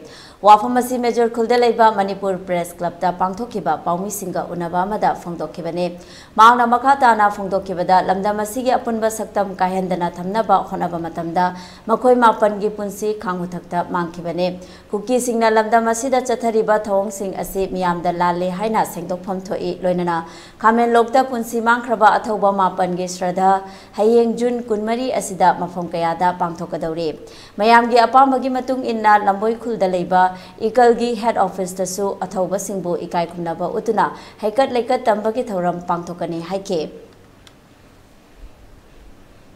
ꯋꯥꯐꯝ ꯑꯁꯤ ꯃꯦꯖꯣꯔ ꯈꯨꯜꯗ ꯂꯩꯕ ꯃꯅꯤꯄꯨꯔ ꯄ꯭ꯔꯦꯁ ꯀ꯭ꯂꯕꯇ ꯄꯥꯡꯊꯣꯛꯈꯤꯕ ꯄꯥꯎꯃꯤꯁꯤꯡꯒ ꯎꯅꯕ ꯑꯃꯗ ꯐꯣꯡꯗꯣꯛꯈꯤꯕꯅꯤ꯫ ꯃꯍꯥꯛꯅ ꯃꯈꯥ ꯇꯥꯅ ꯐꯣꯡꯗꯣꯛꯈꯤꯕꯗ, ꯂꯝꯗꯝ ꯑꯁꯤꯒꯤ ꯑꯄꯨꯟꯕ ꯁꯛꯇꯝ ꯀꯥꯏꯍꯟꯗꯅ ꯊꯝꯅꯕ ꯍꯣꯠꯅꯕ ꯃꯇꯝꯗ ꯃꯈꯣꯏ ꯃꯥꯄꯟꯒꯤ ꯄꯨꯟꯁꯤ ꯈꯥꯡꯍꯨꯊꯛꯇ ꯃꯥꯡꯈꯤꯕꯅꯤ꯫ ꯀꯨꯀꯤꯁꯤꯡꯅ ꯂꯝꯗꯝ ꯑꯁꯤꯗ ꯆꯠꯊꯔꯤꯕ ꯊꯧꯑꯣꯡꯁꯤꯡ ꯑꯁꯤ ꯃꯤꯌꯥꯝꯗ ꯂꯥꯜꯂꯦ ꯍꯥꯏꯅ ꯁꯦꯡꯗꯣꯛꯐꯝ ꯊꯣꯛꯏ꯫ ꯂꯣꯏꯅꯅ ꯈꯥꯃꯦꯟꯂꯣꯛꯇ ꯄꯨꯟꯁꯤ ꯃꯥꯡꯈ꯭ꯔꯕ ꯑꯊꯧꯕ ꯃꯥꯄꯟꯒꯤ ꯁ꯭ꯔꯥꯙ ꯍꯌꯦꯡ ꯖꯨꯟ ꯀꯨꯟꯃꯔꯤ ꯑꯁꯤꯗ ꯃꯐꯝ ꯀꯌꯥꯗ ꯄꯥꯡꯊꯣꯛꯀꯗꯧꯔꯤ꯫ ꯃꯌꯥꯝꯒꯤ ꯑꯄꯥꯝꯕꯒꯤ ꯃꯇꯨꯡ ꯏꯟꯅ ꯂꯝꯕꯣꯏ ꯈꯨꯜꯗ ꯂꯩꯕ ꯏꯀꯜꯒꯤ ꯍꯦꯗ ꯑꯣꯐꯤꯁꯇꯁꯨ ꯑꯊꯧꯕꯁꯤꯡꯕꯨ ꯏꯀꯥꯏ ꯈꯨꯝꯅꯕ ꯎꯠꯇꯨꯅ ꯍꯩꯀꯠ ꯂꯩꯀꯠ ꯇꯝꯕꯒꯤ ꯊꯧꯔꯝ ꯄꯥꯡꯊꯣꯛꯀꯅꯤ ꯍꯥꯏꯈꯤ꯫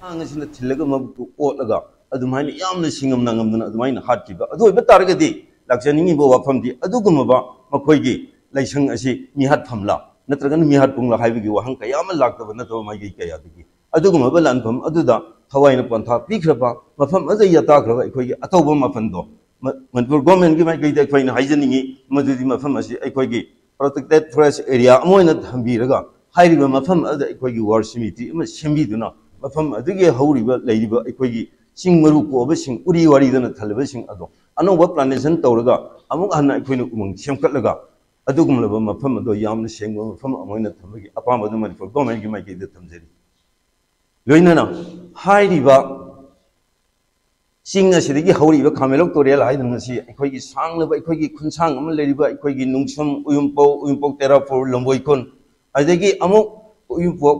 ꯑꯉꯥꯡ ꯑꯁꯤꯅ ꯊꯤꯜꯂꯒ ꯃꯕꯨꯛꯇꯨ ꯑꯣꯠꯂꯒ ꯑꯗꯨꯃꯥꯏꯅ ꯌꯥꯝꯅ ꯁꯤꯡꯉꯝ ꯅꯥꯉꯝꯗꯅ ꯑꯗꯨꯃꯥꯏꯅ ꯍꯥꯠꯈꯤꯕ꯫ ꯑꯗꯨ ꯑꯣꯏꯕ ꯇꯥꯔꯒꯗꯤ ꯂꯥꯛꯆꯅꯤꯡꯉꯤꯕ ꯋꯥꯐꯝꯗꯤ ꯑꯗꯨꯒꯨꯝꯂꯕ ꯃꯈꯣꯏꯒꯤ ꯂꯥꯏꯁꯪ ꯑꯁꯤ ꯃꯤꯍꯥꯠꯐꯝꯂꯥ ꯅꯠꯇ꯭ꯔꯒꯅ ꯃꯤꯍꯥꯠꯄꯨꯡꯂꯥ ꯍꯥꯏꯕꯒꯤ ꯋꯥꯍꯪ ꯀꯌꯥ ꯑꯃ ꯂꯥꯛꯇꯕ ꯅꯠꯇꯕ ꯃꯥꯏꯀꯩ ꯀꯌꯥꯗꯒꯤ꯫ ꯑꯗꯨꯒꯨꯝꯂꯕ ꯂꯥꯟꯐꯝ ꯑꯗꯨꯗ ꯊꯋꯥꯏꯅ ꯄꯣꯟꯊꯥ ꯄꯤꯈ꯭ꯔꯕ, ꯃꯐꯝ ꯑꯗꯨꯗ ꯌꯥꯇꯥꯈ꯭ꯔꯕ ꯑꯩꯈꯣꯏꯒꯤ ꯑꯊꯧꯕ ꯃꯥꯄꯟꯗꯣ ꯃ-, ꯃꯅꯤꯄꯨꯔ ꯒꯣꯔꯃꯦꯟꯒꯤ ꯃꯥꯏꯀꯩꯗ ꯑꯩꯈꯣꯏꯅ ꯍꯥꯏꯖꯅꯤꯡꯉꯤ, ꯃꯗꯨꯗꯤ ꯃꯐꯝ ꯑꯁꯤ ꯑꯩꯈꯣꯏꯒꯤ ꯄ꯭ꯔꯣꯇꯦꯛꯇꯦꯠ ꯐꯣꯔꯦꯁ ꯑꯦꯔꯤꯌꯥ ꯑꯃ ꯑꯣꯏꯅ ꯊꯝꯕꯤꯔꯒ ꯍꯥꯏꯔꯤꯕ ꯃꯐꯝ ꯑꯗꯨꯗ ꯑꯩꯈꯣꯏꯒꯤ ꯋꯥꯔ ꯁꯤꯃꯤꯇ꯭ꯔꯤ ꯑꯃ ꯁꯦꯝꯕꯤꯗꯨꯅ ꯃꯐꯝ ꯑꯗꯨꯒꯤ ꯍꯧꯔꯤꯕ ꯂꯩꯔꯤꯕ ꯑꯩꯈꯣꯏꯒꯤ ꯆꯤꯡ ꯃꯔꯨ ꯀꯣꯛꯑꯕꯁꯤꯡ, ꯎꯔꯤ ꯋꯥꯔꯤꯗꯅ ꯊꯜꯂꯕꯁꯤꯡ ꯑꯗꯣ ꯑꯅꯧꯕ ꯄ꯭ꯂꯥꯟꯇꯦꯁꯟ ꯇꯧꯔꯒ ꯑꯃꯨꯛ ꯍꯟꯅ ꯑꯩꯈꯣꯏꯅ ꯎꯃꯪ ꯁꯦꯝꯒꯠꯂꯒ ꯑꯗꯨꯒꯨꯝꯂꯕ ꯃꯐꯝ ꯑꯗꯣ ꯌꯥꯝꯅ ꯁꯦꯡꯕ ꯃꯐꯝ ꯑꯃ ꯑꯣꯏꯅ ꯊꯝꯕꯒꯤ ꯑꯄꯥꯝꯕꯗꯨ ꯃꯅꯤꯄꯨꯔ ꯒꯣꯔꯃꯦꯟꯒꯤ ꯃꯥꯏꯀꯩꯗ ꯊꯝꯖꯔꯤ꯫ ꯂꯣꯏꯅꯅ ꯍꯥꯏꯔꯤꯕ ꯆꯤꯡ ꯑꯁꯤꯗꯒꯤ ꯍꯧꯔꯛꯏꯕ ꯈꯥꯃꯦꯟꯂꯣꯛ ꯇꯨꯔꯦꯜ ꯍꯥꯏꯗꯅ ꯉꯁꯤ ꯑꯩꯈꯣꯏꯒꯤ ꯁꯥꯡꯂꯕ, ꯑꯩꯈꯣꯏꯒꯤ ꯈꯨꯟꯁꯥꯡ ꯑꯃ ꯂꯩꯔꯤꯕ ꯑꯩꯈꯣꯏꯒꯤ ꯅꯨꯡꯁꯝ, ꯎꯌꯨꯝꯄꯧ, ꯎꯌꯨꯝꯄꯣꯛ ꯇꯦꯔꯥꯄꯨꯔ, ꯂꯝꯕꯣꯏꯈꯣꯟ, ꯑꯗꯒꯤ ꯑꯃꯨꯛ ꯎꯌꯨꯝꯄꯣꯛ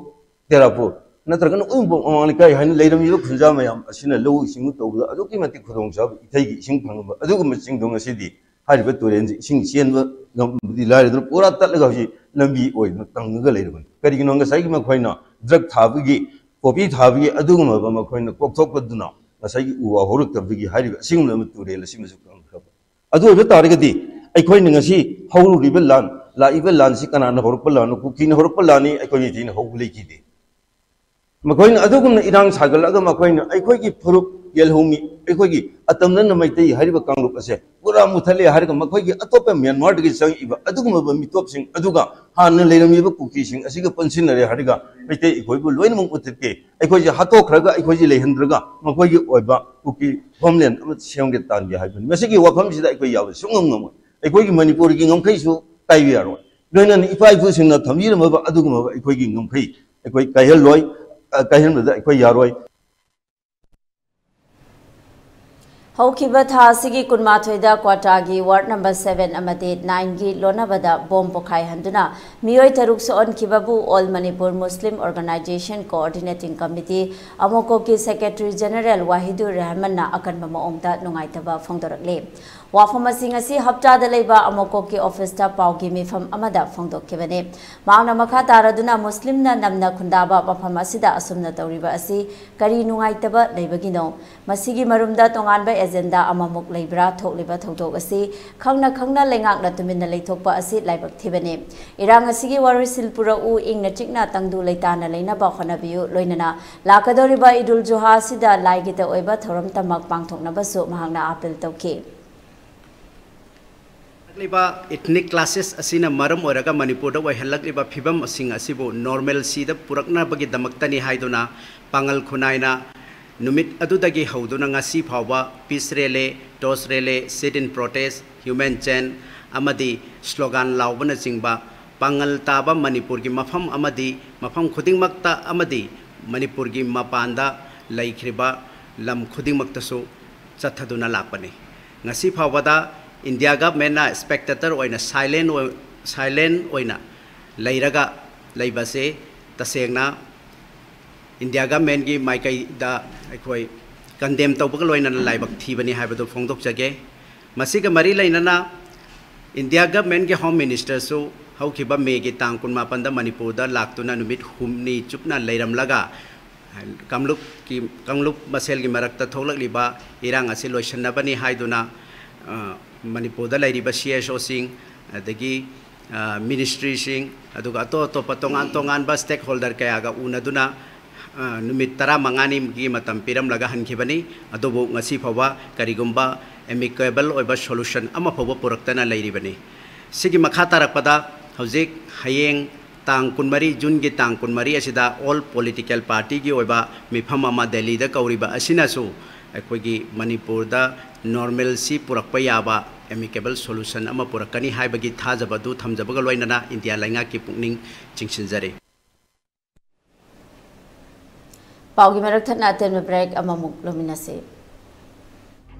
ꯇꯦꯔꯥꯄꯨꯔ ꯅꯠꯇ꯭ꯔꯒꯅ ꯎꯌꯨꯝꯄꯣꯛ ꯃꯃꯥꯡ ꯂꯩꯀꯥꯏ ꯍꯥꯏꯅ ꯂꯩꯔꯝꯃꯤꯕ ꯈꯨꯟꯖꯥ ꯃꯌꯥꯝ ꯑꯁꯤꯅ ꯂꯧꯎ ꯁꯤꯡꯎ ꯇꯧꯕꯗ ꯑꯗꯨꯛꯀꯤ ꯃꯇꯤꯛ ꯈꯨꯗꯣꯡꯆꯥꯕ, ꯏꯊꯩꯒꯤ ꯏꯁꯤꯡ ꯐꯪꯂꯝꯕ ꯑꯗꯨꯒꯨꯝꯕ ꯆꯤꯡꯗꯣ ꯉꯁꯤꯗꯤ ꯍꯥꯏꯔꯤꯕ ꯇꯨꯔꯦꯜꯁꯤ ꯏꯁꯤꯡ ꯆꯦꯟꯕ ꯉꯝꯕꯗꯤ ꯂꯥꯏꯔꯗꯅ ꯄꯨꯔꯥ ꯇꯠꯂꯒ ꯍꯧꯖꯤꯛ ꯂꯝꯕꯤ ꯑꯣꯏꯗꯅ ꯀꯪꯉꯒ ꯂꯩꯔꯕꯅꯤ꯫ ꯀꯔꯤꯒꯤꯅꯣ? ꯉꯁꯥꯏꯒꯤ ꯃꯈꯣꯏꯅ ꯗ꯭ꯔꯒ ꯊꯥꯕꯒꯤ, ꯄꯣꯄꯤ ꯊꯥꯕꯒꯤ ꯑꯗꯨꯒꯨꯝꯂꯕ ꯃꯈꯣꯏꯅ ꯀꯣꯛꯊꯣꯛꯄꯗꯨꯅ ꯉꯁꯥꯏꯒꯤ ꯎ ꯋꯥ ꯍꯧꯔꯛꯇꯕꯗꯒꯤ ꯍꯥꯏꯔꯤꯕ ꯑꯁꯤꯒꯨꯝꯂꯕ ꯇꯨꯔꯦꯜ ꯑꯁꯤꯃꯁꯨ ꯀꯪꯈ꯭ꯔꯕ꯫ ꯑꯗꯨ ꯑꯣꯏꯕ ꯇꯥꯔꯒꯗꯤ ꯑꯩꯈꯣꯏꯅ ꯉꯁꯤ ꯍꯧꯔꯨꯔꯤꯕ ꯂꯥꯟ, ꯂꯥꯛꯏꯕ ꯂꯥꯟꯁꯤ ꯀꯅꯥꯅ ꯍꯧꯔꯛꯄ ꯂꯥꯟꯅꯣ? ꯀꯨꯀꯤꯅ ꯍꯧꯔꯛꯄ ꯂꯥꯟꯅꯤ, ꯑꯩꯈꯣꯏ ꯃꯩꯇꯩꯅ ꯍꯧꯕ ꯂꯩꯈꯤꯗꯦ꯫ ꯃꯈꯣꯏꯅ ꯑꯗꯨꯒꯨꯝꯅ ꯏꯔꯥꯡ ꯁꯥꯒꯠꯂꯛꯑꯒ ꯃꯈꯣꯏꯅ ꯑꯩꯈꯣꯏꯒꯤ ꯐꯨꯔꯨꯞ ꯌꯦꯜꯍꯧꯃꯤ, ꯑꯩꯈꯣꯏꯒꯤ ꯑꯇꯝꯅꯅ ꯃꯩꯇꯩ ꯍꯥꯏꯔꯤꯕ ꯀꯥꯡꯂꯨꯞ ꯑꯁꯦ ꯄꯨꯔꯥ ꯃꯨꯊꯠꯂꯦ ꯍꯥꯏꯔꯒ ꯃꯈꯣꯏꯒꯤ ꯑꯇꯣꯞꯄ ꯃ꯭ꯌꯥꯟꯃꯥꯔꯗꯒꯤ ꯆꯪꯉꯛꯏꯕ ꯑꯗꯨꯒꯨꯝꯂꯕ ꯃꯤꯇꯣꯞꯁꯤꯡ ꯑꯗꯨꯒ ꯍꯥꯟꯅ ꯂꯩꯔꯝꯃꯤꯕ ꯀꯨꯀꯤꯁꯤꯡ ꯑꯁꯤꯒ ꯄꯨꯟꯁꯤꯟꯅꯔꯦ ꯍꯥꯏꯔꯒ ꯃꯩꯇꯩ ꯑꯩꯈꯣꯏꯕꯨ ꯂꯣꯏꯅꯃꯛ ꯃꯨꯊꯠꯀꯦ, ꯑꯩꯈꯣꯏꯁꯦ ꯍꯥꯠꯇꯣꯛꯈ꯭ꯔꯒ ꯑꯩꯈꯣꯏꯁꯦ ꯂꯩꯍꯟꯗ꯭ꯔꯒ ꯃꯈꯣꯏꯒꯤ ꯑꯣꯏꯕ ꯀꯨꯀꯤ ꯍꯣꯝꯂꯦꯟ ꯑꯃ ꯁꯦꯝꯒꯦ ꯇꯥꯟꯒꯦ ꯍꯥꯏꯕꯅꯤ꯫ ꯃꯁꯤꯒꯤ ꯋꯥꯐꯝꯁꯤꯗ ꯑꯩꯈꯣꯏ ꯌꯥꯕ ꯁꯨꯡꯉꯝ ꯉꯝꯃꯣꯏ꯫ ꯑꯩꯈꯣꯏꯒꯤ ꯃꯅꯤꯄꯨꯔꯒꯤ ꯉꯝꯈꯩꯁꯨ ꯀꯥꯏꯕ ꯌꯥꯔꯣꯏ꯫ ꯂꯣꯏꯅꯅ ꯏꯄꯥ ꯏꯄꯨꯁꯤꯡꯅ ꯊꯝꯕꯤꯔꯝꯃꯕ ꯑꯗꯨꯒꯨꯝꯂꯕ ꯑꯩꯈꯣꯏꯒꯤ ꯉꯝꯈꯩ ꯑꯩꯈꯣꯏ ꯀꯥꯏꯍꯜꯂꯣꯏ, ꯑ, ꯀꯥꯏꯍꯟꯕꯗ ꯑꯩꯈꯣꯏ ꯌꯥꯔꯣꯏ꯫ ꯍꯧꯈꯤꯕ ꯊꯥ ꯑꯁꯤꯒꯤ ꯀꯨꯟꯃꯥꯊꯣꯏꯗ ꯀ꯭ꯋꯥꯇꯥꯒꯤ ꯋꯥꯔꯗ ꯅꯝꯕꯔ ꯁꯚꯦꯟ ꯑꯃꯗꯤ ꯅꯥꯏꯟꯒꯤ ꯂꯣꯟꯅꯕꯗ ꯕꯣꯝ ꯄꯣꯈꯥꯏꯍꯟꯗꯨꯅ ꯃꯤꯑꯣꯏ ꯇꯔꯨꯛ ꯁꯣꯛꯍꯟꯈꯤꯕꯕꯨ All Manipur Muslim Organisation Coordinating Committee, ꯑꯃꯣꯀꯣꯛꯀꯤ ꯁꯦꯀ꯭ꯔꯦꯇꯔꯤ ꯖꯦꯅꯔꯦꯜ ꯋꯥꯍꯤꯗꯨꯔ ꯔꯍꯃꯟꯅ ꯑꯀꯟꯕ ꯃꯑꯣꯡꯗ ꯅꯨꯡꯉꯥꯏꯇꯕ ꯐꯣꯡꯗꯣꯔꯛꯂꯤ꯫ ꯋꯥꯐꯝ ꯑꯁꯤ ꯉꯁꯤ ꯍꯞꯇꯥꯗ ꯂꯩꯕ ꯑꯃꯣꯀꯣꯛꯀꯤ ꯑꯣꯐꯤꯁꯇ ꯄꯥꯎꯒꯤ ꯃꯤꯐꯝ ꯑꯃꯗ ꯐꯣꯡꯗꯣꯛꯈꯤꯕꯅꯤ꯫ ꯃꯍꯥꯛꯅ ꯃꯈꯥ ꯇꯥꯔꯗꯨꯅ ꯃꯨꯁꯂꯤꯝꯅ ꯅꯝꯅ ꯈꯨꯟꯗꯥꯕ ꯃꯐꯝ ꯑꯁꯤꯗ ꯑꯁꯨꯝꯅ ꯇꯧꯔꯤꯕ ꯑꯁꯤ ꯀꯔꯤ ꯅꯨꯡꯉꯥꯏꯇꯕ ꯂꯩꯕꯒꯤꯅꯣ? ꯃꯁꯤꯒꯤ ꯃꯔꯨꯝꯗ ꯇꯣꯉꯥꯟꯕ ꯑꯦꯖꯦꯟꯗꯥ ꯑꯃꯃꯨꯛ ꯂꯩꯕ꯭ꯔꯥ? ꯊꯣꯛꯂꯤꯕ ꯊꯧꯗꯣꯛ ꯑꯁꯤ ꯈꯪꯅ ꯈꯪꯅ ꯂꯩꯉꯥꯛꯅ ꯇꯨꯃꯤꯟꯅ ꯂꯩꯊꯣꯛꯄ ꯑꯁꯤ ꯂꯥꯏꯕꯛ ꯊꯤꯕꯅꯤ꯫ ꯏꯔꯥꯡ ꯑꯁꯤꯒꯤ ꯋꯥꯔꯣꯏꯁꯤꯟ ꯄꯨꯔꯛꯎ, ꯏꯪꯅ ꯆꯤꯛꯅ ꯇꯪꯗꯨ ꯂꯩꯇꯥꯅ ꯂꯩꯅꯕ ꯍꯣꯠꯅꯕꯤꯌꯨ, ꯂꯣꯏꯅꯅ ꯂꯥꯛꯀꯗꯧꯔꯤꯕ ꯏꯗꯨꯜ ꯖꯨꯍꯥ ꯑꯁꯤꯗ ꯂꯥꯏꯒꯤ ꯇ ꯑꯣꯏꯕ ꯊꯧꯔꯝ ꯇꯃꯛ ꯄꯥꯡꯊꯣꯛꯅꯕꯁꯨ ꯃꯍꯥꯛꯅ ꯑꯥꯄꯤꯜ ꯇꯧꯈꯤ꯫ ꯂꯥꯛꯂꯤꯕ ethnic clashes ꯑꯁꯤꯅ ꯃꯔꯝ ꯑꯣꯏꯔꯒ ꯃꯅꯤꯄꯨꯔꯗ ꯑꯣꯏꯍꯜꯂꯛꯂꯤꯕ ꯐꯤꯕꯝꯁꯤꯡ ꯑꯁꯤꯕꯨ normalcyꯗ ꯄꯨꯔꯛꯅꯕꯒꯤꯗꯃꯛꯇꯅꯤ ꯍꯥꯏꯗꯨꯅ ꯄꯥꯉꯜ ꯈꯨꯟꯅꯥꯏꯅ ꯅꯨꯃꯤꯠ ꯑꯗꯨꯗꯒꯤ ꯍꯧꯗꯨꯅ ꯉꯁꯤ ꯐꯥꯎꯕ peace rally, torch rally, sit in protest, human chain ꯑꯃꯗꯤ slogan ꯂꯥꯎꯕꯅꯆꯤꯡꯕ ꯄꯥꯡꯒꯜ ꯇꯥꯕ ꯃꯅꯤꯄꯨꯔꯒꯤ ꯃꯐꯝ ꯑꯃꯗꯤ ꯃꯐꯝ ꯈꯨꯗꯤꯡꯃꯛꯇ ꯑꯃꯗꯤ ꯃꯅꯤꯄꯨꯔꯒꯤ ꯃꯄꯥꯟꯗ ꯂꯩꯈ꯭ꯔꯤꯕ ꯂꯝ ꯈꯨꯗꯤꯡꯃꯛꯇꯁꯨ ꯆꯠꯊꯗꯨꯅ ꯂꯥꯛꯄꯅꯤ꯫ ꯉꯁꯤ ꯐꯥꯎꯕꯗ ꯏꯟꯗꯤꯌꯥ ꯒꯚꯔꯟꯃꯦꯟꯅ spectator ꯑꯣꯏꯅ silent ꯑꯣꯏ-, silent ꯑꯣꯏꯅ ꯂꯩꯔꯒ ꯂꯩꯕꯁꯦ ꯇꯁꯦꯡꯅ ꯏꯟꯗꯤꯌꯥ ꯒꯚꯔꯟꯃꯦꯟꯒꯤ ꯃꯥꯏꯀꯩꯗ ꯑꯩꯈꯣꯏ condemn ꯇꯧꯕꯒ ꯂꯣꯏꯅꯅ ꯂꯥꯏꯕꯛ ꯊꯤꯕꯅꯤ ꯍꯥꯏꯕꯗꯨ ꯐꯣꯡꯗꯣꯛꯆꯒꯦ꯫ ꯃꯁꯤꯒ ꯃꯔꯤ ꯂꯩꯅꯅ ꯏꯟꯗꯤꯌꯥ ꯒꯚꯔꯟꯃꯦꯟꯒꯤ ꯍꯣꯝ ꯃꯤꯅꯤꯁꯇꯔꯁꯨ ꯍꯧꯈꯤꯕ ꯃꯦꯒꯤ ꯇꯥꯡ ꯀꯨꯟꯃꯥꯄꯟꯗ ꯃꯅꯤꯄꯨꯔꯗ ꯂꯥꯛꯇꯨꯅ ꯅꯨꯃꯤꯠ ꯍꯨꯝꯅꯤ ꯆꯨꯞꯅ ꯂꯩꯔꯝꯂꯒ ꯀꯥꯡꯂꯨꯞꯀꯤ, ꯀꯥꯡꯂꯨꯞ ꯃꯁꯦꯜꯒꯤ ꯃꯔꯛꯇ ꯊꯣꯛꯂꯛꯂꯤꯕ ꯏꯔꯥꯡ ꯑꯁꯤ ꯂꯣꯏꯁꯤꯟꯅꯕꯅꯤ ꯍꯥꯏꯗꯨꯅ, ꯑ, ꯃꯅꯤꯄꯨꯔꯗ ꯂꯩꯔꯤꯕ C S Oꯁꯤꯡ, ꯑꯗꯒꯤ, ꯑ, ꯃꯤꯅꯤꯁꯇ꯭ꯔꯤꯁꯤꯡ, ꯑꯗꯨꯒ ꯑꯇꯣꯞ ꯑꯇꯣꯞꯄ ꯇꯣꯉꯥꯟ ꯇꯣꯉꯥꯟꯕ stakeholder ꯀꯌꯥꯒ ꯎꯅꯗꯨꯅ, ꯑ, ꯅꯨꯃꯤꯠ ꯇꯔꯥꯃꯉꯥꯅꯤꯒꯤ ꯃꯇꯝ ꯄꯤꯔꯝꯂꯒ ꯍꯟꯈꯤꯕꯅꯤ꯫ ꯑꯗꯨꯕꯨ ꯉꯁꯤ ꯐꯥꯎꯕ ꯀꯔꯤꯒꯨꯝꯕ amicable ꯑꯣꯏꯕ solution ꯑꯃ ꯐꯥꯎꯕ ꯄꯨꯔꯛꯇꯅ ꯂꯩꯔꯤꯕꯅꯤ꯫ ꯁꯤꯒꯤ ꯃꯈꯥ ꯇꯥꯔꯛꯄꯗ ꯍꯧꯖꯤꯛ ꯍꯌꯦꯡ ꯇꯥꯡ ꯀꯨꯟꯃꯔꯤ, ꯖꯨꯟꯒꯤ ꯇꯥꯡ ꯀꯨꯟꯃꯔꯤ ꯑꯁꯤꯗ all political partyꯒꯤ ꯑꯣꯏꯕ ꯃꯤꯐꯝ ꯑꯃ ꯗꯦꯜꯂꯤꯗ ꯀꯧꯔꯤꯕ ꯑꯁꯤꯅꯁꯨ ꯑꯩꯈꯣꯏꯒꯤ ꯃꯅꯤꯄꯨꯔꯗ normalcy ꯄꯨꯔꯛꯄ ꯌꯥꯕ amicable solution ꯑꯃ ꯄꯨꯔꯛꯀꯅꯤ ꯍꯥꯏꯕꯒꯤ ꯊꯥꯖꯕ ꯑꯗꯨ ꯊꯝꯖꯕꯒ ꯂꯣꯏꯅꯅ ꯏꯟꯗꯤꯌꯥ ꯂꯩꯉꯥꯛꯀꯤ ꯄꯨꯛꯅꯤꯡ ꯆꯤꯡꯁꯤꯟꯖꯔꯤ꯫ ꯄꯥꯎꯒꯤ ꯃꯔꯛ ꯊꯠꯅ ꯑꯇꯦꯟꯕ break ꯑꯃꯃꯨꯛ ꯂꯧꯃꯤꯟꯅꯁꯤ꯫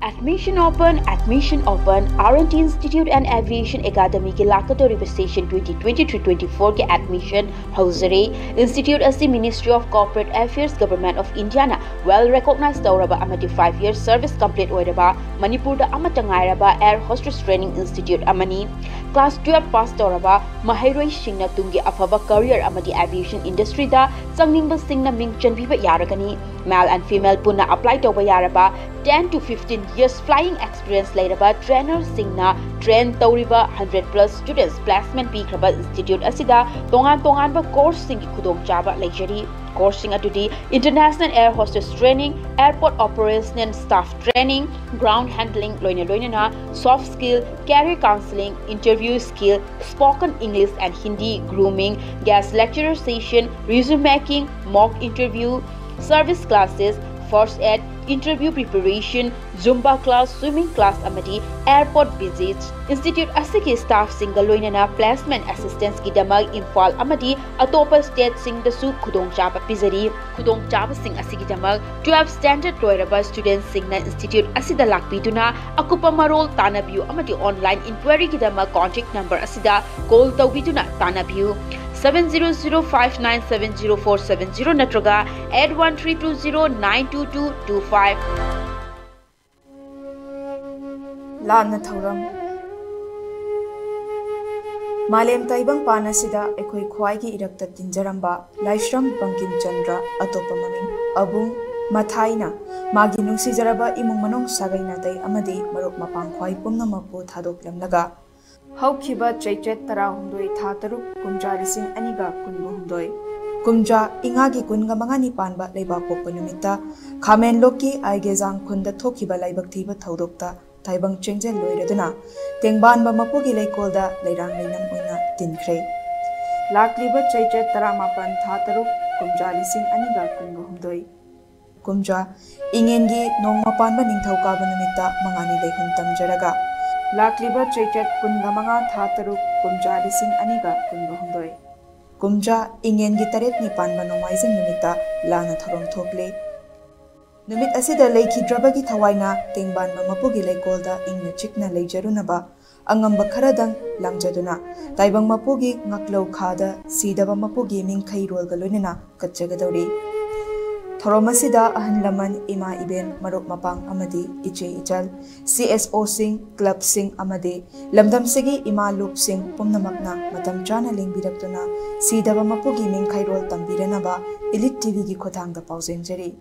Admission open, admission open, R and T Institute and Aviation Academyꯒꯤ ꯂꯥꯛꯀꯗꯧꯔꯤꯕ session twenty twenty-three twenty-fourꯒꯤ admission ꯍꯧꯖꯔꯦ꯫ Institute ꯑꯁꯤ Ministry of Corporate Affairs, Government of Indiaꯅ well recognize ꯇꯧꯔꯕ ꯑꯃꯗꯤ five year service complete ꯑꯣꯏꯔꯕ ꯃꯅꯤꯄꯨꯔꯗ ꯑꯃꯠꯇ ꯉꯥꯏꯔꯕ air hostess training institute ꯑꯃꯅꯤ꯫ Class twelve pass ꯇꯧꯔꯕ ꯃꯍꯩꯔꯣꯏꯁꯤꯡꯅ ꯇꯨꯡꯒꯤ ꯑꯐꯕ career ꯑꯃꯗꯤ aviation industryꯗ ꯆꯪꯅꯤꯡꯕꯁꯤꯡꯅ ꯃꯤꯡ ꯆꯟꯕꯤꯕ ꯌꯥꯔꯒꯅꯤ꯫ Male and female ꯄꯨꯟꯅ apply ꯇꯧꯕ ꯌꯥꯔꯕ ten to fifteen years flying experience ꯂꯩꯔꯕ trainerꯁꯤꯡꯅ train ꯇꯧꯔꯤꯕ hundred plus students placement ꯄꯤꯈ꯭ꯔꯕ institute ꯑꯁꯤꯗ ꯇꯣꯉꯥꯟ ꯇꯣꯉꯥꯟꯕ courseꯁꯤꯡꯒꯤ ꯈꯨꯗꯣꯡꯆꯥꯕ ꯂꯩꯖꯔꯤ꯫ Courseꯁꯤꯡ ꯑꯗꯨꯗꯤ International Air Hostess Training, Airport Operational Staff Training, Ground Handling ꯂꯣꯏꯅ ꯂꯣꯏꯅꯅ soft skill, career counseling, interview skill, spoken English and Hindi, grooming, guest lecturer session, resume making, mock interview, service classes, First aid, interview preparation, Zumba class, swimming class ꯑꯃꯗꯤ airport visits꯫ Institute ꯑꯁꯤꯒꯤ staffꯁꯤꯡꯒ ꯂꯣꯏꯅꯅ placement assistanceꯀꯤꯗꯃꯛ Imphal ꯑꯃꯗꯤ ꯑꯇꯣꯞꯄ stateꯁꯤꯡꯗꯁꯨ ꯈꯨꯗꯣꯡꯆꯥꯕ ꯄꯤꯖꯔꯤ꯫ ꯈꯨꯗꯣꯡꯆꯥꯕꯁꯤꯡ ꯑꯁꯤꯒꯤꯗꯃꯛ twelve standard ꯂꯣꯏꯔꯕ studentꯁꯤꯡꯅ institute ꯑꯁꯤꯗ ꯂꯥꯛꯄꯤꯗꯨꯅ ꯑꯀꯨꯞꯄ ꯃꯔꯣꯜ ꯇꯥꯟꯅꯕꯤꯌꯨ ꯑꯃꯗꯤ online inquiryꯒꯤꯗꯃꯛ contact number ꯑꯁꯤꯗ call ꯇꯧꯕꯤꯗꯨꯅ ꯇꯥꯟꯅꯕꯤꯌꯨ꯫ Seven zero zero five nine seven zero four seven zero ꯅꯠꯇ꯭ꯔꯒ eight one three two zero nine two two two five꯫ ꯂꯥꯟꯅ ꯊꯧꯔꯝ꯫ ꯃꯥꯂꯦꯝ ꯇꯥꯏꯕꯪꯄꯥꯟ ꯑꯁꯤꯗ ꯑꯩꯈꯣꯏ ꯈ꯭ꯋꯥꯏꯒꯤ ꯏꯔꯛꯇ ꯇꯤꯟꯖꯔꯝꯕ ꯂꯥꯏꯁ꯭ꯔꯝ ꯕꯪꯀꯤꯝ ꯆꯟꯗ꯭ꯔ, ꯑꯇꯣꯞꯄ ꯃꯃꯤꯡ ꯑꯕꯨꯡ ꯃꯊꯥꯏꯅ, ꯃꯥꯒꯤ ꯅꯨꯡꯁꯤꯖꯔꯕ ꯏꯃꯨꯡ ꯃꯅꯨꯡ, ꯁꯥꯒꯩ ꯅꯥꯇꯩ ꯑꯃꯗꯤ ꯃꯔꯨꯞ ꯃꯄꯥꯡ ꯈ꯭ꯋꯥꯏ ꯄꯨꯝꯅꯃꯛꯄꯨ ꯊꯥꯗꯣꯛꯂꯝꯂꯒ, ꯍꯧꯈꯤꯕ ꯆꯩꯆꯠ ꯇꯔꯥꯍꯨꯝꯗꯣꯏ, ꯊꯥ ꯇꯔꯨꯛ, ꯀꯨꯝꯖꯥ ꯂꯤꯁꯤꯡ ꯑꯅꯤꯒ ꯀꯨꯟꯒ ꯍꯨꯝꯗꯣꯏ, ꯀꯨꯝꯖꯥ ꯏꯉꯥꯒꯤ ꯀꯨꯟꯒ ꯃꯉꯥꯅꯤ ꯄꯥꯟꯕ ꯂꯩꯕꯥꯛꯄꯣꯛꯄ ꯅꯨꯃꯤꯠꯇ ꯈꯥꯃꯦꯟꯂꯣꯛꯀꯤ ꯑꯥꯏꯒꯦꯖꯥꯡ ꯈꯨꯟꯗ ꯊꯣꯛꯈꯤꯕ ꯂꯥꯏꯕꯛ ꯊꯤꯕ ꯊꯧꯗꯣꯛꯇ ꯇꯥꯏꯕꯪ ꯆꯦꯡꯖꯦꯜ ꯂꯣꯏꯔꯗꯨꯅ ꯇꯦꯡꯕꯥꯟꯕ ꯃꯄꯨꯒꯤ ꯂꯩꯀꯣꯜꯗ ꯂꯩꯔꯥꯡ ꯂꯩꯅꯝ ꯑꯣꯏꯅ ꯇꯤꯟꯈ꯭ꯔꯦ꯫ ꯂꯥꯛꯂꯤꯕ ꯆꯩꯆꯠ ꯇꯔꯥꯃꯥꯄꯟ, ꯊꯥ ꯇꯔꯨꯛ, ꯀꯨꯝꯖꯥ ꯂꯤꯁꯤꯡ ꯑꯅꯤꯒ ꯀꯨꯟꯒ ꯍꯨꯝꯗꯣꯏ, ꯀꯨꯝꯖꯥ ꯏꯉꯦꯟꯒꯤ ꯅꯣꯡꯃ ꯄꯥꯟꯕ ꯅꯤꯡꯊꯧꯀꯥꯕ ꯅꯨꯃꯤꯠꯇ ꯃꯉꯥꯅꯤ ꯂꯩꯍꯨꯝ ꯇꯝꯖꯔꯒ, ꯂꯥꯛꯂꯤꯕ ꯆꯩꯆꯠ ꯀꯨꯟꯒ ꯃꯉꯥ, ꯊꯥ ꯇꯔꯨꯛ, ꯀꯨꯝꯖꯥ ꯂꯤꯁꯤꯡ ꯑꯅꯤꯒ ꯀꯨꯟꯒ ꯍꯨꯝꯗꯣꯏ, ꯀꯨꯝꯖꯥ ꯏꯉꯦꯟꯒꯤ ꯇꯔꯦꯠꯅꯤ ꯄꯥꯟꯕ ꯅꯣꯡꯃꯥꯏꯖꯤꯡ ꯅꯨꯃꯤꯠꯇ ꯂꯥꯟꯅ ꯊꯧꯔꯝ ꯊꯣꯛꯂꯦ꯫ ꯅꯨꯃꯤꯠ ꯑꯁꯤꯗ ꯂꯩꯈꯤꯗ꯭ꯔꯕꯒꯤ ꯊꯋꯥꯏꯅ ꯇꯦꯡꯕꯥꯟꯕ ꯃꯄꯨꯒꯤ ꯂꯩꯀꯣꯜꯗ ꯏꯪꯅ ꯆꯤꯛꯅ ꯂꯩꯖꯔꯨꯅꯕ ꯑꯉꯝꯕ ꯈꯔꯗꯪ ꯂꯥꯡꯖꯗꯨꯅ ꯇꯥꯏꯕꯪ ꯃꯄꯨꯒꯤ ꯉꯥꯛꯂꯧ ꯈꯥꯗ ꯁꯤꯗꯕ ꯃꯄꯨꯒꯤ ꯃꯤꯡꯈꯩꯔꯣꯜꯒ ꯂꯣꯏꯅꯅ ꯀꯠꯆꯒꯗꯧꯔꯤ꯫ ꯊꯧꯔꯝ ꯑꯁꯤꯗ ꯑꯍꯜ ꯂꯃꯟ, ꯏꯃꯥ ꯏꯕꯦꯟ, ꯃꯔꯨꯞ ꯃꯄꯥꯡ ꯑꯃꯗꯤ ꯏꯆꯦ ꯏꯆꯜ, ꯁꯤ ꯑꯦꯁ ꯑꯣꯁꯤꯡ, ꯀ꯭ꯂꯕꯁꯤꯡ ꯑꯃꯗꯤ ꯂꯝꯗꯝꯁꯤꯒꯤ ꯏꯃꯥ ꯂꯨꯞꯁꯤꯡ ꯄꯨꯝꯅꯃꯛꯅ ꯃꯇꯝ ꯆꯥꯅ ꯂꯦꯡꯕꯤꯔꯛꯇꯨꯅ ꯁꯤꯗꯕ ꯃꯄꯨꯒꯤ ꯃꯤꯡꯈꯩꯔꯣꯜ ꯇꯝꯕꯤꯔꯅꯕ ꯏꯂꯤꯠ ꯇꯤꯚꯤꯒꯤ ꯈꯨꯠꯊꯥꯡꯗ ꯄꯥꯎꯖꯦꯟꯖꯔꯤ꯫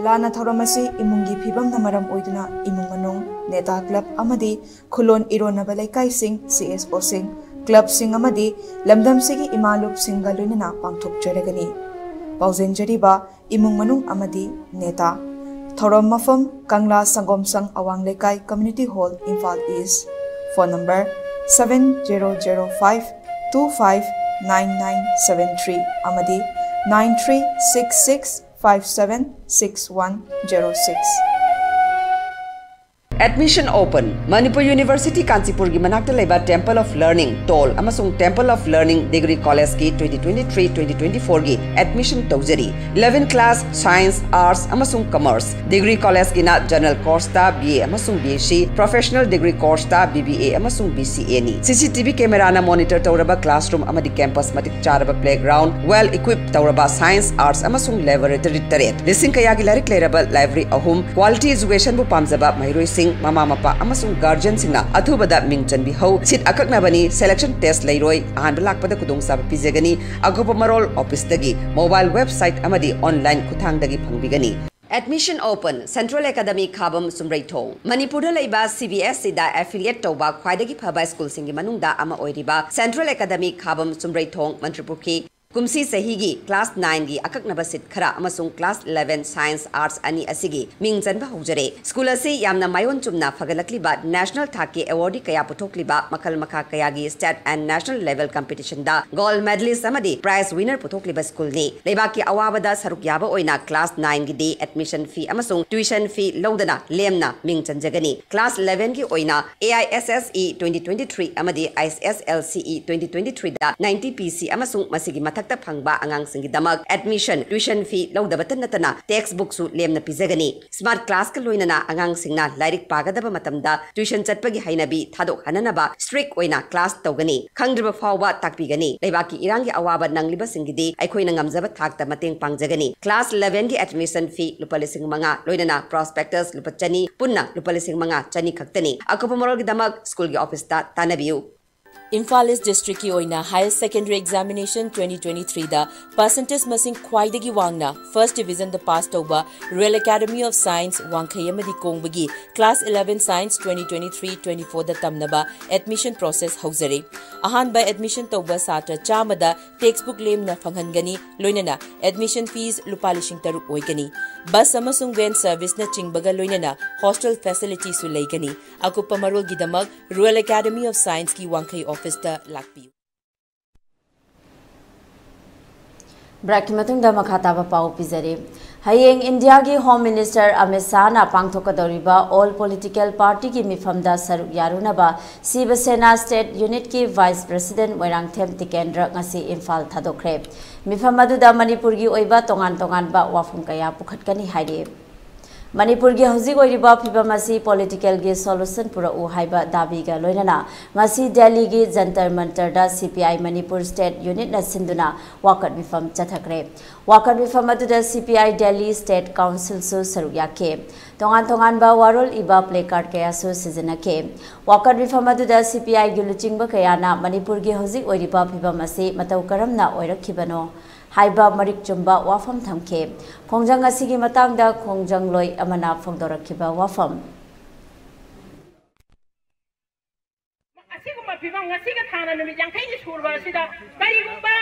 ꯂꯥꯟꯅ ꯊꯧꯔꯝ ꯑꯁꯤ ꯏꯃꯨꯡꯒꯤ ꯐꯤꯕꯝꯅ ꯃꯔꯝ ꯑꯣꯏꯗꯨꯅ ꯏꯃꯨꯡ ꯃꯅꯨꯡ, ꯅꯦꯇꯥ ꯀ꯭ꯂꯕ ꯑꯃꯗꯤ ꯈꯨꯂꯣꯟ ꯏꯔꯣꯟꯅꯕ ꯂꯩꯀꯥꯏꯁꯤꯡ, ꯁꯤ ꯑꯦꯁ ꯑꯣꯁꯤꯡ, ꯀ꯭ꯂꯕꯁꯤꯡ ꯑꯃꯗꯤ ꯂꯝꯗꯝꯁꯤꯒꯤ ꯏꯃꯥ ꯂꯨꯞꯁꯤꯡꯒ ꯂꯣꯏꯅꯅ ꯄꯥꯡꯊꯣꯛꯆꯔꯒꯅꯤ꯫ ꯄꯥꯎꯖꯦꯟꯖꯔꯤꯕ ꯏꯃꯨꯡ ꯃꯅꯨꯡ ꯑꯃꯗꯤ ꯅꯦꯇꯥ꯫ ꯊꯧꯔꯝ ꯃꯐꯝ, ꯀꯪꯂꯥ ꯁꯪꯒꯣꯝ ꯁꯪ ꯑꯋꯥꯡ ꯂꯩꯀꯥꯏ, Community Hall, Imphal East꯫ Phone number seven zero zero five two five nine nine seven three ꯑꯃꯗꯤ nine three six six five seven six one zero six. Admission open. Manipur University Kanchipurꯒꯤ ꯃꯅꯥꯛꯇ ꯂꯩꯕ Temple of Learning, ꯇꯣꯜ ꯑꯃꯁꯨꯡ Temple of Learning Degree Collegeꯀꯤ twenty twenty-three twenty twenty-fourꯒꯤ admission ꯇꯧꯖꯔꯤ꯫ Eleven class, Science, Arts ꯑꯃꯁꯨꯡ Commerce꯫ Degree Collegeꯀꯤꯅ General Courseꯇ B A ꯑꯃꯁꯨꯡ B S C, Professional Degree Courseꯇ B B A ꯑꯃꯁꯨꯡ B C Aꯅꯤ꯫ C C T V cameraꯅ monitor ꯇꯧꯔꯕ classroom ꯑꯃꯗꯤ campus ꯃꯇꯤꯛ ꯆꯥꯔꯕ playground, well equipped ꯇꯧꯔꯕ Science, Arts ꯑꯃꯁꯨꯡ Laboratory ꯇꯔꯦꯠ꯫ ꯂꯤꯁꯤꯡ ꯀꯌꯥꯒꯤ ꯂꯥꯏꯔꯤꯛ ꯂꯩꯔꯕ library ꯑꯍꯨꯝ꯫ Quality educationꯕꯨ ꯄꯥꯝꯖꯕ ꯃꯍꯩꯔꯣꯏꯁꯤꯡ, ꯃꯃꯥ ꯃꯄꯥ ꯑꯃꯁꯨꯡ guardianꯁꯤꯡꯅ ꯑꯊꯨꯕꯗ ꯃꯤꯡ ꯆꯟꯕꯤꯍꯧ꯫ Seat ꯑꯀꯛꯅꯕꯅꯤ, selection test ꯂꯩꯔꯣꯏ꯫ ꯑꯍꯥꯟꯕ ꯂꯥꯛꯄꯗ ꯈꯨꯗꯣꯡꯆꯥꯕ ꯄꯤꯖꯒꯅꯤ꯫ ꯑꯀꯨꯞꯄ ꯃꯔꯣꯜ officeꯇꯒꯤ, mobile website ꯑꯃꯗꯤ online ꯈꯨꯠꯊꯥꯡꯗꯒꯤ ꯐꯪꯕꯤꯒꯅꯤ꯫ Admission open. Central Academy ꯈꯥꯕꯝ ꯆꯨꯝꯔꯩꯊꯣꯡ꯫ ꯃꯅꯤꯄꯨꯔꯗ ꯂꯩꯕ C B S Eꯗ affiliate ꯇꯧꯕ ꯈ꯭ꯋꯥꯏꯗꯒꯤ ꯐꯕ schoolꯁꯤꯡꯒꯤ ꯃꯅꯨꯡꯗ ꯑꯃ ꯑꯣꯏꯔꯤꯕ Central Academy ꯈꯥꯕꯝ ꯆꯨꯝꯔꯩꯊꯣꯡ, ꯃꯟꯇ꯭ꯔꯤꯄꯨꯈ꯭ꯔꯤ꯫ ꯀꯨꯝꯁꯤ ꯆꯍꯤꯒꯤ class nineꯒꯤ ꯑꯀꯛꯅꯕ seat ꯈꯔ ꯑꯃꯁꯨꯡ class eleven Science, Arts ꯑꯅꯤ ꯑꯁꯤꯒꯤ ꯃꯤꯡ ꯆꯟꯕ ꯍꯧꯖꯔꯦ꯫ School ꯑꯁꯤ ꯌꯥꯝꯅ ꯃꯥꯏꯑꯣꯟ ꯆꯨꯝꯅ ꯐꯒꯠꯂꯛꯂꯤꯕ, national ꯊꯥꯛꯀꯤ awardꯗꯤ ꯀꯌꯥ ꯄꯨꯊꯣꯛꯂꯤꯕ, ꯃꯈꯜ ꯃꯈꯥ ꯀꯌꯥꯒꯤ state and national level competitionꯗ gold medalist ꯑꯃꯗꯤ prize winner ꯄꯨꯊꯣꯛꯂꯤꯕ schoolꯅꯤ꯫ ꯂꯩꯕꯥꯛꯀꯤ ꯑꯋꯥꯕꯗ ꯁꯔꯨꯛ ꯌꯥꯕ ꯑꯣꯏꯅ class nineꯒꯤꯗꯤ admission fee ꯑꯃꯁꯨꯡ tuition fee ꯂꯧꯗꯅ ꯂꯦꯝꯅ ꯃꯤꯡ ꯆꯟꯖꯒꯅꯤ꯫ Class elevenꯒꯤ ꯑꯣꯏꯅ A I S S E twenty twenty-three ꯑꯃꯗꯤ I S S L C E twenty twenty-threeꯗ ninety P C ꯑꯃꯁꯨꯡ ꯃꯁꯤꯒꯤ ꯃꯊꯛꯇ ꯐꯪꯕ ꯑꯉꯥꯡꯁꯤꯡꯒꯤꯗꯃꯛ admission, tuition fee ꯂꯧꯗꯕꯇ ꯅꯠꯇꯅ textbookꯁꯨ ꯂꯦꯝꯅ ꯄꯤꯖꯒꯅꯤ꯫ Smart classꯀ ꯂꯣꯏꯅꯅ ꯑꯉꯥꯡꯁꯤꯡꯅ ꯂꯥꯏꯔꯤꯛ ꯄꯥꯒꯗꯕ ꯃꯇꯝꯗ tuition ꯆꯠꯄꯒꯤ ꯍꯩꯅꯕꯤ ꯊꯥꯗꯣꯛꯍꯟꯅꯅꯕ strict ꯑꯣꯏꯅ class ꯇꯧꯒꯅꯤ꯫ ꯈꯪꯗ꯭ꯔꯤꯕ ꯐꯥꯎꯕ ꯇꯥꯛꯄꯤꯒꯅꯤ꯫ ꯂꯩꯕꯥꯛꯀꯤ ꯏꯔꯥꯡꯒꯤ ꯑꯋꯥꯕ ꯅꯪꯂꯤꯕꯁꯤꯡꯒꯤꯗꯤ ꯑꯩꯈꯣꯏꯅ ꯉꯝꯖꯕ ꯊꯥꯛꯇ ꯃꯇꯦꯡ ꯄꯥꯡꯖꯒꯅꯤ꯫ Class elevenꯒꯤ admission fee ꯂꯨꯄꯥ ꯂꯤꯁꯤꯡ ꯃꯉꯥ, ꯂꯣꯏꯅꯅ prospectus ꯂꯨꯄꯥ ꯆꯅꯤ, ꯄꯨꯟꯅ ꯂꯨꯄꯥ ꯂꯤꯁꯤꯡ ꯃꯉꯥ ꯆꯅꯤ ꯈꯛꯇꯅꯤ꯫ ꯑꯀꯨꯞꯄ ꯃꯔꯣꯜꯒꯤꯗꯃꯛ schoolꯒꯤ officeꯇ ꯇꯥꯟꯅꯕꯤꯌꯨ꯫ ꯏꯝꯐꯥꯜ ꯏꯁ districtꯀꯤ ꯑꯣꯏꯅ Higher Secondary Examination twenty twenty-threeꯗ percentage ꯃꯁꯤꯡ ꯈ꯭ꯋꯥꯏꯗꯒꯤ ꯋꯥꯡꯅ first divisionꯗ pass ꯇꯧꯕ Royal Academy of Science ꯋꯥꯡꯈꯩ ꯑꯃꯗꯤ ꯀꯣꯡꯕꯒꯤ class eleven Science twenty twenty-three twenty-fourꯗ ꯇꯝꯅꯕ admission process ꯍꯧꯖꯔꯦ꯫ ꯑꯍꯥꯟꯕ admission ꯇꯧꯕ ꯁꯥꯇ꯭ꯔ ꯆꯥꯝꯃꯗ textbook ꯂꯦꯝꯅ ꯐꯪꯍꯟꯒꯅꯤ, ꯂꯣꯏꯅꯅ admission fees ꯂꯨꯄꯥ ꯂꯤꯁꯤꯡ ꯇꯔꯨꯛ ꯑꯣꯏꯒꯅꯤ꯫ Bus ꯑꯃꯁꯨꯡ van serviceꯅꯆꯤꯡꯕꯒ ꯂꯣꯏꯅꯅ hostel facilityꯁꯨ ꯂꯩꯒꯅꯤ꯫ ꯑꯀꯨꯞꯄ ꯃꯔꯣꯜꯒꯤꯗꯃꯛ Royal Academy of Scienceꯀꯤ ꯋꯥꯡꯈꯩ officeꯇ ꯂꯥꯛꯄꯤꯌꯨ꯫ ꯕ꯭ꯔꯦꯛꯀꯤ ꯃꯇꯨꯡꯗ ꯃꯈꯥ ꯇꯥꯕ ꯄꯥꯎ ꯄꯤꯖꯔꯤ꯫ ꯍꯌꯦꯡ ꯏꯟꯗꯤꯌꯥꯒꯤ ꯍꯣꯝ ꯃꯤꯅꯤꯁꯇꯔ ꯑꯃꯤꯠ ꯁꯥꯍꯅ ꯄꯥꯡꯊꯣꯛꯀꯗꯧꯔꯤꯕ ꯑꯣꯜ ꯄꯣꯂꯤꯇꯤꯀꯦꯜ ꯄꯥꯔꯇꯤꯒꯤ ꯃꯤꯐꯝꯗ ꯁꯔꯨꯛ ꯌꯥꯔꯨꯅꯕ ꯁꯤꯕ ꯁꯦꯅꯥ ꯁ꯭ꯇꯦꯠ ꯌꯨꯅꯤꯠꯀꯤ ꯚꯥꯏꯁ ꯄ꯭ꯔꯦꯁꯤꯗꯦꯟꯠ ꯃꯣꯏꯔꯥꯡꯊꯦꯝ ꯇꯤꯀꯦꯟꯗ꯭ꯔ ꯉꯁꯤ ꯏꯝꯐꯥꯜ ꯊꯥꯗꯣꯛꯈ꯭ꯔꯦ꯫ ꯃꯤꯐꯝ ꯑꯗꯨꯗ ꯃꯅꯤꯄꯨꯔꯒꯤ ꯑꯣꯏꯕ ꯇꯣꯉꯥꯟ ꯇꯣꯉꯥꯟꯕ ꯋꯥꯐꯝ ꯀꯌꯥ ꯄꯨꯈꯠꯀꯅꯤ ꯍꯥꯏꯔꯤ꯫ ꯃꯅꯤꯄꯨꯔꯒꯤ ꯍꯧꯖꯤꯛ ꯑꯣꯏꯔꯤꯕ ꯐꯤꯕꯝ ꯑꯁꯤ ꯄꯣꯂꯤꯇꯤꯀꯦꯜꯒꯤ ꯁꯣꯂꯨꯁꯟ ꯄꯨꯔꯛꯎ ꯍꯥꯏꯕ ꯗꯥꯕꯤꯒ ꯂꯣꯏꯅꯅ ꯉꯁꯤ ꯗꯦꯜꯂꯤꯒꯤ ꯖꯟꯇꯔ ꯃꯟꯇꯔꯗ ꯁꯤ ꯄꯤ ꯑꯥꯏ ꯃꯅꯤꯄꯨꯔ ꯁ꯭ꯇꯦꯠ ꯌꯨꯅꯤꯠꯅ ꯁꯤꯟꯗꯨꯅ ꯋꯥꯀꯠ ꯃꯤꯐꯝ ꯆꯠꯊꯈ꯭ꯔꯦ꯫ ꯋꯥꯀꯠ ꯃꯤꯐꯝ ꯑꯗꯨꯗ ꯁꯤ ꯄꯤ ꯑꯥꯏ ꯗꯦꯜꯂꯤ ꯁ꯭ꯇꯦꯠ ꯀꯥꯎꯟꯁꯤꯜꯁꯨ ꯁꯔꯨꯛ ꯌꯥꯈꯤ꯫ ꯇꯣꯉꯥꯟ ꯇꯣꯉꯥꯟꯕ ꯋꯥꯔꯣꯜ ꯏꯕ ꯄ꯭ꯂꯦ ꯀꯥꯔꯗ ꯀꯌꯥꯁꯨ ꯁꯤꯖꯤꯟꯅꯈꯤ꯫ ꯋꯥꯀꯠ ꯃꯤꯐꯝ ꯑꯗꯨꯗ ꯁꯤ ꯄꯤ ꯑꯥꯏꯒꯤ ꯂꯨꯆꯤꯡꯕ ꯀꯌꯥꯅ ꯃꯅꯤꯄꯨꯔꯒꯤ ꯍꯧꯖꯤꯛ ꯑꯣꯏꯔꯤꯕ ꯐꯤꯕꯝ ꯑꯁꯤ ꯃꯇꯧ ꯀꯔꯝꯅ ꯑꯣꯏꯔꯛꯈꯤꯕꯅꯣ ꯍꯥꯏꯕ ꯃꯔꯤꯛ ꯆꯨꯝꯕ ꯋꯥꯐꯝ ꯊꯝꯈꯤ꯫ ꯈꯣꯡꯖꯪ ꯑꯁꯤꯒꯤ ꯃꯇꯥꯡꯗ ꯈꯣꯡꯖꯪꯂꯣꯏ ꯑꯃꯅ ꯐꯣꯡꯗꯣꯔꯛꯈꯤꯕ ꯋꯥꯐꯝ꯫ ꯑꯁꯤꯒꯨꯝꯕ ꯐꯤꯕꯝ ꯉꯁꯤꯒ ꯊꯥꯅ ꯅꯨꯃꯤꯠ ꯌꯥꯡꯈꯩꯅꯤ ꯁꯨꯔꯕ ꯑꯁꯤꯗ ꯀꯔꯤꯒꯨꯝꯕ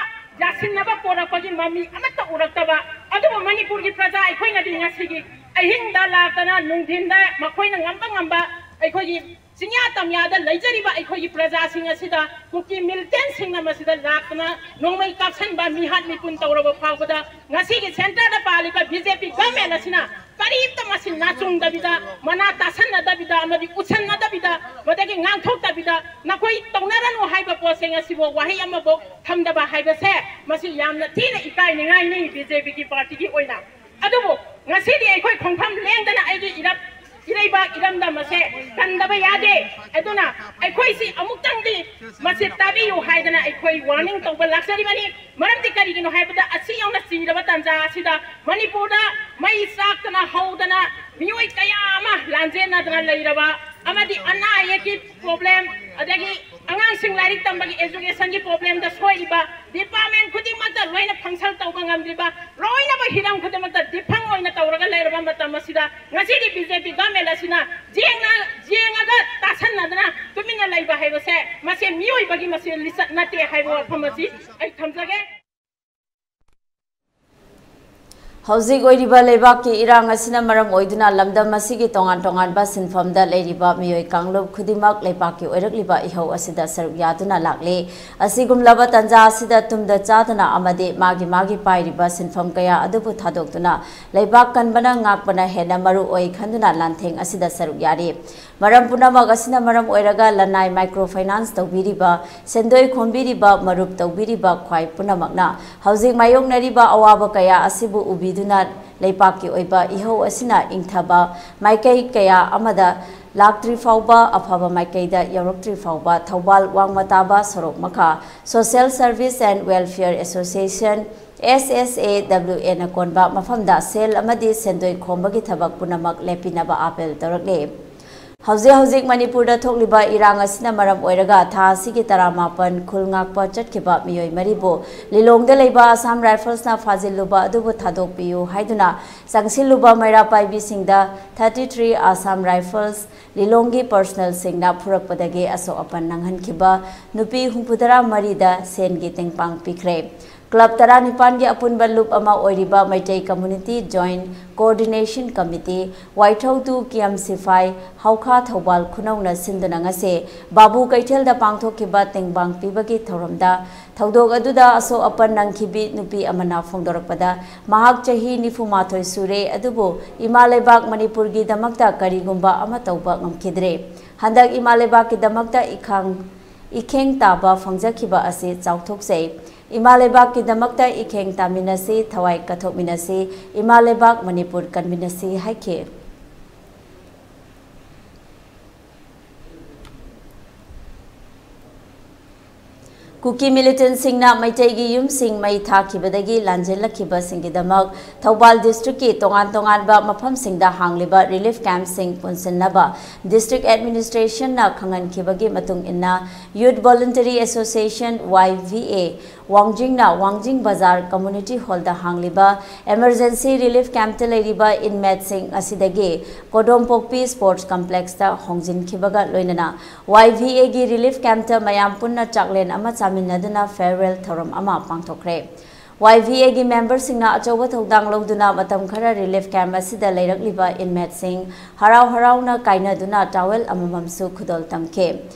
ꯌꯥꯁꯤꯟꯅꯕ ꯄꯣꯔꯛꯄꯒꯤ ꯃꯃꯤ ꯑꯃꯠꯇ ꯎꯔꯛꯇꯕ, ꯑꯗꯨꯕꯨ ꯃꯅꯤꯄꯨꯔꯒꯤ ꯄ꯭ꯔꯖꯥ ꯑꯩꯈꯣꯏꯅꯗꯤ ꯉꯁꯤꯒꯤ ꯑꯍꯤꯡꯗ ꯂꯥꯛꯇꯅ ꯅꯨꯡꯊꯤꯟꯗ ꯃꯈꯣꯏꯅ ꯉꯝꯕ ꯉꯝꯕ ꯑꯩꯈꯣꯏꯒꯤ ꯆꯤꯡꯌꯥ ꯇꯝꯌꯥꯗ ꯂꯩꯖꯔꯤꯕ ꯑꯩꯈꯣꯏꯒꯤ ꯄ꯭ꯔꯖꯥꯁꯤꯡ ꯑꯁꯤꯗ ꯀꯨꯀꯤ ꯃꯤꯂꯤꯇꯦꯟꯁꯤꯡꯅ ꯃꯁꯤꯗ ꯂꯥꯛꯇꯨꯅ ꯅꯣꯡꯃꯩ ꯀꯥꯞꯁꯟꯕ, ꯃꯤꯍꯥꯠ ꯃꯤꯄꯨꯟ ꯇꯧꯔꯕ ꯐꯥꯎꯕꯗ ꯉꯁꯤꯒꯤ ꯁꯦꯟꯇꯔꯗ ꯄꯥꯜꯂꯤꯕ ꯕꯤ ꯖꯦ ꯄꯤ ꯒꯚꯔꯟꯃꯦꯟ ꯑꯁꯤꯅ ꯀꯔꯤꯝꯇ ꯃꯁꯤ ꯅꯥꯆꯨꯡꯗꯕꯤꯗ, ꯃꯅꯥ ꯇꯥꯁꯟꯅꯗꯕꯤꯗ ꯑꯃꯗꯤ ꯎꯠꯁꯟꯅꯗꯕꯤꯗ, ꯃꯗꯒꯤ ꯉꯥꯡꯊꯣꯛꯇꯕꯤꯗ ꯅꯈꯣꯏ ꯇꯧꯅꯔꯅꯨ ꯍꯥꯏꯕ ꯄꯣꯠꯁꯦ ꯉꯁꯤꯐꯥꯎ ꯋꯥꯍꯩ ꯑꯃꯐꯥꯎ ꯊꯝꯗꯕ ꯍꯥꯏꯕꯁꯦ ꯃꯁꯤ ꯌꯥꯝꯅ ꯊꯤꯅ ꯏꯀꯥꯏꯅꯤꯡꯉꯥꯏꯅꯤ ꯕꯤ ꯖꯦ ꯄꯤꯒꯤ ꯄꯥꯔꯇꯤꯒꯤ ꯑꯣꯏꯅ꯫ ꯑꯗꯨꯕꯨ ꯉꯁꯤꯗꯤ ꯑꯩꯈꯣꯏ ꯈꯣꯡꯐꯝ ꯂꯦꯡꯗꯅ ꯑꯩꯒꯤ ꯏꯔꯞ ꯏꯔꯩꯕꯥꯛ ꯏꯔꯝꯗꯝ ꯑꯁꯦ ꯀꯟꯗꯕ ꯌꯥꯗꯦ꯫ ꯑꯗꯨꯅ ꯑꯩꯈꯣꯏꯁꯤ ꯑꯃꯨꯛꯇꯪꯗꯤ ꯃꯁꯤ ꯇꯥꯕꯤꯌꯨ ꯍꯥꯏꯗꯅ ꯑꯩꯈꯣꯏ ꯋꯥꯔꯅꯤꯡ ꯇꯧꯕ ꯂꯥꯛꯆꯔꯤꯕꯅꯤ꯫ ꯃꯔꯝꯗꯤ ꯀꯔꯤꯒꯤꯅꯣ ꯍꯥꯏꯕꯗ ꯑꯁꯤ ꯌꯧꯅ ꯆꯤꯔꯕ ꯇꯥꯟꯖꯥ ꯑꯁꯤꯗ ꯃꯅꯤꯄꯨꯔꯗ ꯃꯩ ꯆꯥꯛꯇꯅ ꯍꯧꯗꯅ ꯃꯤꯑꯣꯏ ꯀꯌꯥ ꯑꯃ ꯂꯥꯟꯖꯦꯟꯅꯗꯅ ꯂꯩꯔꯕ ꯑꯃꯗꯤ ꯑꯅꯥ ꯑꯌꯦꯛꯀꯤ ꯄ꯭ꯔꯣꯕ꯭ꯂꯦꯝ, ꯑꯗꯒꯤ ꯑꯉꯥꯡꯁꯤꯡ ꯂꯥꯏꯔꯤꯛ ꯇꯝꯕꯒꯤ ꯑꯦꯖꯨꯀꯦꯁꯟꯒꯤ ꯄ꯭ꯔꯣꯕ꯭ꯂꯦꯝꯗ ꯁꯣꯏꯔꯤꯕ ꯗꯤꯄꯥꯔꯠꯃꯦꯟ ꯈꯨꯗꯤꯡꯃꯛꯇ ꯂꯣꯏꯅ ꯐꯪꯁꯟ ꯇꯧꯕ ꯉꯝꯗ꯭ꯔꯤꯕ, ꯂꯣꯏꯅꯃꯛ ꯍꯤꯔꯝ ꯈꯨꯗꯤꯡꯃꯛꯇ ꯗꯤꯐꯪ ꯑꯣꯏꯅ ꯇꯧꯔꯒ ꯂꯩꯔꯕ ꯃꯇꯝ ꯑꯁꯤꯗ ꯉꯁꯤꯗꯤ ꯕꯤ ꯖꯦ ꯄꯤ ꯒꯚꯔꯟꯃꯦꯟ ꯑꯁꯤꯅ ꯌꯦꯡꯅ ꯌꯦꯡꯉꯒ ꯇꯥꯁꯟꯅꯗꯅ ꯇꯨꯃꯤꯟꯅ ꯂꯩꯕ ꯍꯥꯏꯕꯁꯦ ꯃꯁꯤ ꯃꯤꯑꯣꯏꯕꯒꯤ ꯃꯁꯤ ꯂꯤꯆꯠ ꯅꯠꯇꯦ ꯍꯥꯏꯕ ꯋꯥꯐꯝ ꯑꯁꯤ ꯑꯩ ꯊꯝꯖꯒꯦ꯫ ꯍꯧꯖꯤꯛ ꯑꯣꯏꯔꯤꯕ ꯂꯩꯕꯥꯛꯀꯤ ꯏꯔꯥꯡ ꯑꯁꯤꯅ ꯃꯔꯝ ꯑꯣꯏꯗꯨꯅ ꯂꯝꯗꯝ ꯑꯁꯤꯒꯤ ꯇꯣꯉꯥꯟ ꯇꯣꯉꯥꯟꯕ ꯁꯤꯟꯐꯝꯗ ꯂꯩꯔꯤꯕ ꯃꯤꯑꯣꯏ ꯀꯥꯡꯂꯨꯞ ꯈꯨꯗꯤꯡꯃꯛ ꯂꯩꯕꯥꯛꯀꯤ ꯑꯣꯏꯔꯛꯂꯤꯕ ꯏꯍꯧ ꯑꯁꯤꯗ ꯁꯔꯨꯛ ꯌꯥꯗꯨꯅ ꯂꯥꯛꯂꯤ꯫ ꯑꯁꯤꯒꯨꯝꯂꯕ ꯇꯥꯟꯖꯥ ꯑꯁꯤꯗ ꯇꯨꯝꯗ ꯆꯥꯗꯅ ꯑꯃꯗꯤ ꯃꯥꯒꯤ ꯃꯥꯒꯤ ꯄꯥꯏꯔꯤꯕ ꯁꯤꯟꯐꯝ ꯀꯌꯥ ꯑꯗꯨꯕꯨ ꯊꯥꯗꯣꯛꯇꯨꯅ ꯂꯩꯕꯥꯛ ꯀꯟꯕꯅ ꯉꯥꯛꯄꯅ ꯍꯦꯟꯅ ꯃꯔꯨ ꯑꯣꯏ ꯈꯟꯗꯨꯅ ꯂꯥꯟꯊꯦꯡ ꯑꯁꯤꯗ ꯁꯔꯨꯛ ꯌꯥꯔꯤ꯫ ꯃꯔꯝ ꯄꯨꯝꯅꯃꯛ ꯑꯁꯤꯅ ꯃꯔꯝ ꯑꯣꯏꯔꯒ ꯂꯅꯥꯏ ꯃꯥꯏꯀ꯭ꯔꯣ ꯐꯥꯏꯅꯥꯟꯁ ꯇꯧꯕꯤꯔꯤꯕ, ꯁꯦꯟꯗꯣꯏ ꯈꯣꯝꯕꯤꯔꯤꯕ, ꯃꯔꯨꯞ ꯇꯧꯕꯤꯔꯤꯕ ꯈ꯭ꯋꯥꯏ ꯄꯨꯝꯅꯃꯛꯅ ꯍꯧꯖꯤꯛ ꯃꯥꯌꯣꯛꯅꯔꯤꯕ ꯑꯋꯥꯕ ꯀꯌꯥ ꯑꯁꯤꯕꯨ ꯎꯕꯤꯗꯨꯅ ꯂꯩꯄꯥꯛꯀꯤ ꯑꯣꯏꯕ ꯏꯍꯧ ꯑꯁꯤꯅ ꯏꯪꯊꯕ ꯃꯥꯏꯀꯩ ꯀꯌꯥ ꯑꯃꯗ ꯂꯥꯛꯇ꯭ꯔꯤ ꯐꯥꯎꯕ, ꯑꯐꯕ ꯃꯥꯏꯀꯩꯗ ꯌꯧꯔꯛꯇ꯭ꯔꯤ ꯐꯥꯎꯕ ꯊꯧꯕꯥꯜ ꯋꯥꯡꯃ ꯇꯥꯕ ꯁꯣꯔꯣꯛ ꯃꯈꯥ Social Service and Welfare Association, S S A W Aꯅ ꯀꯣꯟꯕ ꯃꯐꯝꯗ ꯁꯦꯜ ꯑꯃꯗꯤ ꯁꯦꯟꯗꯣꯏ ꯈꯣꯝꯕꯒꯤ ꯊꯕꯛ ꯄꯨꯝꯅꯃꯛ ꯂꯦꯞꯄꯤꯅꯕ ꯑꯥꯄꯦꯜ ꯇꯧꯔꯛꯂꯤ꯫ ꯍꯧꯖꯤꯛ ꯍꯧꯖꯤꯛ ꯃꯅꯤꯄꯨꯔꯗ ꯊꯣꯛꯂꯤꯕ ꯏꯔꯥꯡ ꯑꯁꯤꯅ ꯃꯔꯝ ꯑꯣꯏꯔꯒ ꯊꯥ ꯑꯁꯤꯒꯤ ꯇꯔꯥꯃꯥꯄꯟ ꯈꯨꯜ ꯉꯥꯛꯄ ꯆꯠꯈꯤꯕ ꯃꯤꯑꯣꯏ ꯃꯔꯤꯕꯨ ꯂꯤꯂꯣꯡꯗ ꯂꯩꯕ ꯑꯁꯥꯝ ꯔꯥꯏꯐꯜꯁꯅ ꯐꯥꯖꯤꯜꯂꯨꯕ ꯑꯗꯨꯕꯨ ꯊꯥꯗꯣꯛꯄꯤꯌꯨ ꯍꯥꯏꯗꯨꯅ ꯆꯪꯁꯤꯜꯂꯨꯕ ꯃꯩꯔꯥ ꯄꯥꯏꯕꯤꯁꯤꯡꯗ thirty three Assam Rifles ꯂꯤꯂꯣꯡꯒꯤ ꯄꯔꯁꯅꯦꯜꯁꯤꯡꯅ ꯐꯨꯔꯛꯄꯗꯒꯤ ꯑꯁꯣꯛ ꯑꯄꯟ ꯅꯪꯍꯟꯈꯤꯕ ꯅꯨꯄꯤ ꯍꯨꯝꯐꯨꯇꯔꯥ ꯃꯔꯤꯗ ꯁꯦꯟꯒꯤ ꯇꯦꯡꯄꯥꯡ ꯄꯤꯈ꯭ꯔꯦ꯫ ꯀ꯭ꯂꯕ ꯇꯔꯥꯅꯤꯄꯥꯟꯒꯤ ꯑꯄꯨꯟꯕ ꯂꯨꯞ ꯑꯃ ꯑꯣꯏꯔꯤꯕ Meitei Community Joint Coordination Committee, ꯋꯥꯏꯊꯧꯗꯨ ꯀꯤꯌꯝ ꯁꯤꯐꯥꯏ, ꯍꯧꯈꯥ Thoubal ꯈꯨꯅꯧꯅ ꯁꯤꯟꯗꯨꯅ ꯉꯁꯤ ꯕꯥꯕꯨ ꯀꯩꯊꯦꯜꯗ ꯄꯥꯡꯊꯣꯛꯈꯤꯕ ꯇꯦꯡꯕꯥꯡ ꯄꯤꯕꯒꯤ ꯊꯧꯔꯝꯗ ꯊꯧꯗꯣꯛ ꯑꯗꯨꯗ ꯑꯁꯣꯛ ꯑꯄꯟ ꯅꯪꯈꯤꯕꯤ ꯅꯨꯄꯤ ꯑꯃꯅ ꯐꯣꯡꯗꯣꯔꯛꯄꯗ, ꯃꯍꯥꯛ ꯆꯍꯤ ꯅꯤꯐꯨ ꯃꯥꯊꯣꯏ ꯁꯨꯔꯦ, ꯑꯗꯨꯕꯨ ꯏꯃꯥ ꯂꯩꯕꯥꯛ ꯃꯅꯤꯄꯨꯔꯒꯤꯗꯃꯛꯇ ꯀꯔꯤꯒꯨꯝꯕ ꯑꯃ ꯇꯧꯕ ꯉꯝꯈꯤꯗ꯭ꯔꯦ꯫ ꯍꯟꯗꯛ ꯏꯃꯥ ꯂꯩꯕꯥꯛꯀꯤꯗꯃꯛꯇ ꯏꯈꯥꯡ ꯏꯈꯦꯡ ꯇꯥꯕ ꯐꯪꯖꯈꯤꯕ ꯑꯁꯤ ꯆꯥꯎꯊꯣꯛꯆꯩ꯫ ꯏꯃꯥ ꯂꯩꯕꯥꯛꯀꯤꯗꯃꯛꯇ ꯏꯈꯦꯡ ꯇꯥꯃꯤꯟꯅꯁꯤ, ꯊꯋꯥꯏ ꯀꯠꯊꯣꯛꯃꯤꯟꯅꯁꯤ, ꯏꯃꯥ ꯂꯩꯕꯥꯛ ꯃꯅꯤꯄꯨꯔ ꯀꯟꯃꯤꯟꯅꯁꯤ ꯍꯥꯏꯈꯤ꯫ ꯀꯨꯀꯤ ꯃꯤꯂꯤꯇꯦꯟꯁꯤꯡꯅ ꯃꯩꯇꯩꯒꯤ ꯌꯨꯝꯁꯤꯡ ꯃꯩ ꯊꯥꯈꯤꯕꯗꯒꯤ ꯂꯥꯟꯖꯦꯜꯂꯛꯈꯤꯕꯁꯤꯡꯒꯤꯗꯃꯛ ꯊꯧꯕꯥꯜ ꯗꯤꯁꯇ꯭ꯔꯤꯛꯀꯤ ꯇꯣꯉꯥꯟ ꯇꯣꯉꯥꯟꯕ ꯃꯐꯝꯁꯤꯡꯗ ꯍꯥꯡꯂꯤꯕ ꯔꯤꯂꯤꯐ ꯀꯦꯝꯞꯁꯤꯡ ꯄꯨꯟꯁꯤꯟꯅꯕ ꯗꯤꯁꯇ꯭ꯔꯤꯛ ꯑꯦꯗꯃꯤꯅꯤꯁꯇ꯭ꯔꯦꯁꯟꯅ ꯈꯪꯍꯟꯈꯤꯕꯒꯤ ꯃꯇꯨꯡ ꯏꯟꯅ, youth voluntary association, Y V A, ꯋꯥꯡꯖꯤꯡꯅ ꯋꯥꯡꯖꯤꯡ ꯕꯖꯥꯔ ꯀꯝꯃ꯭ꯌꯨꯅꯤꯇꯤ ꯍꯣꯜꯗ ꯍꯥꯡꯂꯤꯕ ꯏꯃꯔꯖꯦꯟꯁꯤ ꯔꯤꯂꯤꯐ ꯀꯦꯝꯞꯇ ꯂꯩꯔꯤꯕ ꯏꯟꯃꯦꯠꯁꯤꯡ ꯑꯁꯤꯗꯒꯤ ꯀꯣꯗꯣꯝꯄꯣꯛꯄꯤ ꯁ꯭ꯄꯣꯔꯠꯁ ꯀꯝꯄ꯭ꯂꯦꯛꯁꯇ ꯍꯣꯡꯖꯤꯟꯈꯤꯕꯒ ꯂꯣꯏꯅꯅ ꯋꯥꯏ ꯚꯤ ꯑꯦꯒꯤ ꯔꯤꯂꯤꯐ ꯀꯦꯝꯞꯇ ꯃꯌꯥꯝ ꯄꯨꯟꯅ ꯆꯥꯛꯂꯦꯟ ꯑꯃ ꯆꯥꯃꯤꯟꯅꯗꯨꯅ ꯐꯦꯌꯔꯋꯦꯜ ꯊꯧꯔꯝ ꯑꯃ ꯄꯥꯡꯊꯣꯛꯈ꯭ꯔꯦ꯫ YVAꯒꯤ memberꯁꯤꯡꯅ ꯑꯆꯧꯕ ꯊꯧꯗꯥꯡ ꯂꯧꯗꯨꯅ ꯃꯇꯝ ꯈꯔ relief camp ꯑꯁꯤꯗ ꯂꯩꯔꯛꯂꯤꯕ inmateꯁꯤꯡ ꯍꯔꯥꯎ ꯍꯔꯥꯎꯅ ꯀꯥꯏꯅꯗꯨꯅ towel ꯑꯃꯃꯝꯁꯨ ꯈꯨꯗꯣꯜ ꯇꯝꯈꯤ꯫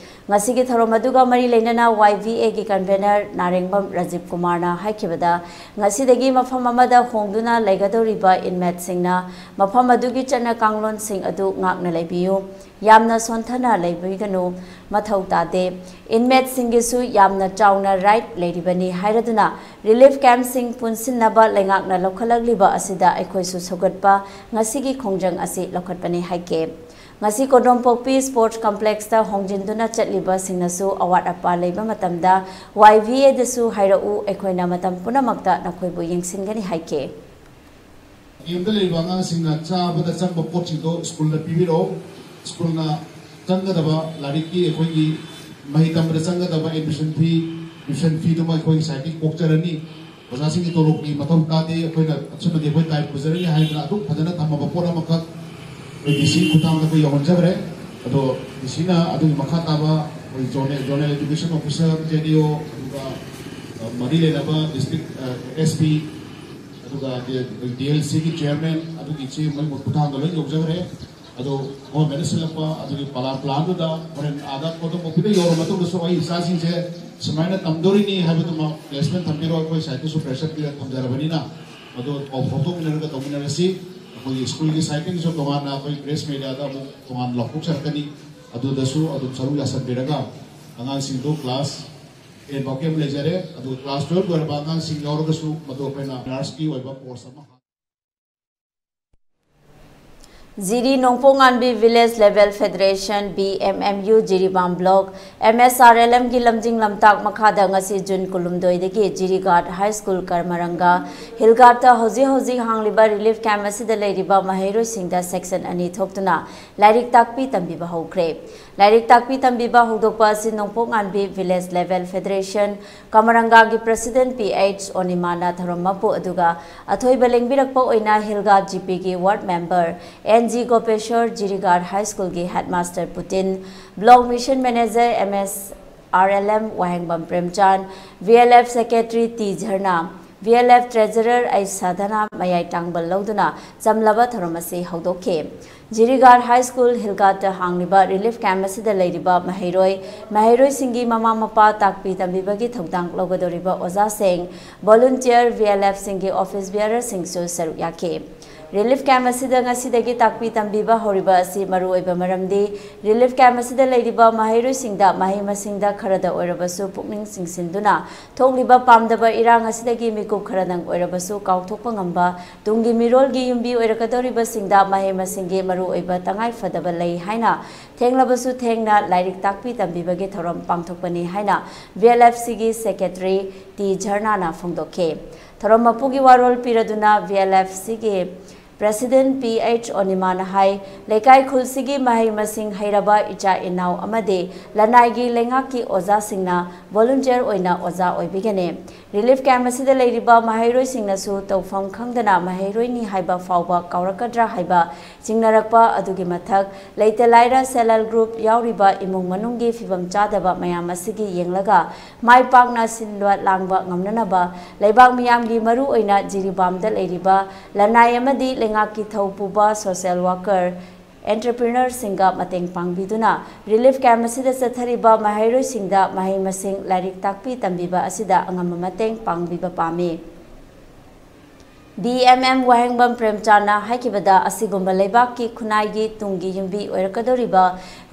ꯉꯁꯤꯒꯤ ꯊꯧꯔꯝ ꯑꯗꯨꯒ ꯃꯔꯤ ꯂꯩꯅꯅ YVAꯒꯤ convener ꯅꯥꯔꯦꯡꯕꯝ ꯔꯥꯖꯤꯕ ꯀꯨꯃꯥꯔꯅ ꯍꯥꯏꯈꯤꯕꯗ, ꯉꯁꯤꯗꯒꯤ ꯃꯐꯝ ꯑꯃꯗ ꯍꯣꯡꯗꯨꯅ ꯂꯩꯒꯗꯧꯔꯤꯕ inmateꯁꯤꯡꯅ ꯃꯐꯝ ꯑꯗꯨꯒꯤ ꯆꯠꯅ ꯀꯥꯡꯂꯣꯟꯁꯤꯡ ꯑꯗꯨ ꯉꯥꯛꯅ ꯂꯩꯕꯤꯌꯨ, ꯌꯥꯝꯅ ꯁꯣꯟꯊꯅ ꯂꯩꯕꯤꯒꯅꯨ, ꯃꯊꯧ ꯇꯥꯗꯦ꯫ Inmateꯁꯤꯡꯒꯤꯁꯨ ꯌꯥꯝꯅ ꯆꯥꯎꯅ right ꯂꯩꯔꯤꯕꯅꯤ ꯍꯥꯏꯔꯗꯨꯅ, relief campꯁꯤꯡ ꯄꯨꯟꯁꯤꯟꯅꯕ ꯂꯩꯉꯥꯛꯅ ꯂꯧꯈꯠꯂꯛꯂꯤꯕ ꯑꯁꯤꯗ ꯑꯩꯈꯣꯏꯁꯨ ꯁꯧꯒꯠꯄ ꯉꯁꯤꯒꯤ ꯈꯣꯡꯖꯪ ꯑꯁꯤ ꯂꯧꯈꯠꯄꯅꯤ ꯍꯥꯏꯈꯤ꯫ ꯉꯁꯤ ꯀꯣꯗꯣꯝꯄꯣꯛꯄꯤ sports complexꯇ ꯍꯣꯡꯖꯤꯟꯗꯨꯅ ꯆꯠꯂꯤꯕꯁꯤꯡꯅꯁꯨ ꯑꯋꯥꯠ ꯑꯄꯥ ꯂꯩꯕ ꯃꯇꯝꯗ YVAꯗꯁꯨ ꯍꯥꯏꯔꯛꯎ, ꯑꯩꯈꯣꯏꯅ ꯃꯇꯝ ꯄꯨꯝꯅꯃꯛꯇ ꯅꯈꯣꯏꯕꯨ ꯌꯦꯡꯁꯤꯟꯒꯅꯤ ꯍꯥꯏꯈꯤ꯫ ꯌꯨꯝꯗ ꯂꯩꯕ ꯑꯉꯥꯡꯁꯤꯡꯅ ꯆꯥꯕꯗ ꯆꯪꯕ ꯄꯣꯠꯁꯤꯡꯗꯣ ꯁ꯭ꯀꯨꯜꯗ ꯄꯤꯕꯤꯔꯛꯑꯣ꯫ ꯁ꯭ꯀꯨꯜꯅ ꯆꯪꯒꯗꯕ ꯂꯥꯏꯔꯤꯛꯀꯤ, ꯑꯩꯈꯣꯏꯒꯤ ꯃꯍꯩ ꯇꯝꯕꯗ ꯆꯪꯒꯗꯕ admission fee, tuition feeꯗꯨꯃ ꯑꯩꯈꯣꯏ ꯉꯁꯥꯏꯒꯤ ꯀꯣꯛꯆꯔꯅꯤ꯫ ꯑꯣꯖꯥꯁꯤꯡꯒꯤ ꯇꯣꯂꯣꯞꯀꯤ ꯃꯊꯧ ꯇꯥꯗꯦ, ꯑꯩꯈꯣꯏꯅ ꯑꯁꯨꯝꯅꯗꯤ ꯑꯩꯈꯣꯏ ꯇꯥꯏ ꯄꯨꯖꯔꯅꯤ ꯍꯥꯏꯗꯅ ꯑꯗꯨꯝ ꯐꯖꯅ ꯊꯝꯃꯕ ꯄꯣꯠ ꯑꯃꯈꯛ ꯑꯩꯈꯣꯏ DC ꯈꯨꯠꯊꯥꯡꯗ ꯑꯩꯈꯣꯏ ꯌꯧꯍꯟꯖꯈ꯭ꯔꯦ꯫ ꯑꯗꯣ DCꯅ ꯑꯗꯨꯒꯤ ꯃꯈꯥ ꯇꯥꯕ ꯑꯩꯈꯣꯏ zonal, zonal education officer, JDO, ꯑꯗꯨꯒ, ꯑ, ꯃꯔꯤ ꯂꯩꯅꯕ district, ꯑ, SP, ꯑꯗꯨꯒ DLCꯒꯤ chairman, ꯑꯗꯨꯒꯤ ꯏꯆꯦ ꯃꯣꯏ ꯈꯨꯠꯊꯥꯡꯗ ꯂꯣꯏ ꯌꯧꯖꯈ꯭ꯔꯦ꯫ ꯑꯗꯣ governmentꯅ ꯁꯤꯜꯂꯛꯄ ꯑꯗꯨꯒꯤ plan, planꯗꯨꯗ ꯍꯣꯔꯦꯟ ꯑꯥꯗ ꯀꯣꯗꯣꯝꯄꯣꯛꯄꯤꯗ ꯌꯧꯔꯕ ꯃꯇꯨꯡꯗꯁꯨ ꯑꯩ ꯏꯆꯥꯁꯤꯡꯁꯦ ꯁꯨꯃꯥꯏꯅ ꯇꯝꯗꯣꯔꯤꯅꯤ ꯍꯥꯏꯕꯗꯨꯃ placement ꯊꯝꯕꯤꯔꯣ, ꯑꯩꯈꯣꯏ sideꯇꯁꯨ pressure ꯄꯤꯔ ꯊꯝꯖꯔꯕꯅꯤꯅ, ꯑꯗꯣ ꯄꯥꯎ ꯐꯥꯎꯗꯣꯛꯃꯤꯟꯅꯔꯒ ꯇꯧꯃꯤꯟꯅꯔꯁꯤ꯫ ꯑꯩꯈꯣꯏꯒꯤ ꯁ꯭ꯀꯨꯜꯒꯤ sideꯇꯒꯤꯁꯨ ꯇꯣꯉꯥꯟꯅ ꯑꯩꯈꯣꯏ press mediaꯗ ꯑꯃꯨꯛ ꯇꯣꯉꯥꯟꯅ ꯂꯥꯎꯊꯣꯛꯆꯔꯛꯀꯅꯤ꯫ ꯑꯗꯨꯗꯁꯨ ꯑꯗꯨꯝ ꯁꯔꯨꯛ ꯌꯥꯁꯟꯕꯤꯔꯒ ꯑꯉꯥꯡꯁꯤꯡꯗꯨ class ten ꯐꯥꯎꯒꯤ ꯑꯃ ꯂꯩꯖꯔꯦ꯫ ꯑꯗꯨꯒ class twelve ꯂꯣꯏꯔꯕ ꯑꯉꯥꯡꯁꯤꯡ ꯌꯥꯎꯔꯒꯁꯨ ꯃꯗꯨ ꯑꯩꯈꯣꯏꯅ nurseꯀꯤ ꯑꯣꯏꯕ course ꯑꯃ ꯖꯤꯔꯤ ꯅꯣꯡꯄꯣꯛꯉꯥꯟꯕꯤ Village Level Federation, BMMU, Jiribam Block, MSRLMꯒꯤ ꯂꯝꯖꯤꯡ ꯂꯝꯇꯥꯛ ꯃꯈꯥꯗ ꯉꯁꯤ June ꯀꯨꯟꯍꯨꯝꯗꯣꯏꯗꯒꯤ ꯖꯤꯔꯤꯒꯥꯠ High School ꯀꯔꯃꯔꯪꯒ ꯍꯤꯜꯒꯥꯠꯇ ꯍꯧꯖꯤꯛ ꯍꯧꯖꯤꯛ ꯍꯥꯡꯂꯤꯕ relief camp ꯑꯁꯤꯗ ꯂꯩꯔꯤꯕ ꯃꯍꯩꯔꯣꯏꯁꯤꯡꯗ section ꯑꯅꯤ ꯊꯣꯛꯇꯨꯅ ꯂꯥꯏꯔꯤꯛ ꯇꯥꯛꯄꯤ ꯇꯝꯕꯤꯕ ꯍꯧꯈ꯭ꯔꯦ꯫ ꯂꯥꯏꯔꯤꯛ ꯇꯥꯛꯄꯤ ꯇꯝꯕꯤꯕ ꯍꯧꯗꯣꯛꯄ ꯑꯁꯤ ꯅꯣꯡꯄꯣꯛꯉꯥꯟꯕꯤ Village Level Federation ꯀꯃꯔꯪꯒꯥꯒꯤ President ꯄꯤ ꯑꯩꯆ ꯑꯣꯅꯤꯃꯥꯅ ꯊꯧꯔꯝ ꯃꯄꯨ ꯑꯗꯨꯒ ꯑꯊꯣꯏꯕ ꯂꯦꯡꯕꯤꯔꯛꯄ ꯑꯣꯏꯅ ꯍꯤꯜꯒꯥ ꯖꯤꯄꯤꯒꯤ ward member N G Gopesor, Jirighat High Schoolꯒꯤ headmaster Putin, Block Mission Manager MSRLM Wahengbam Premchan, VLF Secretary T Jarna, V L F treasurer H Sadhana ꯃꯌꯥꯏ ꯇꯥꯡꯕ ꯂꯧꯗꯨꯅ ꯆꯝꯂꯕ ꯊꯧꯔꯝ ꯑꯁꯤ ꯍꯧꯗꯣꯛꯈꯤ꯫ ꯖꯤꯔꯤꯒꯥꯔ ꯍꯥꯏ ꯁ꯭ꯀꯨꯜ ꯍꯤꯜꯒꯥꯠꯇ ꯍꯥꯡꯂꯤꯕ ꯔꯤꯂꯤꯐ ꯀꯦꯝꯞ ꯑꯁꯤꯗ ꯂꯩꯔꯤꯕ ꯃꯍꯩꯔꯣꯏ, ꯃꯍꯩꯔꯣꯏꯁꯤꯡꯒꯤ ꯃꯃꯥ ꯃꯄꯥ, ꯇꯥꯛꯄꯤ ꯇꯝꯕꯤꯕꯒꯤ ꯊꯧꯗꯥꯡ ꯂꯧꯒꯗꯧꯔꯤꯕ ꯑꯣꯖꯥꯁꯤꯡ, ꯚꯣꯂꯨꯟꯇꯤꯌꯔ, ꯚꯤ ꯑꯦꯜ ꯑꯦꯐꯁꯤꯡꯒꯤ ꯑꯣꯐꯤꯁ ꯕꯤꯌꯔꯔꯁꯤꯡꯁꯨ ꯁꯔꯨꯛ ꯌꯥꯈꯤ꯫ ꯔꯤꯂꯤꯐ ꯀꯦꯝꯞ ꯑꯁꯤꯗ ꯉꯁꯤꯗꯒꯤ ꯇꯥꯛꯄꯤ ꯇꯝꯕꯤꯕ ꯍꯧꯔꯤꯕ ꯑꯁꯤ ꯃꯔꯨꯑꯣꯏꯕ ꯃꯔꯝꯗꯤ ꯔꯤꯂꯤꯐ ꯀꯦꯝꯞ ꯑꯁꯤꯗ ꯂꯩꯔꯤꯕ ꯃꯍꯩꯔꯣꯏꯁꯤꯡꯗ ꯃꯍꯩ ꯃꯁꯤꯡꯗ ꯈꯔꯗ ꯑꯣꯏꯔꯕꯁꯨ ꯄꯨꯛꯅꯤꯡ ꯆꯤꯡꯁꯤꯟꯗꯨꯅ ꯊꯣꯛꯂꯤꯕ ꯄꯥꯝꯗꯕ ꯏꯔꯥꯡ ꯑꯁꯤꯗꯒꯤ ꯃꯤꯀꯨꯞ ꯈꯔꯗꯪ ꯑꯣꯏꯔꯕꯁꯨ ꯀꯥꯎꯊꯣꯛꯄ ꯉꯝꯕ ꯇꯨꯡꯒꯤ ꯃꯤꯔꯣꯜꯒꯤ ꯌꯨꯝꯕꯤ ꯑꯣꯏꯔꯛꯀꯗꯧꯔꯤꯕꯁꯤꯡꯗ ꯃꯍꯩ ꯃꯁꯤꯡꯒꯤ ꯃꯔꯨꯑꯣꯏꯕ ꯇꯉꯥꯏ ꯐꯗꯕ ꯂꯩ ꯍꯥꯏꯅ ꯊꯦꯡꯂꯕꯁꯨ ꯊꯦꯡꯅ ꯂꯥꯏꯔꯤꯛ ꯇꯥꯛꯄꯤ ꯇꯝꯕꯤꯕꯒꯤ ꯊꯧꯔꯝ ꯄꯥꯡꯊꯣꯛꯄꯅꯤ ꯍꯥꯏꯅ ꯚꯤ ꯑꯦꯜ ꯑꯦꯐ ꯁꯤꯒꯤ ꯁꯦꯀ꯭ꯔꯦꯇꯔꯤ ꯇꯤ ꯖꯔꯅꯥꯅ ꯐꯣꯡꯗꯣꯛꯈꯤ꯫ ꯊꯧꯔꯝ ꯃꯄꯨꯒꯤ ꯋꯥꯔꯣꯜ ꯄꯤꯔꯗꯨꯅ ꯚꯤ ꯑꯦꯜ ꯑꯦꯐ ꯁꯤꯒꯤ ꯄ꯭ꯔꯦꯁꯤꯗꯦꯟꯠ ꯄꯤ ꯑꯩꯆ ꯑꯣꯅꯤꯃꯥꯅ ꯍꯥꯏ, ꯂꯩꯀꯥꯏ ꯈꯨꯜꯁꯤꯒꯤ ꯃꯍꯩ ꯃꯁꯤꯡ ꯍꯩꯔꯕ ꯏꯆꯥ ꯏꯅꯥꯎ ꯑꯃꯗꯤ ꯂꯅꯥꯏꯒꯤ ꯂꯩꯉꯥꯛꯀꯤ ꯑꯣꯖꯥꯁꯤꯡꯅ ꯚꯣꯂꯨꯟꯇꯤꯌꯔ ꯑꯣꯏꯅ ꯑꯣꯖꯥ ꯑꯣꯏꯕꯤꯒꯅꯤ꯫ ꯔꯤꯂꯤꯐ ꯀꯦꯝꯞ ꯑꯁꯤꯗ ꯂꯩꯔꯤꯕ ꯃꯍꯩꯔꯣꯏꯁꯤꯡꯅꯁꯨ ꯇꯧꯐꯝ ꯈꯪꯗꯅ ꯃꯍꯩꯔꯣꯏꯅꯤ ꯍꯥꯏꯕ ꯐꯥꯎꯕ ꯀꯥꯎꯔꯛꯀꯗ꯭ꯔꯥ ꯍꯥꯏꯕ ꯆꯤꯡꯅꯔꯛꯄ ꯑꯗꯨꯒꯤ ꯃꯊꯛ, ꯂꯩꯇ ꯂꯥꯏꯔ, ꯁꯦꯜꯐ ꯍꯦꯜꯞ ꯒ꯭ꯔꯨꯞ ꯌꯥꯎꯔꯤꯕ ꯏꯃꯨꯡ ꯃꯅꯨꯡꯒꯤ ꯐꯤꯕꯝ ꯆꯥꯗꯕ ꯃꯌꯥꯝ ꯑꯁꯤꯒꯤ ꯌꯦꯡꯂꯒ ꯃꯥꯏ ꯄꯥꯛꯅ ꯁꯤꯟꯕ ꯂꯥꯡꯕ ꯉꯝꯅꯅꯕ ꯂꯩꯕꯥꯛ ꯃꯤꯌꯥꯝꯒꯤ ꯃꯔꯨ ꯑꯣꯏꯅ ꯖꯤꯔꯤꯕꯥꯝꯗ ꯂꯩꯔꯤꯕ ꯂꯅꯥꯏ ꯑꯃꯗꯤ ꯂꯩꯉꯥꯛꯀꯤ ꯊꯧ ꯄꯨꯕ ꯁꯣꯁꯤꯌꯦꯜ ꯋꯥꯔꯀꯔ, ꯑꯦꯟꯇꯔꯄ꯭ꯔꯤꯅꯔꯁꯤꯡꯒ ꯃꯇꯦꯡ ꯄꯥꯡꯕꯤꯗꯨꯅ ꯔꯤꯂꯤꯐ ꯀꯦꯝꯞ ꯑꯁꯤꯗ ꯆꯠꯊꯔꯤꯕ ꯃꯍꯩꯔꯣꯏꯁꯤꯡꯗ ꯃꯍꯩ ꯃꯁꯤꯡ ꯂꯥꯏꯔꯤꯛ ꯇꯥꯛꯄꯤ ꯇꯝꯕꯤꯕ ꯑꯁꯤꯗ ꯑꯉꯝꯕ ꯃꯇꯦꯡ ꯄꯥꯡꯕꯤꯕ ꯄꯥꯝꯃꯤ꯫ ꯕꯤ ꯑꯦꯝ ꯑꯦꯝ ꯋꯥꯍꯦꯡꯕꯝ ꯄ꯭ꯔꯦꯝꯆꯥꯟꯅ ꯍꯥꯏꯈꯤꯕꯗ, ꯑꯁꯤꯒꯨꯝꯕ ꯂꯩꯕꯥꯛꯀꯤ ꯈꯨꯟꯅꯥꯏꯒꯤ ꯇꯨꯡꯒꯤ ꯌꯨꯝꯕꯤ ꯑꯣꯏꯔꯛꯀꯗꯧꯔꯤꯕ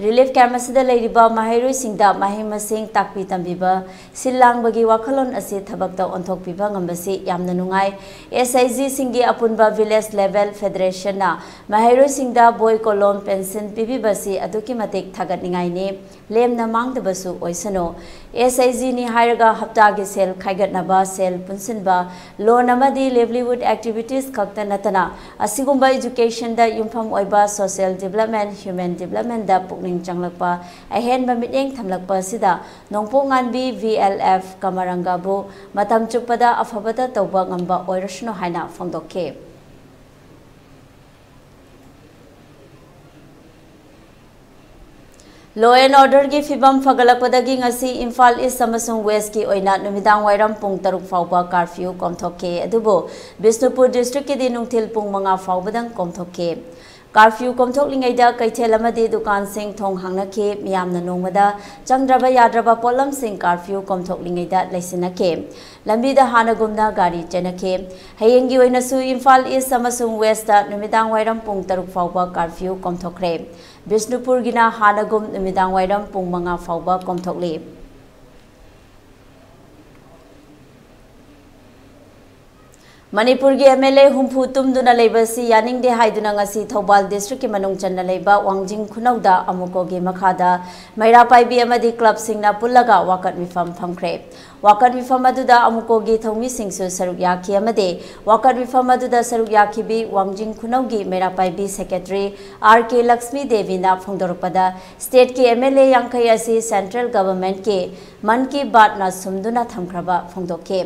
ꯔꯤꯂꯤꯐ ꯀꯦꯝꯞ ꯑꯁꯤꯗ ꯂꯩꯔꯤꯕ ꯃꯍꯩꯔꯣꯏꯁꯤꯡꯗ ꯃꯍꯩ ꯃꯁꯤꯡ ꯇꯥꯛꯄꯤ ꯇꯝꯕꯤꯕ, ꯁꯤꯜ ꯂꯥꯡꯕꯒꯤ ꯋꯥꯈꯜꯂꯣꯟ ꯑꯁꯤ ꯊꯕꯛꯇ ꯑꯣꯟꯊꯣꯛꯄꯤꯕ ꯉꯝꯕꯁꯤ ꯌꯥꯝꯅ ꯅꯨꯡꯉꯥꯏ꯫ ꯑꯦꯁ ꯑꯩꯆ ꯖꯤꯁꯤꯡꯒꯤ ꯑꯄꯨꯟꯕ ꯚꯤꯂꯦꯖ ꯂꯦꯚꯦꯜ ꯐꯦꯗꯔꯦꯁꯟꯅ ꯃꯍꯩꯔꯣꯏꯁꯤꯡꯗ ꯕꯣꯏ, ꯀꯣꯂꯣꯝ, ꯄꯦꯟꯁꯤꯜ ꯄꯤꯕꯤꯕꯁꯤ ꯑꯗꯨꯛꯀꯤ ꯃꯇꯤꯛ ꯊꯥꯒꯠꯅꯤꯡꯉꯥꯏꯅꯤ꯫ ꯂꯦꯝꯅ ꯃꯥꯡꯗꯕꯁꯨ ꯑꯣꯏꯁꯅꯨ꯫ ꯑꯦꯁ ꯑꯩꯆ ꯖꯤꯅꯤ ꯍꯥꯏꯔꯒ ꯍꯞꯇꯥꯒꯤ ꯁꯦꯜ ꯈꯥꯏꯒꯠꯅꯕ, ꯁꯦꯜ ꯄꯨꯟꯁꯤꯟꯕ, ꯂꯣꯟ ꯑꯃꯗꯤ ꯂꯥꯏꯚꯂꯤꯍꯨꯗ ꯑꯦꯛꯇꯤꯚꯤꯇꯤꯁ ꯈꯛꯇ ꯅꯠꯇꯅ ꯑꯁꯤꯒꯨꯝꯕ ꯏꯖꯨꯀꯦꯁꯟꯗ ꯌꯨꯝꯐꯝ ꯑꯣꯏꯕ ꯁꯣꯁꯤꯌꯦꯜ ꯗꯤꯕꯂꯞꯃꯦꯟ, ꯍ꯭ꯌꯨꯃꯦꯟ ꯗꯤꯕꯂꯞꯃꯦꯟꯗ ꯄꯨꯛꯅꯤꯡ ꯆꯪꯂꯛꯄ, ꯑꯍꯦꯟꯕ ꯃꯤꯠꯌꯦꯡ ꯊꯝꯂꯛꯄ ꯑꯁꯤꯗ ꯅꯣꯡꯄꯣꯛ ꯉꯥꯟꯕꯤ ꯚꯤ ꯑꯦꯜ ꯑꯦꯐ ꯀꯃꯔꯪꯒꯕꯨ ꯃꯇꯝ ꯆꯨꯞꯄꯗ ꯑꯐꯕꯇ ꯇꯧꯕ ꯉꯝꯕ ꯑꯣꯏꯔꯁꯅꯨ ꯍꯥꯏꯅ ꯐꯣꯡꯗꯣꯛꯈꯤ꯫ Law and orderꯒꯤ ꯐꯤꯕꯝ ꯐꯒꯠꯂꯛꯄꯗꯒꯤ ꯉꯁꯤ ꯏꯝꯐꯥꯜ ꯏꯁ ꯑꯃꯁꯨꯡ ꯋꯦꯁꯀꯤ ꯑꯣꯏꯅ ꯅꯨꯃꯤꯗꯥꯡ ꯋꯥꯏꯔꯝ ꯄꯨꯡ ꯇꯔꯨꯛ ꯐꯥꯎꯕ ꯀꯥꯔꯐ꯭ꯌꯨ ꯀꯣꯝꯊꯣꯛꯈꯤ꯫ ꯑꯗꯨꯕꯨ ꯕꯤꯁꯅꯨꯄꯨꯔ ꯗꯤꯁꯇ꯭ꯔꯤꯛꯀꯤꯗꯤ ꯅꯨꯡꯊꯤꯜ ꯄꯨꯡ ꯃꯉꯥ ꯐꯥꯎꯕꯗꯪ ꯀꯣꯝꯊꯣꯛꯈꯤ꯫ ꯀꯥꯔꯐ꯭ꯌꯨ ꯀꯣꯝꯊꯣꯛꯂꯤꯉꯩꯗ ꯀꯩꯊꯦꯜ ꯑꯃꯗꯤ ꯗꯨꯀꯥꯟꯁꯤꯡ ꯊꯣꯡ ꯍꯥꯡꯅꯈꯤ꯫ ꯃꯤꯌꯥꯝꯅ ꯅꯣꯡꯃꯗ ꯆꯪꯗ꯭ꯔꯕ ꯌꯥꯗ꯭ꯔꯕ ꯄꯣꯠꯂꯝꯁꯤꯡ ꯀꯥꯔꯐ꯭ꯌꯨ ꯀꯣꯝꯊꯣꯛꯂꯤꯉꯩꯗ ꯂꯩꯁꯤꯟꯅꯈꯤ꯫ ꯂꯝꯕꯤꯗ ꯍꯥꯟꯅꯒꯨꯝꯅ ꯒꯥꯔꯤ ꯆꯦꯟꯅꯈꯤ꯫ ꯍꯌꯦꯡꯒꯤ ꯑꯣꯏꯅꯁꯨ ꯏꯝꯐꯥꯜ ꯏꯁ ꯑꯃꯁꯨꯡ ꯋꯦꯁꯇ ꯅꯨꯃꯤꯗꯥꯡ ꯋꯥꯏꯔꯝ ꯄꯨꯡ ꯇꯔꯨꯛ ꯐꯥꯎꯕ ꯀꯥꯔꯐ꯭ꯌꯨ ꯀꯣꯝꯊꯣꯛꯈ꯭ꯔꯦ꯫ ꯕꯤꯁꯅꯨꯄꯨꯔꯒꯤꯅ ꯍꯥꯟꯅꯒꯨꯝ ꯅꯨꯃꯤꯗꯥꯡ ꯋꯥꯏꯔꯝ ꯄꯨꯡ ꯃꯉꯥ ꯐꯥꯎꯕ ꯀꯣꯝꯊꯣꯛꯂꯤ꯫ ꯃꯅꯤꯄꯨꯔꯒꯤ ꯑꯦꯝ ꯑꯦꯜ ꯑꯦ ꯍꯨꯝꯐꯨ ꯇꯨꯝꯗꯨꯅ ꯂꯩꯕꯁꯤ ꯌꯥꯅꯤꯡꯗꯦ ꯍꯥꯏꯗꯨꯅ ꯉꯁꯤ ꯊꯧꯕꯥꯜ ꯗꯤꯁꯇ꯭ꯔꯤꯛꯀꯤ ꯃꯅꯨꯡ ꯆꯟꯅ ꯂꯩꯕ ꯋꯥꯡꯖꯤꯡ ꯈꯨꯅꯧꯗ ꯑꯃꯨꯀꯣꯒꯤ ꯃꯈꯥꯗ ꯃꯩꯔꯥ ꯄꯥꯏꯕꯤ ꯑꯃꯗꯤ ꯀ꯭ꯂꯕꯁꯤꯡꯅ ꯄꯨꯜꯂꯒ ꯋꯥꯀꯠ ꯃꯤꯐꯝ ꯐꯝꯈ꯭ꯔꯦ꯫ ꯋꯥꯀꯠ ꯃꯤꯐꯝ ꯑꯗꯨꯗ ꯑꯃꯨꯀꯣꯒꯤ ꯊꯧꯃꯤꯁꯤꯡꯁꯨ ꯁꯔꯨꯛ ꯌꯥꯈꯤ ꯑꯃꯗꯤ ꯋꯥꯀꯠ ꯃꯤꯐꯝ ꯑꯗꯨꯗ ꯁꯔꯨꯛ ꯌꯥꯈꯤꯕꯤ ꯋꯥꯡꯖꯤꯡ ꯈꯨꯅꯧꯒꯤ ꯃꯩꯔꯥ ꯄꯥꯏꯕꯤ ꯁꯦꯀ꯭ꯔꯦꯇꯔꯤ ꯑꯥꯔ ꯀꯦ ꯂꯛꯁꯃꯤ ꯗꯦꯕꯤꯅ ꯐꯣꯡꯗꯣꯔꯛꯄꯗ, ꯁ꯭ꯇꯦꯠꯀꯤ ꯑꯦꯝ ꯑꯦꯜ ꯑꯦ ꯌꯥꯡꯈꯩ ꯑꯁꯤ ꯁꯦꯟꯇ꯭ꯔꯦꯜ ꯒꯚꯔꯟꯃꯦꯟꯠꯀꯤ ꯃꯟ ꯀꯤ ꯕꯥꯠꯅ ꯁꯨꯝꯗꯨꯅ ꯊꯝꯈ꯭ꯔꯕ ꯐꯣꯡꯗꯣꯛꯈꯤ꯫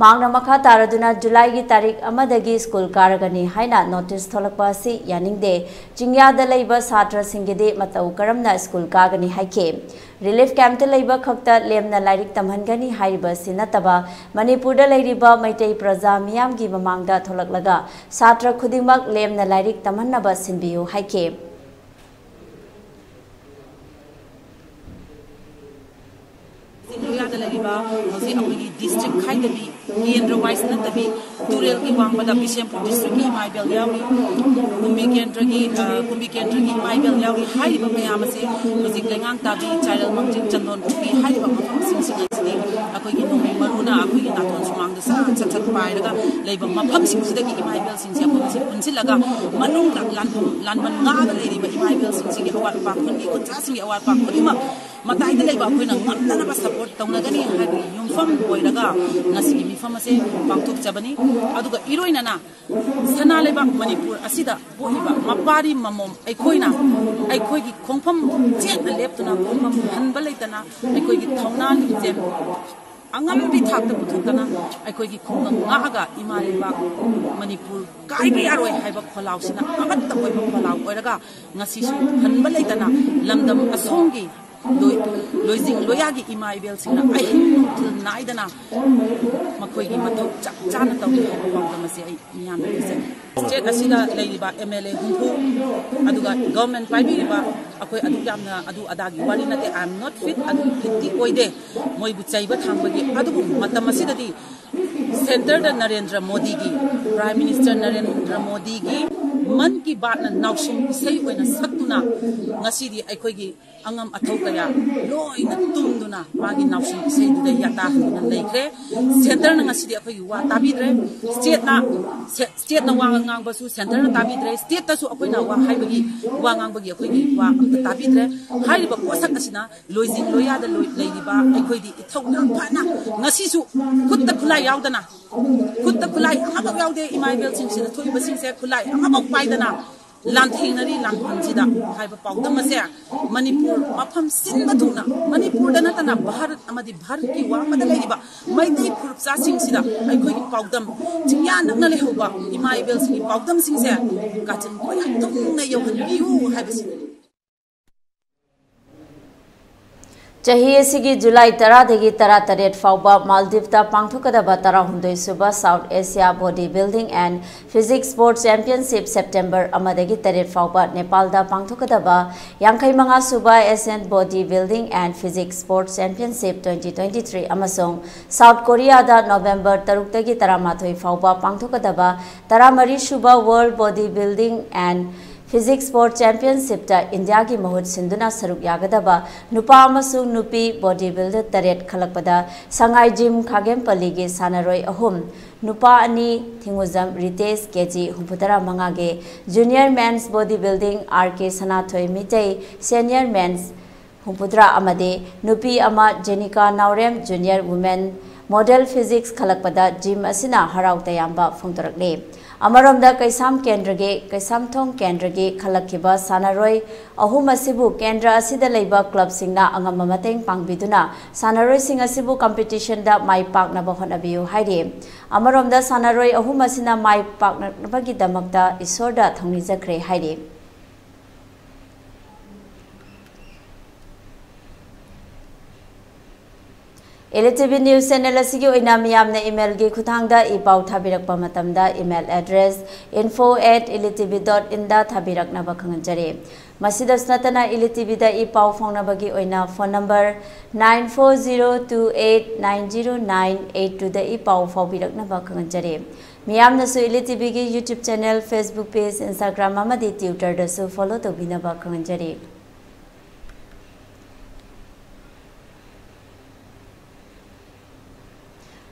ꯃꯍꯥꯛꯅ ꯃꯈꯥ ꯇꯥꯔꯗꯨꯅ ꯖꯨꯂꯥꯏꯒꯤ ꯇꯥꯔꯤꯛ ꯑꯃꯗꯒꯤ ꯁ꯭ꯀꯨꯜ ꯀꯥꯔꯒꯅꯤ ꯍꯥꯏꯅ ꯅꯣꯇꯤꯁ ꯊꯣꯛꯂꯛꯄ ꯑꯁꯤ ꯌꯥꯅꯤꯡꯗꯦ꯫ ꯆꯤꯡꯌꯥꯗ ꯂꯩꯕ ꯁꯥꯇ꯭ꯔꯁꯤꯡꯒꯤꯗꯤ ꯃꯇꯧ ꯀꯔꯝꯅ ꯁ꯭ꯀꯨꯜ ꯀꯥꯒꯅꯤ ꯍꯥꯏꯈꯤ꯫ ꯔꯤꯂꯤꯐ ꯀꯦꯝꯞꯇ ꯂꯩꯕ ꯈꯛꯇ ꯂꯦꯝꯅ ꯂꯥꯏꯔꯤꯛ ꯇꯝꯍꯟꯒꯅꯤ ꯍꯥꯏꯔꯤꯕ ꯑꯁꯤ ꯅꯠꯇꯕ, ꯃꯅꯤꯄꯨꯔꯗ ꯂꯩꯔꯤꯕ ꯃꯩꯇꯩ ꯄ꯭ꯔꯖꯥ ꯃꯤꯌꯥꯝꯒꯤ ꯃꯃꯥꯡꯗ ꯊꯣꯛꯂꯛꯂꯒ ꯁꯥꯇ꯭ꯔ ꯈꯨꯗꯤꯡꯃꯛ ꯂꯦꯝꯅ ꯂꯥꯏꯔꯤꯛ ꯇꯝꯍꯟꯅꯕ ꯁꯤꯟꯕꯤꯌꯨ ꯍꯥꯏꯈꯤ꯫ ꯏꯟꯗꯤꯌꯥꯗ ꯂꯩꯔꯤꯕ ꯍꯧꯖꯤꯛ ꯑꯩꯈꯣꯏꯒꯤ ꯗꯤꯁꯇ꯭ꯔꯤꯛ ꯈꯥꯏꯗꯕꯤ, ꯀꯦꯟꯗ꯭ꯔ ꯋꯥꯏꯁ ꯅꯠꯇꯕꯤ, ꯇꯨꯔꯦꯜꯒꯤ ꯋꯥꯡꯃꯗ ꯕꯤꯁꯦꯝꯄꯨꯔ ꯗꯤꯁꯇ꯭ꯔꯤꯛꯀꯤ ꯏꯃꯥ ꯏꯕꯦꯜ ꯌꯥꯎꯔꯤ, ꯀꯨꯝꯕꯤ ꯀꯦꯟꯗ꯭ꯔꯒꯤ, ꯑ, ꯀꯨꯝꯕꯤ ꯀꯦꯟꯗ꯭ꯔꯒꯤ ꯏꯃꯥ ꯏꯕꯦꯜ ꯌꯥꯎꯔꯤ꯫ ꯍꯥꯏꯔꯤꯕ ꯃꯌꯥꯝ ꯑꯁꯦ ꯍꯧꯖꯤꯛ ꯂꯩꯉꯥꯡ ꯇꯥꯕꯤ, ꯆꯥꯏꯔꯦꯜ ꯃꯥꯡꯖꯤꯡ, ꯆꯟꯗꯣꯟ ꯈꯣꯡꯕꯤ ꯍꯥꯏꯔꯤꯕ ꯃꯐꯝꯁꯤꯡꯁꯤꯡ ꯑꯁꯤꯗꯤ ꯑꯩꯈꯣꯏꯒꯤ ꯅꯣꯡꯃꯩ ꯃꯔꯨꯅ ꯑꯩꯈꯣꯏꯒꯤ ꯅꯥꯇꯣꯟ ꯁꯨꯃꯥꯡꯗ ꯁꯠ ꯁꯠ ꯁꯠ ꯄꯥꯏꯔꯒ ꯂꯩꯕ ꯃꯐꯝꯁꯤꯡꯁꯤꯗꯒꯤ ꯏꯃꯥ ꯏꯕꯦꯜꯁꯤꯡꯁꯦ ꯑꯩꯈꯣꯏ ꯃꯁꯤ ꯄꯨꯟꯁꯤꯜꯂꯒ ꯃꯅꯨꯡꯗ ꯂꯥꯟꯐꯝ, ꯂꯥꯟꯕꯟ ꯉꯥꯗ ꯂꯩꯔꯤꯕ ꯏꯃꯥ ꯏꯕꯦꯜꯁꯤꯡꯁꯤꯒꯤ ꯑꯋꯥꯠ ꯑꯄꯥ, ꯈꯨꯟꯒꯤ ꯈꯨꯟꯖꯥꯁꯤꯡꯒꯤ ꯑꯋꯥꯠ ꯑꯄꯥ ꯈꯨꯗꯤꯡꯃꯛ ꯃꯇꯥꯏꯗ ꯂꯩꯕ ꯑꯩꯈꯣꯏꯅ ꯉꯝꯅꯅꯕ ꯁꯄꯣꯔꯠ ꯇꯧꯅꯒꯅꯤ ꯍꯥꯏꯕꯒꯤ ꯌꯨꯝꯐꯝ ꯑꯣꯏꯔꯒ ꯉꯁꯤꯒꯤ ꯃꯤꯐꯝ ꯑꯁꯦ ꯄꯥꯡꯊꯣꯛꯆꯕꯅꯤ꯫ ꯑꯗꯨꯒ ꯏꯔꯣꯏꯅꯅ ꯁꯅꯥ ꯂꯩꯕꯥꯛ ꯃꯅꯤꯄꯨꯔ ꯑꯁꯤꯗ ꯄꯣꯛꯂꯤꯕ ꯃꯄꯥꯔꯤ ꯃꯃꯣꯝ ꯑꯩꯈꯣꯏꯅ ꯑꯩꯈꯣꯏꯒꯤ ꯈꯣꯡꯐꯝ ꯆꯦꯠꯅ ꯂꯦꯞꯇꯨꯅ, ꯈꯣꯡꯐꯝ ꯍꯟꯕ ꯂꯩꯇꯅ ꯑꯩꯈꯣꯏꯒꯤ ꯊꯧꯅꯥ ꯂꯤꯡꯖꯦꯜ ꯑꯉꯝꯕꯤ ꯊꯥꯛꯇ ꯄꯨꯊꯣꯛꯇꯅ ꯑꯩꯈꯣꯏꯒꯤ ꯈꯨꯡꯒꯪ ꯉꯥꯛꯑꯒ ꯏꯃꯥ ꯂꯩꯕꯥꯛ ꯃꯅꯤꯄꯨꯔ ꯀꯥꯏꯕ ꯌꯥꯔꯣꯏ ꯍꯥꯏꯕ ꯈꯣꯜꯂꯥꯎꯁꯤꯅ ꯑꯃꯠꯇ ꯑꯣꯏꯕ ꯈꯣꯜꯂꯥꯎ ꯑꯣꯏꯔꯒ ꯉꯁꯤꯁꯨ ꯍꯟꯕ ꯂꯩꯇꯅ ꯂꯝꯗꯝ ꯑꯁꯣꯝꯒꯤ ꯂꯣꯏ-, ꯂꯣꯏꯖꯤꯡ ꯂꯣꯌꯥꯒꯤ ꯏꯃꯥ ꯏꯕꯦꯜꯁꯤꯡꯅ ꯑꯍꯤꯡ ꯅꯨꯡꯊꯤꯜ ꯅꯥꯏꯗꯅ ꯃꯈꯣꯏꯒꯤ ꯃꯊꯧ ꯆꯞ ꯆꯥꯅ ꯇꯧꯔꯤ ꯍꯥꯏꯕ ꯄꯥꯎꯗꯝ ꯑꯁꯤ ꯑꯩ ꯃꯤꯌꯥꯝꯗ ꯄꯤꯖꯒꯦ꯫ ꯁ꯭ꯇꯦꯠ ꯑꯁꯤꯗ ꯂꯩꯔꯤꯕ ꯑꯦꯝ ꯑꯦꯜ ꯑꯦ ꯍꯨꯝꯐꯨ, ꯑꯗꯨꯒ ꯒꯚꯔꯟꯃꯦꯟꯠ ꯄꯥꯏꯕꯤꯔꯤꯕ ꯑꯩꯈꯣꯏ ꯑꯗꯨꯛ ꯌꯥꯝꯅ ꯑꯗꯨ ꯑꯗꯥꯒꯤ ꯋꯥꯔꯤ ꯅꯠꯇꯦ, I am not fit, ꯑꯗꯨ ꯐꯤꯠꯇꯤ ꯑꯣꯏꯗꯦ꯫ ꯃꯣꯏꯕꯨ ꯆꯩꯕ ꯊꯥꯡꯕꯒꯤ꯫ ꯑꯗꯨꯕꯨ ꯃꯇꯝ ꯑꯁꯤꯗꯗꯤ ꯁꯦꯟꯇꯔꯗ ꯅꯔꯦꯟꯗ꯭ꯔ ꯃꯣꯗꯤꯒꯤ, ꯄ꯭ꯔꯥꯏꯝ ꯃꯤꯅꯤꯁꯇꯔ ꯅꯔꯦꯟꯗ꯭ꯔ ꯃꯣꯗꯤꯒꯤ ꯃꯟ ꯀꯤ ꯕꯥꯠꯅ ꯅꯥꯎꯁꯨꯝ ꯏꯁꯩ ꯑꯣꯏꯅ ꯁꯛꯇꯨꯅ ꯉꯁꯤꯗꯤ ꯑꯩꯈꯣꯏꯒꯤ ꯑꯉꯝ ꯑꯊꯧ ꯀꯌꯥ ꯂꯣꯏꯅ ꯇꯨꯝꯗꯨꯅ ꯃꯥꯒꯤ ꯅꯥꯎꯁꯨꯝ ꯏꯁꯩꯗꯨꯗ ꯌꯥꯇꯥꯍꯟꯗꯨꯅ ꯂꯩꯈ꯭ꯔꯦ꯫ ꯁꯦꯟꯇꯔꯅ ꯉꯁꯤꯗꯤ ꯑꯩꯈꯣꯏꯒꯤ ꯋꯥ ꯇꯥꯕꯤꯗ꯭ꯔꯦ꯫ ꯁ꯭ꯇꯦꯠꯅ, ꯁꯦ-, ꯁ꯭ꯇꯦꯠꯅ ꯋꯥ ꯉꯥꯡꯕꯁꯨ ꯁꯦꯟꯇꯔꯅ ꯇꯥꯕꯤꯗ꯭ꯔꯦ꯫ ꯁ꯭ꯇꯦꯠꯇꯁꯨ ꯑꯩꯈꯣꯏꯅ ꯋꯥ ꯍꯥꯏꯕꯒꯤ, ꯋꯥ ꯉꯥꯡꯕꯒꯤ ꯑꯩꯈꯣꯏꯒꯤ ꯋꯥ ꯑꯝꯇ ꯇꯥꯕꯤꯗ꯭ꯔꯦ꯫ ꯍꯥꯏꯔꯤꯕ ꯄꯣꯠꯁꯛ ꯑꯁꯤꯅ ꯂꯣꯏꯖꯤꯡ ꯂꯣꯌꯥꯗ ꯂꯣꯏ-, ꯂꯩꯔꯤꯕ ꯑꯩꯈꯣꯏꯗꯤ ꯏꯊꯧ ꯌꯥꯝ ꯐꯅ ꯉꯁꯤꯁꯨ ꯈꯨꯠꯇ ꯈꯨꯠꯂꯥꯏ ꯌꯥꯎꯗꯅ, ꯈꯨꯠꯇ ꯈꯨꯠꯂꯥꯏ ꯑꯃꯐꯥꯎ ꯌꯥꯎꯗꯦ꯫ ꯏꯃꯥ ꯏꯕꯦꯜꯁꯤꯡꯁꯤꯗ ꯊꯣꯛꯏꯕꯁꯤꯡꯁꯦ ꯈꯨꯠꯂꯥꯏ ꯑꯃꯐꯥꯎ ꯄꯥꯏꯗꯅ ꯂꯥꯟꯊꯦꯡꯅꯔꯤ ꯂꯥꯟꯐꯝꯁꯤꯗ ꯍꯥꯏꯕ ꯄꯥꯎꯗꯝ ꯑꯁꯦ ꯃꯅꯤꯄꯨꯔ ꯃꯐꯝ ꯁꯤꯟꯕ ꯊꯨꯡꯅ, ꯃꯅꯤꯄꯨꯔꯗ ꯅꯠꯇꯅ ꯚꯥꯔꯠ ꯑꯃꯗꯤ ꯚꯥꯔꯠꯀꯤ ꯋꯥꯡꯃꯗ ꯂꯩꯔꯤꯕ ꯃꯩꯇꯩ ꯐꯨꯔꯨꯞꯆꯥꯁꯤꯡꯁꯤꯗ ꯑꯩꯈꯣꯏꯒꯤ ꯄꯥꯎꯗꯝ, ꯆꯤꯡꯌꯥ ꯅꯛꯅ ꯂꯩꯍꯧꯕ ꯏꯃꯥ ꯏꯕꯦꯜꯁꯤꯡꯒꯤ ꯄꯥꯎꯗꯝꯁꯤꯡꯁꯦ ꯀꯥꯆꯤꯟ ꯀꯣꯏꯌꯥ ꯊꯨꯡꯅ ꯌꯧꯍꯟꯕꯤꯌꯨ ꯍꯥꯏꯕꯁꯤꯅꯤ꯫ ꯆꯍꯤ ꯑꯁꯤꯒꯤ ꯖꯨꯂꯥꯏ ꯇꯔꯥꯗꯒꯤ ꯇꯔꯥꯇꯔꯦꯠ ꯐꯥꯎꯕ ꯃꯥꯜꯗꯤꯞꯇ ꯄꯥꯡꯊꯣꯛꯀꯗꯕ ꯇꯔꯥꯍꯨꯝꯗꯣꯏꯁꯨꯕ South Asia Body Building and Physique Sports Championship, September ꯑꯃꯗꯒꯤ ꯇꯔꯦꯠ ꯐꯥꯎꯕ ꯅꯦꯄꯥꯜꯗ ꯄꯥꯡꯊꯣꯛꯀꯗꯕ ꯌꯥꯡꯈꯩ ꯃꯉꯥ ꯁꯨꯕ Asian Body Building and Physique Sports Championship twenty twenty three ꯑꯃꯁꯨꯡ ꯁꯥꯎꯠ ꯀꯣꯔꯤꯌꯥꯗ ꯅꯣꯕꯦꯝꯕꯔ ꯇꯔꯨꯛꯇꯒꯤ ꯇꯔꯥꯃꯥꯊꯣꯏ ꯐꯥꯎꯕ ꯄꯥꯡꯊꯣꯛꯀꯗꯕ ꯇꯔꯥꯃꯔꯤ ꯁꯨꯕ World Body Building and Physique Sports Championshipꯇ ꯏꯟꯗꯤꯌꯥꯒꯤ ꯃꯍꯨꯠ ꯁꯤꯟꯗꯨꯅ ꯁꯔꯨꯛ ꯌꯥꯒꯗꯕ ꯅꯨꯄꯥ ꯑꯃꯁꯨꯡ ꯅꯨꯄꯤ body builder ꯇꯔꯦꯠ ꯈꯜꯂꯛꯄꯗ ꯁꯉꯥꯏ ꯖꯤꯝ ꯈꯥꯒꯦꯝꯄꯜꯂꯤꯒꯤ ꯁꯥꯟꯅꯔꯣꯏ ꯑꯍꯨꯝ, ꯅꯨꯄꯥ ꯑꯅꯤ, ꯊꯤꯡꯉꯨꯖꯝ ꯔꯤꯇꯦꯁ, ꯀꯦꯖꯤ ꯍꯨꯝꯐꯨꯇꯔꯥ ꯃꯉꯥꯒꯤ, Junior Men's Body Building, R K ꯁꯅꯥꯊꯣꯏ ꯃꯤꯇꯩ, Senior Men's ꯍꯨꯝꯐꯨꯇꯔꯥ ꯑꯃꯗꯤ ꯅꯨꯄꯤ ꯑꯃ, Jenika Naorem, Junior Women Model Physiques ꯈꯜꯂꯛꯄꯗ ꯖꯤꯝ ꯑꯁꯤꯅ ꯍꯔꯥꯎ ꯇꯌꯥꯝꯕ ꯐꯣꯡꯗꯣꯔꯛꯂꯤ꯫ ꯑꯃꯔꯣꯝꯗ ꯀꯩꯁꯥꯝ ꯀꯦꯟꯗ꯭ꯔꯒꯤ, ꯀꯩꯁꯥꯝꯊꯣꯡ ꯀꯦꯟꯗ꯭ꯔꯒꯤ ꯈꯜꯂꯛꯈꯤꯕ ꯁꯥꯟꯅꯔꯣꯏ ꯑꯍꯨꯝ ꯑꯁꯤꯕꯨ ꯀꯦꯟꯗ꯭ꯔ ꯑꯁꯤꯗ ꯂꯩꯕ ꯀ꯭ꯂꯕꯁꯤꯡꯅ ꯑꯉꯝꯕ ꯃꯇꯦꯡ ꯄꯥꯡꯕꯤꯗꯨꯅ ꯁꯥꯟꯅꯔꯣꯏꯁꯤꯡ ꯑꯁꯤꯕꯨ ꯀꯝꯄꯤꯇꯤꯁꯟꯗ ꯃꯥꯏ ꯄꯥꯛꯅꯕ ꯍꯣꯠꯅꯕꯤꯌꯨ ꯍꯥꯏꯔꯤ꯫ ꯑꯃꯔꯣꯝꯗ ꯁꯥꯟꯅꯔꯣꯏ ꯑꯍꯨꯝ ꯑꯁꯤꯅ ꯃꯥꯏ ꯄꯥꯛꯅꯕꯒꯤꯗꯃꯛꯇ ꯏꯁꯣꯔꯗ ꯊꯧꯅꯤꯖꯈ꯭ꯔꯦ ꯍꯥꯏꯔꯤ꯫ ꯏꯂꯤꯇꯤꯚꯤ ꯅ꯭ꯌꯨꯁ ꯆꯦꯅꯦꯜ ꯑꯁꯤꯒꯤ ꯑꯣꯏꯅ ꯃꯤꯌꯥꯝꯅ ꯏꯃꯦꯜꯒꯤ ꯈꯨꯠꯊꯥꯡꯗ ꯏ ꯄꯥꯎ ꯊꯥꯕꯤꯔꯛꯄ ꯃꯇꯝꯗ email address info at ilitivi dot inꯗ ꯊꯥꯕꯤꯔꯛꯅꯕ ꯈꯪꯍꯟꯖꯔꯤ꯫ ꯃꯁꯤꯗꯁꯨ ꯅꯠꯇꯅ ꯏꯂꯤꯇꯤꯚꯤꯗ ꯏ ꯄꯥꯎ ꯐꯥꯎꯅꯕꯒꯤ ꯑꯣꯏꯅ phone number nine four zero two eight nine zero nine eight twoꯗ E ꯄꯥꯎ ꯐꯥꯎꯕꯤꯔꯛꯅꯕ ꯈꯪꯍꯟꯖꯔꯤ꯫ ꯃꯤꯌꯥꯝꯅꯁꯨ ꯏꯂꯤꯇꯤꯚꯤꯒꯤ YouTube channel, Facebook page, Instagram ꯑꯃꯗꯤ Twitterꯗꯁꯨ ꯐꯣꯂꯣ ꯇꯧꯕꯤꯅꯕ ꯈꯪꯍꯟꯖꯔꯤ꯫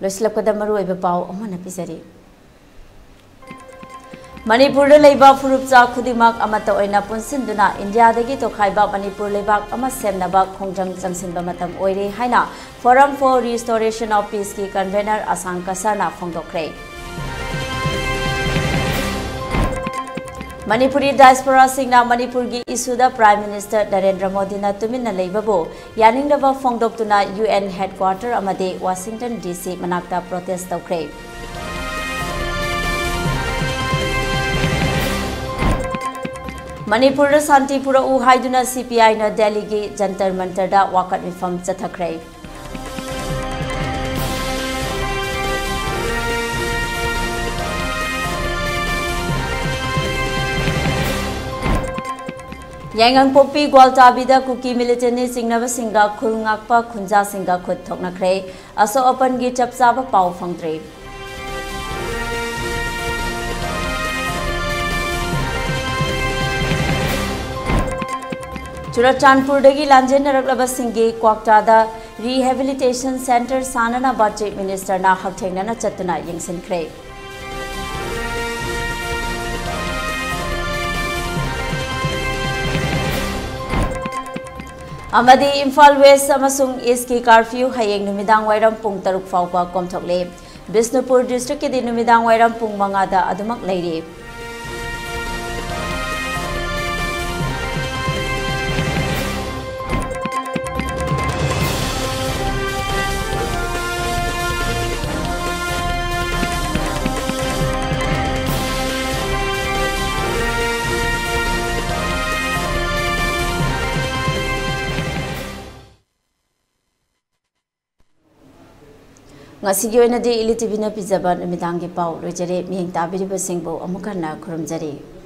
ꯂꯣꯏꯁꯤꯜꯂꯛꯄꯗ ꯃꯔꯨꯑꯣꯏꯕ ꯄꯥꯎ ꯑꯃꯅ ꯄꯤꯖꯔꯤ꯫ ꯃꯅꯤꯄꯨꯔꯗ ꯂꯩꯕ ꯐꯨꯔꯨꯞꯆꯥ ꯈꯨꯗꯤꯡꯃꯛ ꯑꯃꯠꯇ ꯑꯣꯏꯅ ꯄꯨꯟꯁꯤꯟꯗꯨꯅ ꯏꯟꯗꯤꯌꯥꯗꯒꯤ ꯇꯣꯈꯥꯏꯕ ꯃꯅꯤꯄꯨꯔ ꯂꯩꯕꯥꯛ ꯑꯃ ꯁꯦꯝꯅꯕ ꯈꯣꯡꯖꯪ ꯆꯪꯁꯤꯟꯕ ꯃꯇꯝ ꯑꯣꯏꯔꯦ ꯍꯥꯏꯅ Forum for Restoration of Peaceꯀꯤ ꯀꯟꯚꯦꯅꯔ ꯑꯁꯥꯡ ꯀꯁꯔꯅ ꯐꯣꯡꯗꯣꯛꯈ꯭ꯔꯦ꯫ ꯃꯅꯤꯄꯨꯔꯤ ꯗꯥꯏꯁꯄꯣꯔꯥꯁꯤꯡꯅ ꯃꯅꯤꯄꯨꯔꯒꯤ ꯏꯁꯨꯗ ꯄ꯭ꯔꯥꯏꯝ ꯃꯤꯅꯤꯁꯇꯔ ꯅꯔꯦꯟꯗ꯭ꯔ ꯃꯣꯗꯤꯅ ꯇꯨꯃꯤꯟꯅ ꯂꯩꯕꯕꯨ ꯌꯥꯅꯤꯡꯗꯕ ꯐꯣꯡꯗꯣꯛꯇꯨꯅ ꯌꯨ ꯑꯦꯟ ꯍꯦꯗꯀ꯭ꯋꯥꯇꯔ ꯑꯃꯗꯤ ꯋꯥꯁꯤꯡꯇꯟ ꯗꯤ ꯁꯤ ꯃꯅꯥꯛꯇ ꯄ꯭ꯔꯣꯇꯦꯁ ꯇꯧꯈ꯭ꯔꯦ꯫ ꯃꯅꯤꯄꯨꯔꯗ ꯁꯥꯟꯇꯤ ꯄꯨꯔꯛꯎ ꯍꯥꯏꯗꯨꯅ ꯁꯤ ꯄꯤ ꯑꯥꯏꯅ ꯗꯦꯜꯂꯤꯒꯤ ꯖꯟꯇꯔ ꯃꯟꯇꯔꯗ ꯋꯥꯀꯠ ꯃꯤꯐꯝ ꯆꯠꯊꯈ꯭ꯔꯦ꯫ ꯌꯥꯏꯉꯪꯄꯣꯛꯄꯤ ꯒ꯭ꯋꯥꯜꯇꯥꯕꯤꯗ ꯀꯨꯀꯤ ꯃꯤꯂꯤꯇꯦꯟꯅꯤ ꯆꯤꯡꯅꯕꯁꯤꯡꯒ ꯈꯨꯜ ꯉꯥꯛꯄ ꯈꯨꯟꯖꯥꯁꯤꯡꯒ ꯈꯨꯠ ꯊꯣꯛꯅꯈ꯭ꯔꯦ꯫ ꯑꯁꯣꯛ ꯑꯄꯟꯒꯤ ꯆꯞ ꯆꯥꯕ ꯄꯥꯎ ꯐꯪꯗ꯭ꯔꯤ꯫ ꯆꯨꯔꯆꯥꯟꯄꯨꯔꯗꯒꯤ ꯂꯥꯟꯖꯦꯟꯅꯔꯛꯂꯕꯁꯤꯡꯒꯤ ꯀ꯭ꯋꯥꯛꯇꯥꯗ ꯔꯤꯍꯦꯕꯤꯂꯤꯇꯦꯁꯟ ꯁꯦꯟꯇꯔ ꯁꯥꯅꯅꯕ ꯆꯤꯐ ꯃꯤꯅꯤꯁꯇꯔꯅ ꯍꯛꯊꯦꯡꯅꯅ ꯆꯠꯇꯨꯅ ꯌꯦꯡꯁꯤꯟꯈ꯭ꯔꯦ꯫ ꯑꯃꯗꯤ ꯏꯝꯐꯥꯜ ꯋꯦꯁ ꯑꯃꯁꯨꯡ ꯏꯁꯀꯤ ꯀꯥꯔꯐ꯭ꯌꯨ ꯍꯌꯦꯡ ꯅꯨꯃꯤꯗꯥꯡ ꯋꯥꯏꯔꯝ ꯄꯨꯡ ꯇꯔꯨꯛ ꯐꯥꯎꯕ ꯀꯣꯝꯊꯣꯛꯂꯦ꯫ ꯕꯤꯁꯅꯨꯄꯨꯔ ꯗꯤꯁꯇ꯭ꯔꯤꯛꯀꯤꯗꯤ ꯅꯨꯃꯤꯗꯥꯡ ꯋꯥꯏꯔꯝ ꯄꯨꯡ ꯃꯉꯥꯗ ꯑꯗꯨꯃꯛ ꯂꯩꯔꯤ꯫ ꯉꯁꯤꯒꯤ ꯑꯣꯏꯅꯗꯤ ꯏꯂꯤ ꯇꯤꯚꯤꯅ ꯄꯤꯖꯕ ꯅꯨꯃꯤꯗꯥꯡꯒꯤ ꯄꯥꯎ ꯂꯣꯏꯖꯔꯦ꯫ ꯃꯤꯠꯌꯦꯡ ꯇꯥꯕꯤꯔꯤꯕꯁꯤꯡꯕꯨ ꯑꯃꯨꯛ ꯍꯟꯅ ꯈꯨꯔꯨꯝꯖꯔꯤ꯫